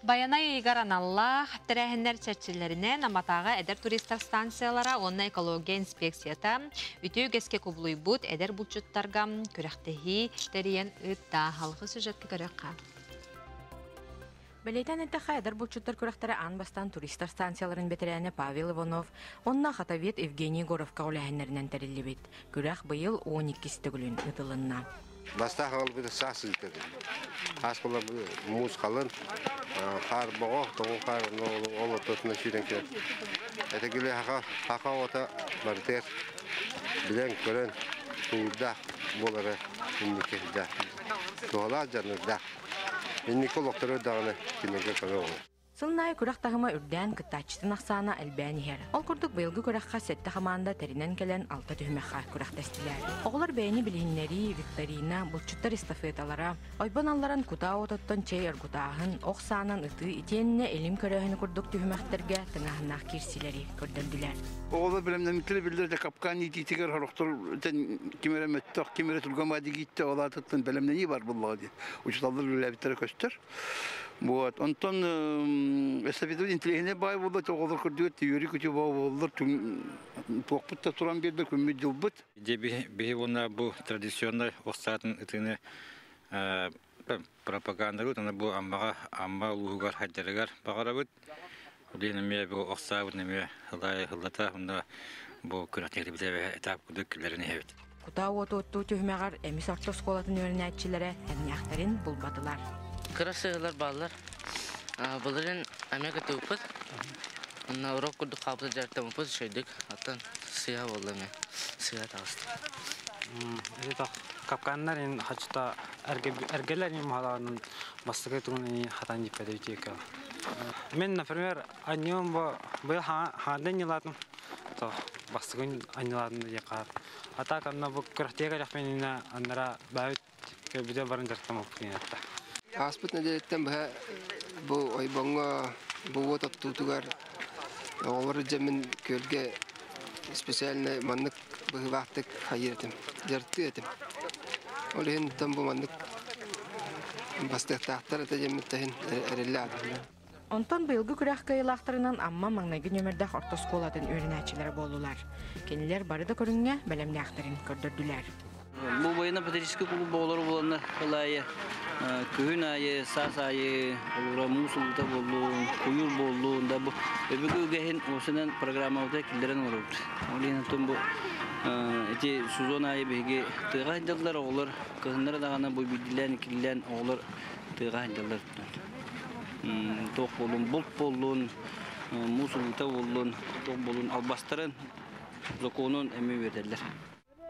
Байанай ыйыгар аналлаах тэрээһиннэр чэрчилэринэн Аматааҕы эдэр туристар станциялара уонна экология инспекцията үтүө үгэскэ кубулуйбут эдэр булчуттарга күрэхтэһии тэрийэн ыытта. Халхы сюжетка көрөххө. Бэлиэтээн эттэххэ, эдэр булчуттар күрэхтэрэ аан бастаан туристар станцияларын бэтэрээнэ Павел Иванов уонна хатовед Евгений Егоровка үлэһиннэринэн тэриллибит. Күрэх быйыл 12 төгүлүн ыытылынна. Бастаах аҕалбыт саас ыытабын. Аас буолар муус халын, хаар боҕо, тоҕу хаар ол ортотунан сүүрэн кэлэр. Этэгили хаха хаха ота барытыгар билэн көрөн тулуурдаах буолара инники да туһалаах дьанырдаах. Инники олохтору даҕаны кинилэргэ көмө оҥорор. Сылын аайы күрэх таһыма үрдээн, кыттааччытын ахсаана элбээн иһэр. Ол курдук быйылгы күрэххэ сэттэ хамаанда тэринэн кэлэн алта түһүмэххэ күрэхтэстилэр. Оҕолор бэйэни билиһиннэрии, викторина, булчуттар эстафеталара, ойбон алларан кутаа ототтон чэй оргутааһын, ох саанан ытыы итиэннэ илим көрөөһүнү курдук түһүмэхтэргэ тыҥааһыннаах киирсиилэри көрдөрдүлэр. Оҕолор бэлэмнэммиттэрэ биллэр да капкан иитиитигэр сорохтор ким эрэ мөттөх, ким эрэ тургамаа дигииттэ ол аатыттан бэлэмнэнии бар буоллаҕа дии. Учууталлар үлэлээбиттэрэ көстөр. Вот. Онтон эстафета интеллигенция баай буолла, оҕолор көрдүгэр үөрүү көтүү баа буоллар, туохпут да туран биэрдэ күммүт дьылбыт. Дьэ биһи уонна бу традиционнай ох саатын ытыыны пропагандалыыр уонна бу Аммаҕа Амма улууһугар хайдарыгар баҕарабыт. Билигин эмиэ бу ох саабыт эмиэ ыллата уонна бу күрэхтэһиибит этап курдук киллэрэн иһэбит. Кутаа уоту оттуу түһүмэҕэр Эмис орто оскуолатын үөрэнээччилэрэ тэҥнээхтэрин булбатылар. Кыра сыһыылар бааллар. Былырыын эмиэ кытыыппыт. Онно урок курдук хаалбыт дьарыктаммыппыт үчүгэйдик. Оттон сыыһа буолла эмиэ. Сыыһа таҕыста. Это капканнар ин хачта эргелер ин махалаанын бастакы тугун ини хатан диппеде үтиэкэ. Мен, например, анньым бу быйыл хаандан ньылаатым. То бастыгын анньылаатым диye каар. А так анна бу күрэхтиэ кэлэхпининэ аннара баабит көрбүтэ баран дьарыктаммыппын атта. Ааспыт нэдиэлэттэн быһа бу ойбоҥҥо бу уот оттуутугар оҕолор дьэммин күөлгэ специально маннык быһыылаахтык хайыыр этим, дьарыктыыр этим. Ол иһин бу маннык бастыахтаахтар этэ диэммит эрэллэ аатым. Онтон быйылгы күрэх кыайыылаахтарынан Амма маҥнайгы нүөмэрдээх орто оскуолатын үөрэнээччилэрэ буоллулар. Кинилэр бары да көрүҥҥэ бэлэмнээхтэрин көрдөрдүлэр. Бу военно-патриотическай клуб оҕолоро буоланнар сыл аайы, күһүн аайы, саас аайы олура муус ылбыта буоллун, куйуур буоллун да бу өбүгэ үгэһин уосунан программабытыгар киллэрэн олоробут. Ол иһин оттон бу ити сезон аайы биһиги тыаҕа сылдьаллар оҕолор, кыһыннары даҕаны бу биирдиилээн, иккилээн оҕолор тыаҕа сылдьаллар. Туох буоллун, булт буоллун, муус ылбыта буоллун, туох буоллун, албастарын, законун эмиэ үөрэтэллэр.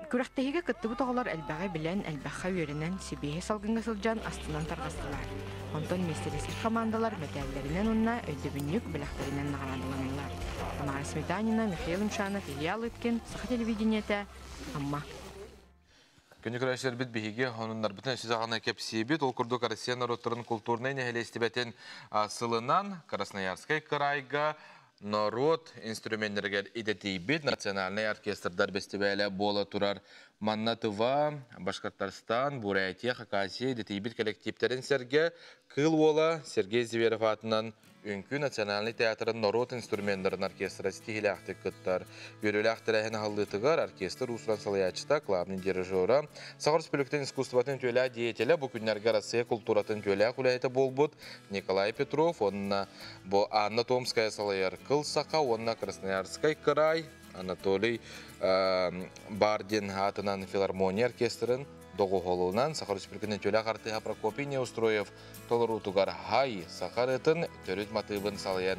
Күрэхтэһиигэ кыттыбыт оҕолор элбэҕи билэн, элбэххэ үөрэнэн, сибиэһэй салгыҥҥа сылдьан астынан тарҕастылар. Онтон миэстэлэсэр хамаандалар мэтээллэринэн уонна өйдөбүнньүк бэлэхтэринэн наҕараадаланаллар. Тамара Сметанина, Михаил Имшанов, Илья Лыткин, Саха телевидениетэ, Амма. Күнү көрөөччүлэрбит биһиги онуннарбытын өссө даҕаны кэпсиибит. Ол курдук Россия норуоттарын култуурнай нэһилиэстибэтин сылынан Красноярскай кыраайга норуот инструменнэригэр идэтийбит национальнай оркестрдар бэстибээлэ буола турар. Манна Тыва, Башкортостан, Бурятия, Хакасия идэтийбит кэлэктииптэрин сэргэ Кыыл Уола Сергей Зверев аатынан Үҥкүү национальнай театрын норуот инструменнарын оркестра ситиһиилээхтик кыттар. Үөрүүлээх тэрээһин аһыллыытыгар оркестр уус-уран салайааччыта, главный дирижера, Саха Республикатын искусствотын үтүөлээх деятелэ, бу күннэргэ Россия култууратын үтүөлээх үлэһитэ буолбут Николай Петров уонна бу Анна Томская салайар Кыл Саха уонна Красноярскай кыраай Анатолий Бардин аатынан филармония оркестрын доҕуһуолунан Саха Республикатын үтүөлээх артыыһа Прокопий Неустроев толоруутугар «Хай» саха ырыатын төрүт матыыбын салайан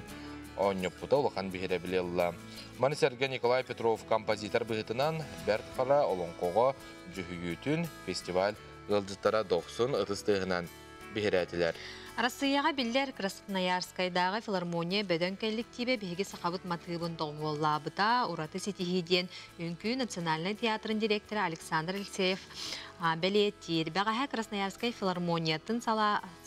оонньоппута улахан биһирэбили ылла. Маны сэргэ Николай Петров композитор быһыытынан Бэрт Хара олоҥхоҕо дьүһүйүүтүн фестиваль ыалдьыттара дохсун ытыс тыаһынан биһирээтилэр. Арассыыйаҕа биллэр Красноярскайдааҕы филармония бөдөҥ кэлликтиибэ биһиги сахабыт матыыбын доҕуһуоллаабыта ураты ситиһии диэн Үҥкүү национальнай театрын директора Александр Алексеев бэлиэтиир. Бэҕэһээ Красноярскай филармониятын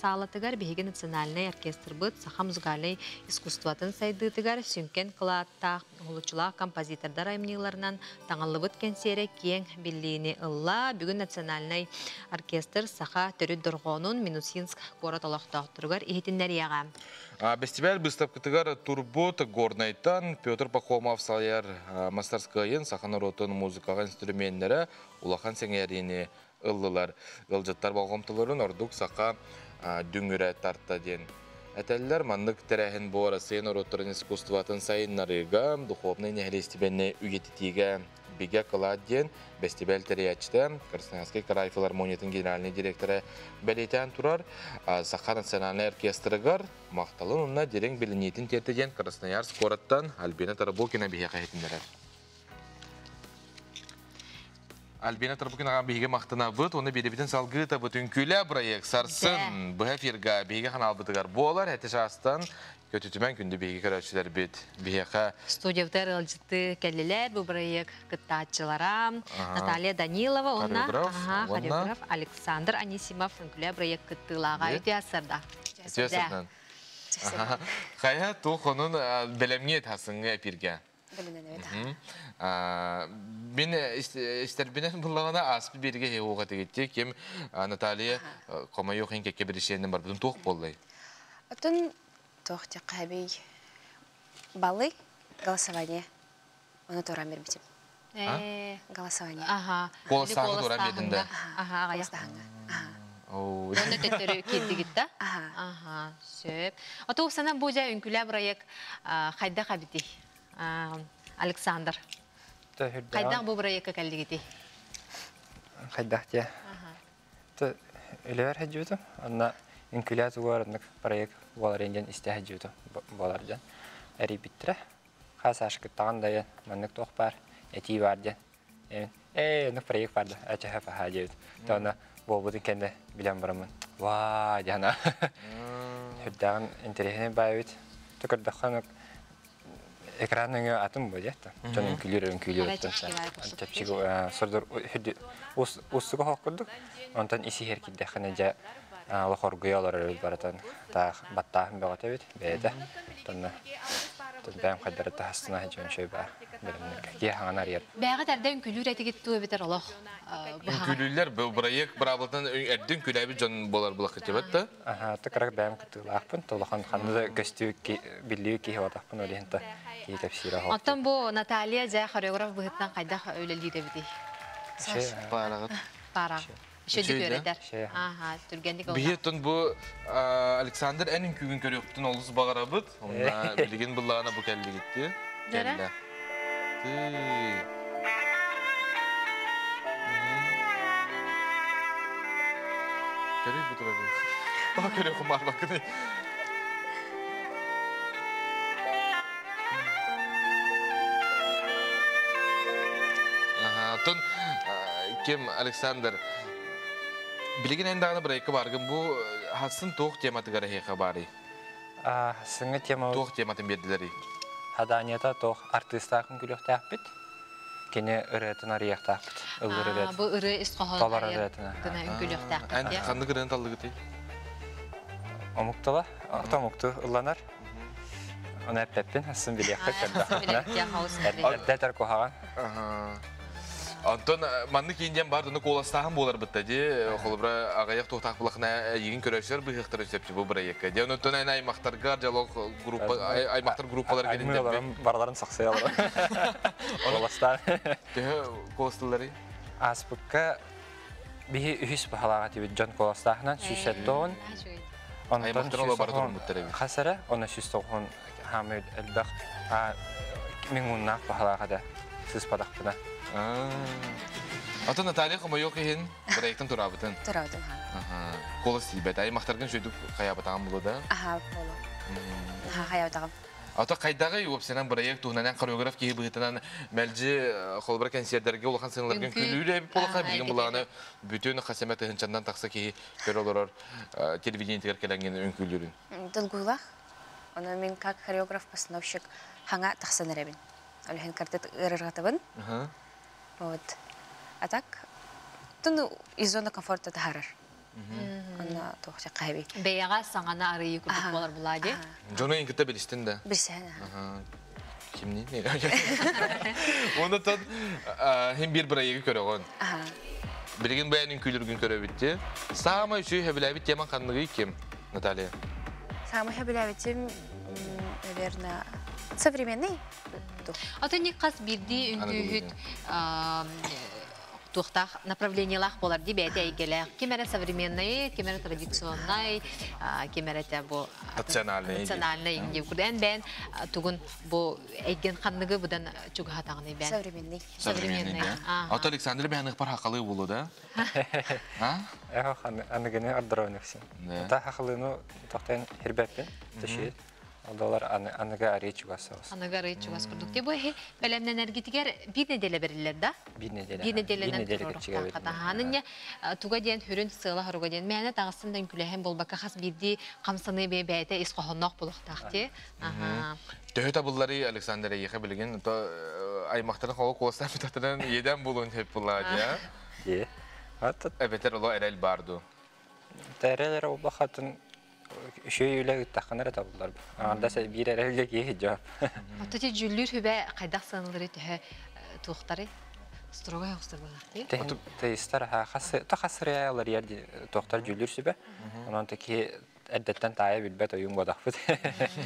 саалатыгар биһиги национальнай оркестрбыт саха музыкальнай искусствотын сайдыытыгар сүҥкэн кылааттаах уһулуччулаах композитордар айымньыларынан таҥыллыбыт кэнсиэрэ киэҥ биллиини ылла. Бүгүн национальнай оркестр саха төрүт дорҕоонун Минусинск куорат олохтоохторугар иһитиннэриэҕэ. Бэстибээл быыстапкатыгар турбут Горнайтан Петр Пахомов салайар мастарскыайын саха норуотун музыкаҕа инструменнэрэ улахан сэҥээриини ыллылар. Ыалдьыттар болҕомтолорун ордук саха дүҥүрэ тарта диэн этэллэр. Маннык тэрээһин бу Россия норуоттарын искусствотын сайыннарыыга, духовнай нэһилиэстибэни үйэтитиигэ бигэ кылаат диэн бэстибээл тэрийээччитэ, Красноярскай кыраай филармониятын генеральнай директора бэлиэтээн турар. Саха национальнай оркестрыгар махталын уонна дириҥ билиниитин тиэртэ диэн Красноярск куораттан Альбина Тарабукина биһиэхэ иһитиннэрэр. Альбина Тарабукинаҕа биһиги махтанабыт уонна биэрэбитин салгыы табыт үҥкүүлээ проект сарсын быһа эфирга биһиги ханаалбытыгар буолар эти чаастан көтүтүмэн күндү биһиги көрөөччүлэрбит биһиэхэ Студиябытыгар ыалдьытты кэллилэр бу проект кыттааччылара Наталья Данилова уонна хореограф Александр Анисимов үҥкүүлээ проект кыттыылааҕа үтүө сарда. Үтүө сардан. Хайа туох онун бэлэмҥэ тасыҥҥа эпиргэ. Мин истэрбинэн буллаҕына ааспыт биэргэ иһиэҕэ тигитти ким Наталья хомойуох иһин кэккэ биричиэннэн барбытын туох буоллай? Отон туох диэххэ баллы голосование ону туоран биэрбитим. Голосование. Ага. Куоластааһыҥҥа туоран биэрдин да? Ага, Куоластааһыҥҥа. Онно төттөрү киирдигит да? Ага, сөп. Ото уксана бу дьэ үҥкүлээ проект хайдах эбитий? Александр. Хайдах бу проекка кэллигитий? Хайдах дьэ. Үлэбэр хэдьүүтүм. Онно үҥкүлээ тугар оннук проект буолар диэн истэ хэдьүүтүм буолар диэн эрийбиттэрэ. Хас ашкыттаҕын дайан маннык туох баар этии баар диэн. Ээ, оннук проект бар да, ачаха фаха диэбит. Тоона буолбутун кэннэ билэн бараммын. Ваа, диэн. Хүрдәгін интересіне байбит. Түкірдіққан экран өңі атын бу дияtta. Жон үңкүлүр үңкүлүр өттөн. Чепчик сордор хүдү уссуга хоккурдук. Онтон иси херкиддехне жа лохоргуялар өрүл баратан таах баттаахын бөҕөтөбүт бэйэтэ. Тонна бэйэм хайдары тахастына жон шөй ба билимник. Кие хаңан арыйар. Бәҕэ тәрден күлүр этигит туу эбитер олох. Күлүллер бу проект бырабылтан эрдин күләби жон болар булак китебет да. Аха, тыкырак бэйэм кытыылаахпын, толохон ханны да көстүү биллүү киһи батахпын олиһинта киһи кэпсиирэ хоп. Оттон бу Наталья жа хореограф быһыттан хайдах үлэлиир эбити. Парагат. Пара. Шөдү Шөйдө. көрөдер. Аха, түргендик олда. Бихеттон бу Александр әнин күгін көрөктүн олус багарабыт. Онна билигин буллагана бу келди гитти. Дәрә? Келди. Ты. Көрүй бу турабы. Ба көрө кумар бакыны. Аха, тон ким Александр Билигин эн дагы брейки баргын бу хасын тоқ тематыгара хеха бары. Сыңы тема Тоқ тематын бердилери. Хаданията тоқ артистаахын күлүөхтаахпит. Кене ырыатын арыйахтаахпит. Ыллыр ырыат. Бу ыры ис кохон Толар ырыатына. Гына үңкүлүөхтаах. Эн ханны кырын таллыгыты. Омуктала, ата омукту ылланар. Оны әппәппин, асын билиэхпет кэрдэ. Эрдэтер кухаган. Антон манны кейинден бар дуны коластахан болар битта ди холбра агаяк тохтак булахна егин көрөшөр быхыктыр өсөпчү бу проектке. Ди онтон айн аймактарга жалок группа аймактар группалар келин Барларын саксаялар. Коластан. Төһө коластылары? Аспыкка биһи үһүс баһалаага тибит Джон коластаахынан сүүсэттоон. Аймактар ола бар турун буттар эбит. Хасара, оны сүүс тоғын хамы элбэх миңуннаах баһалаага да сыс падахпына. Атын Наталья хомойок иһин проекттан турабытын. Турабытын, ха. Колас тибет аймактаргын сөйтүп каябатаган болу да. Аха, болу. Аха, хаябатагам. Ата кайдагы опсенан проект туһунан хореограф киһи быһытынан мэлжи холбар концерттерге улахан сыналаргын күлүүлэ болаха билген булааны бүтүн хасемет тыһынчандан тахса киһи көрө олорор телевидениетигер келенген үҥкүүлүрүн. Долгуйлах. Оны мен как хореограф-постановщик хаңа тахсан эребин. Олехин картет ырыргатабын. Вот. А так, туну из зоны комфорта тахарар. Онна тоқча кайби. Бэйэҕэ саҥана арыйы курдук буолар булади. Жону инкитте билистин да. Билсен. Кимни? Оны тон хем бир проекти көрөгөн. Билген баянын күлүргүн көрөбүттү. Самай сүй хебиләбит теман ханныгы ким, Наталья? Самый хебиләбитим, наверное, современный. Атын қас бирди үңкүүһүт туохтаах направлениялаах болар ди бэйэтэ эйгэлээх. Ким эрэ современный, ким эрэ традиционный, ким эрэ те бу Национальный. Национальный деп курдэн бэн тугун бу эйген ханныгы будан чугахатагыны бэн. Современный. Современный. Ата Александр бәнех бар хакалы булу да? А? Эхо аныгыны ардыровныксин. Та хакалыны тохтен хирбеппин. Таши. Алдалар аныга арый чугасабыз. Аныга арый чугас курдук. Те бу хе бәлемнен эргитигер бир неделе берилер да? Бир неделе. Бир неделенен Бир неделе кечиге берилер. Ханын туга диэн хүрүн сыла хоруга диэн мәне тагысын күлэһэн болбакка хас бирди камсаны бе бәйте ис кохоннок булуктакти. Аха. Төһө табыллары Александр Ехе билген, то аймактарын хава колостан битатынан еден булун хеп булар я. Е. Ата Эбетер оло эрел барду. Тәрелер обахатын үшөй үле ыттаханара табылар. Анда сә бир эрелге кие жап. Ата те жүллүр хүбә кайдак сыналары төһө туохтары строго яхстыр булакти. Тейстер ха хас та хасрыялар ерди тохтар жүллүр сүбә. Онан теки әддәттән тая билбәт ойун бодахпыт.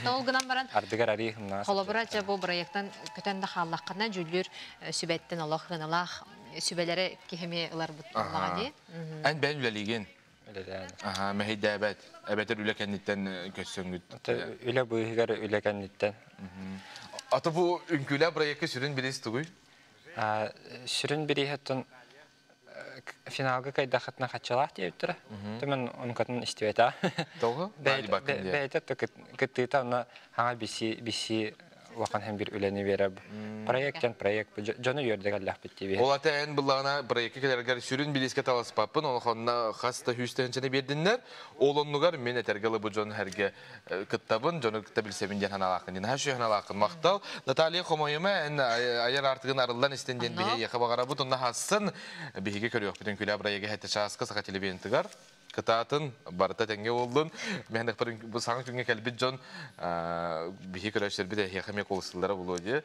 Ол гынан баран Ардыгар ари хымна. Холобура жа бу проекттан көтөн да халлаккана жүллүр сүбәттен Аллах гыналах сүбәләре кихеме ылар бут ди. Эн бән үлелеген. Үлелеген. Аха, мәһидәбәт. Әбәтер үләкәнниттен көссөңгүт. Үлә буйгар үләкәнниттен. Ата бу үңкүлә проектка сүрүн бирес тугуй? Сүрүн бириһеттен финалга кайдахатна хачалах диэптер. Түмэн онкатын истибета. Тогу? Бәйтә кыттыта она хаңа биси биси Улахан һәм бир үлэни берер. Проект проект дьону үөрдэ кэллэхпит диби. Ол ата эн быллаҕына проекка кэлэргэр сүрүн билиискэ таласпаппын, олохонно хас да хүүстэнчэни биэрдиннэр. Ол оннугар мен этэргэ лыбы дьон herге кыттабын, дьону кытта билсэбин диэн ханалаахын. Дин хашы ханалаахын мактал. Наталья Хомойума эн айар артыгын арыллан истен диэн биһи яха багарабыт онна хассын биһиги көрүөхпүтүн күлэ проекка хэтте чааска саха телевизионтыгар кытаатын барыта тэҥҥэ буоллун. Мен бу саҥа күҥҥэ кэлбит дьон биһи көрөччөрбүт эһиэхэ эмиэ куоластыллара буолуо дии.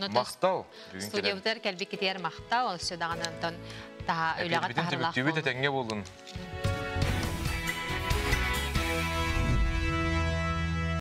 Махтал. Студиябытыгар кэлбиккитигэр махтал. Өссө даҕаны онтон таһа үлэҕэ таһарлаах Түбүт этэҥҥэ буоллун.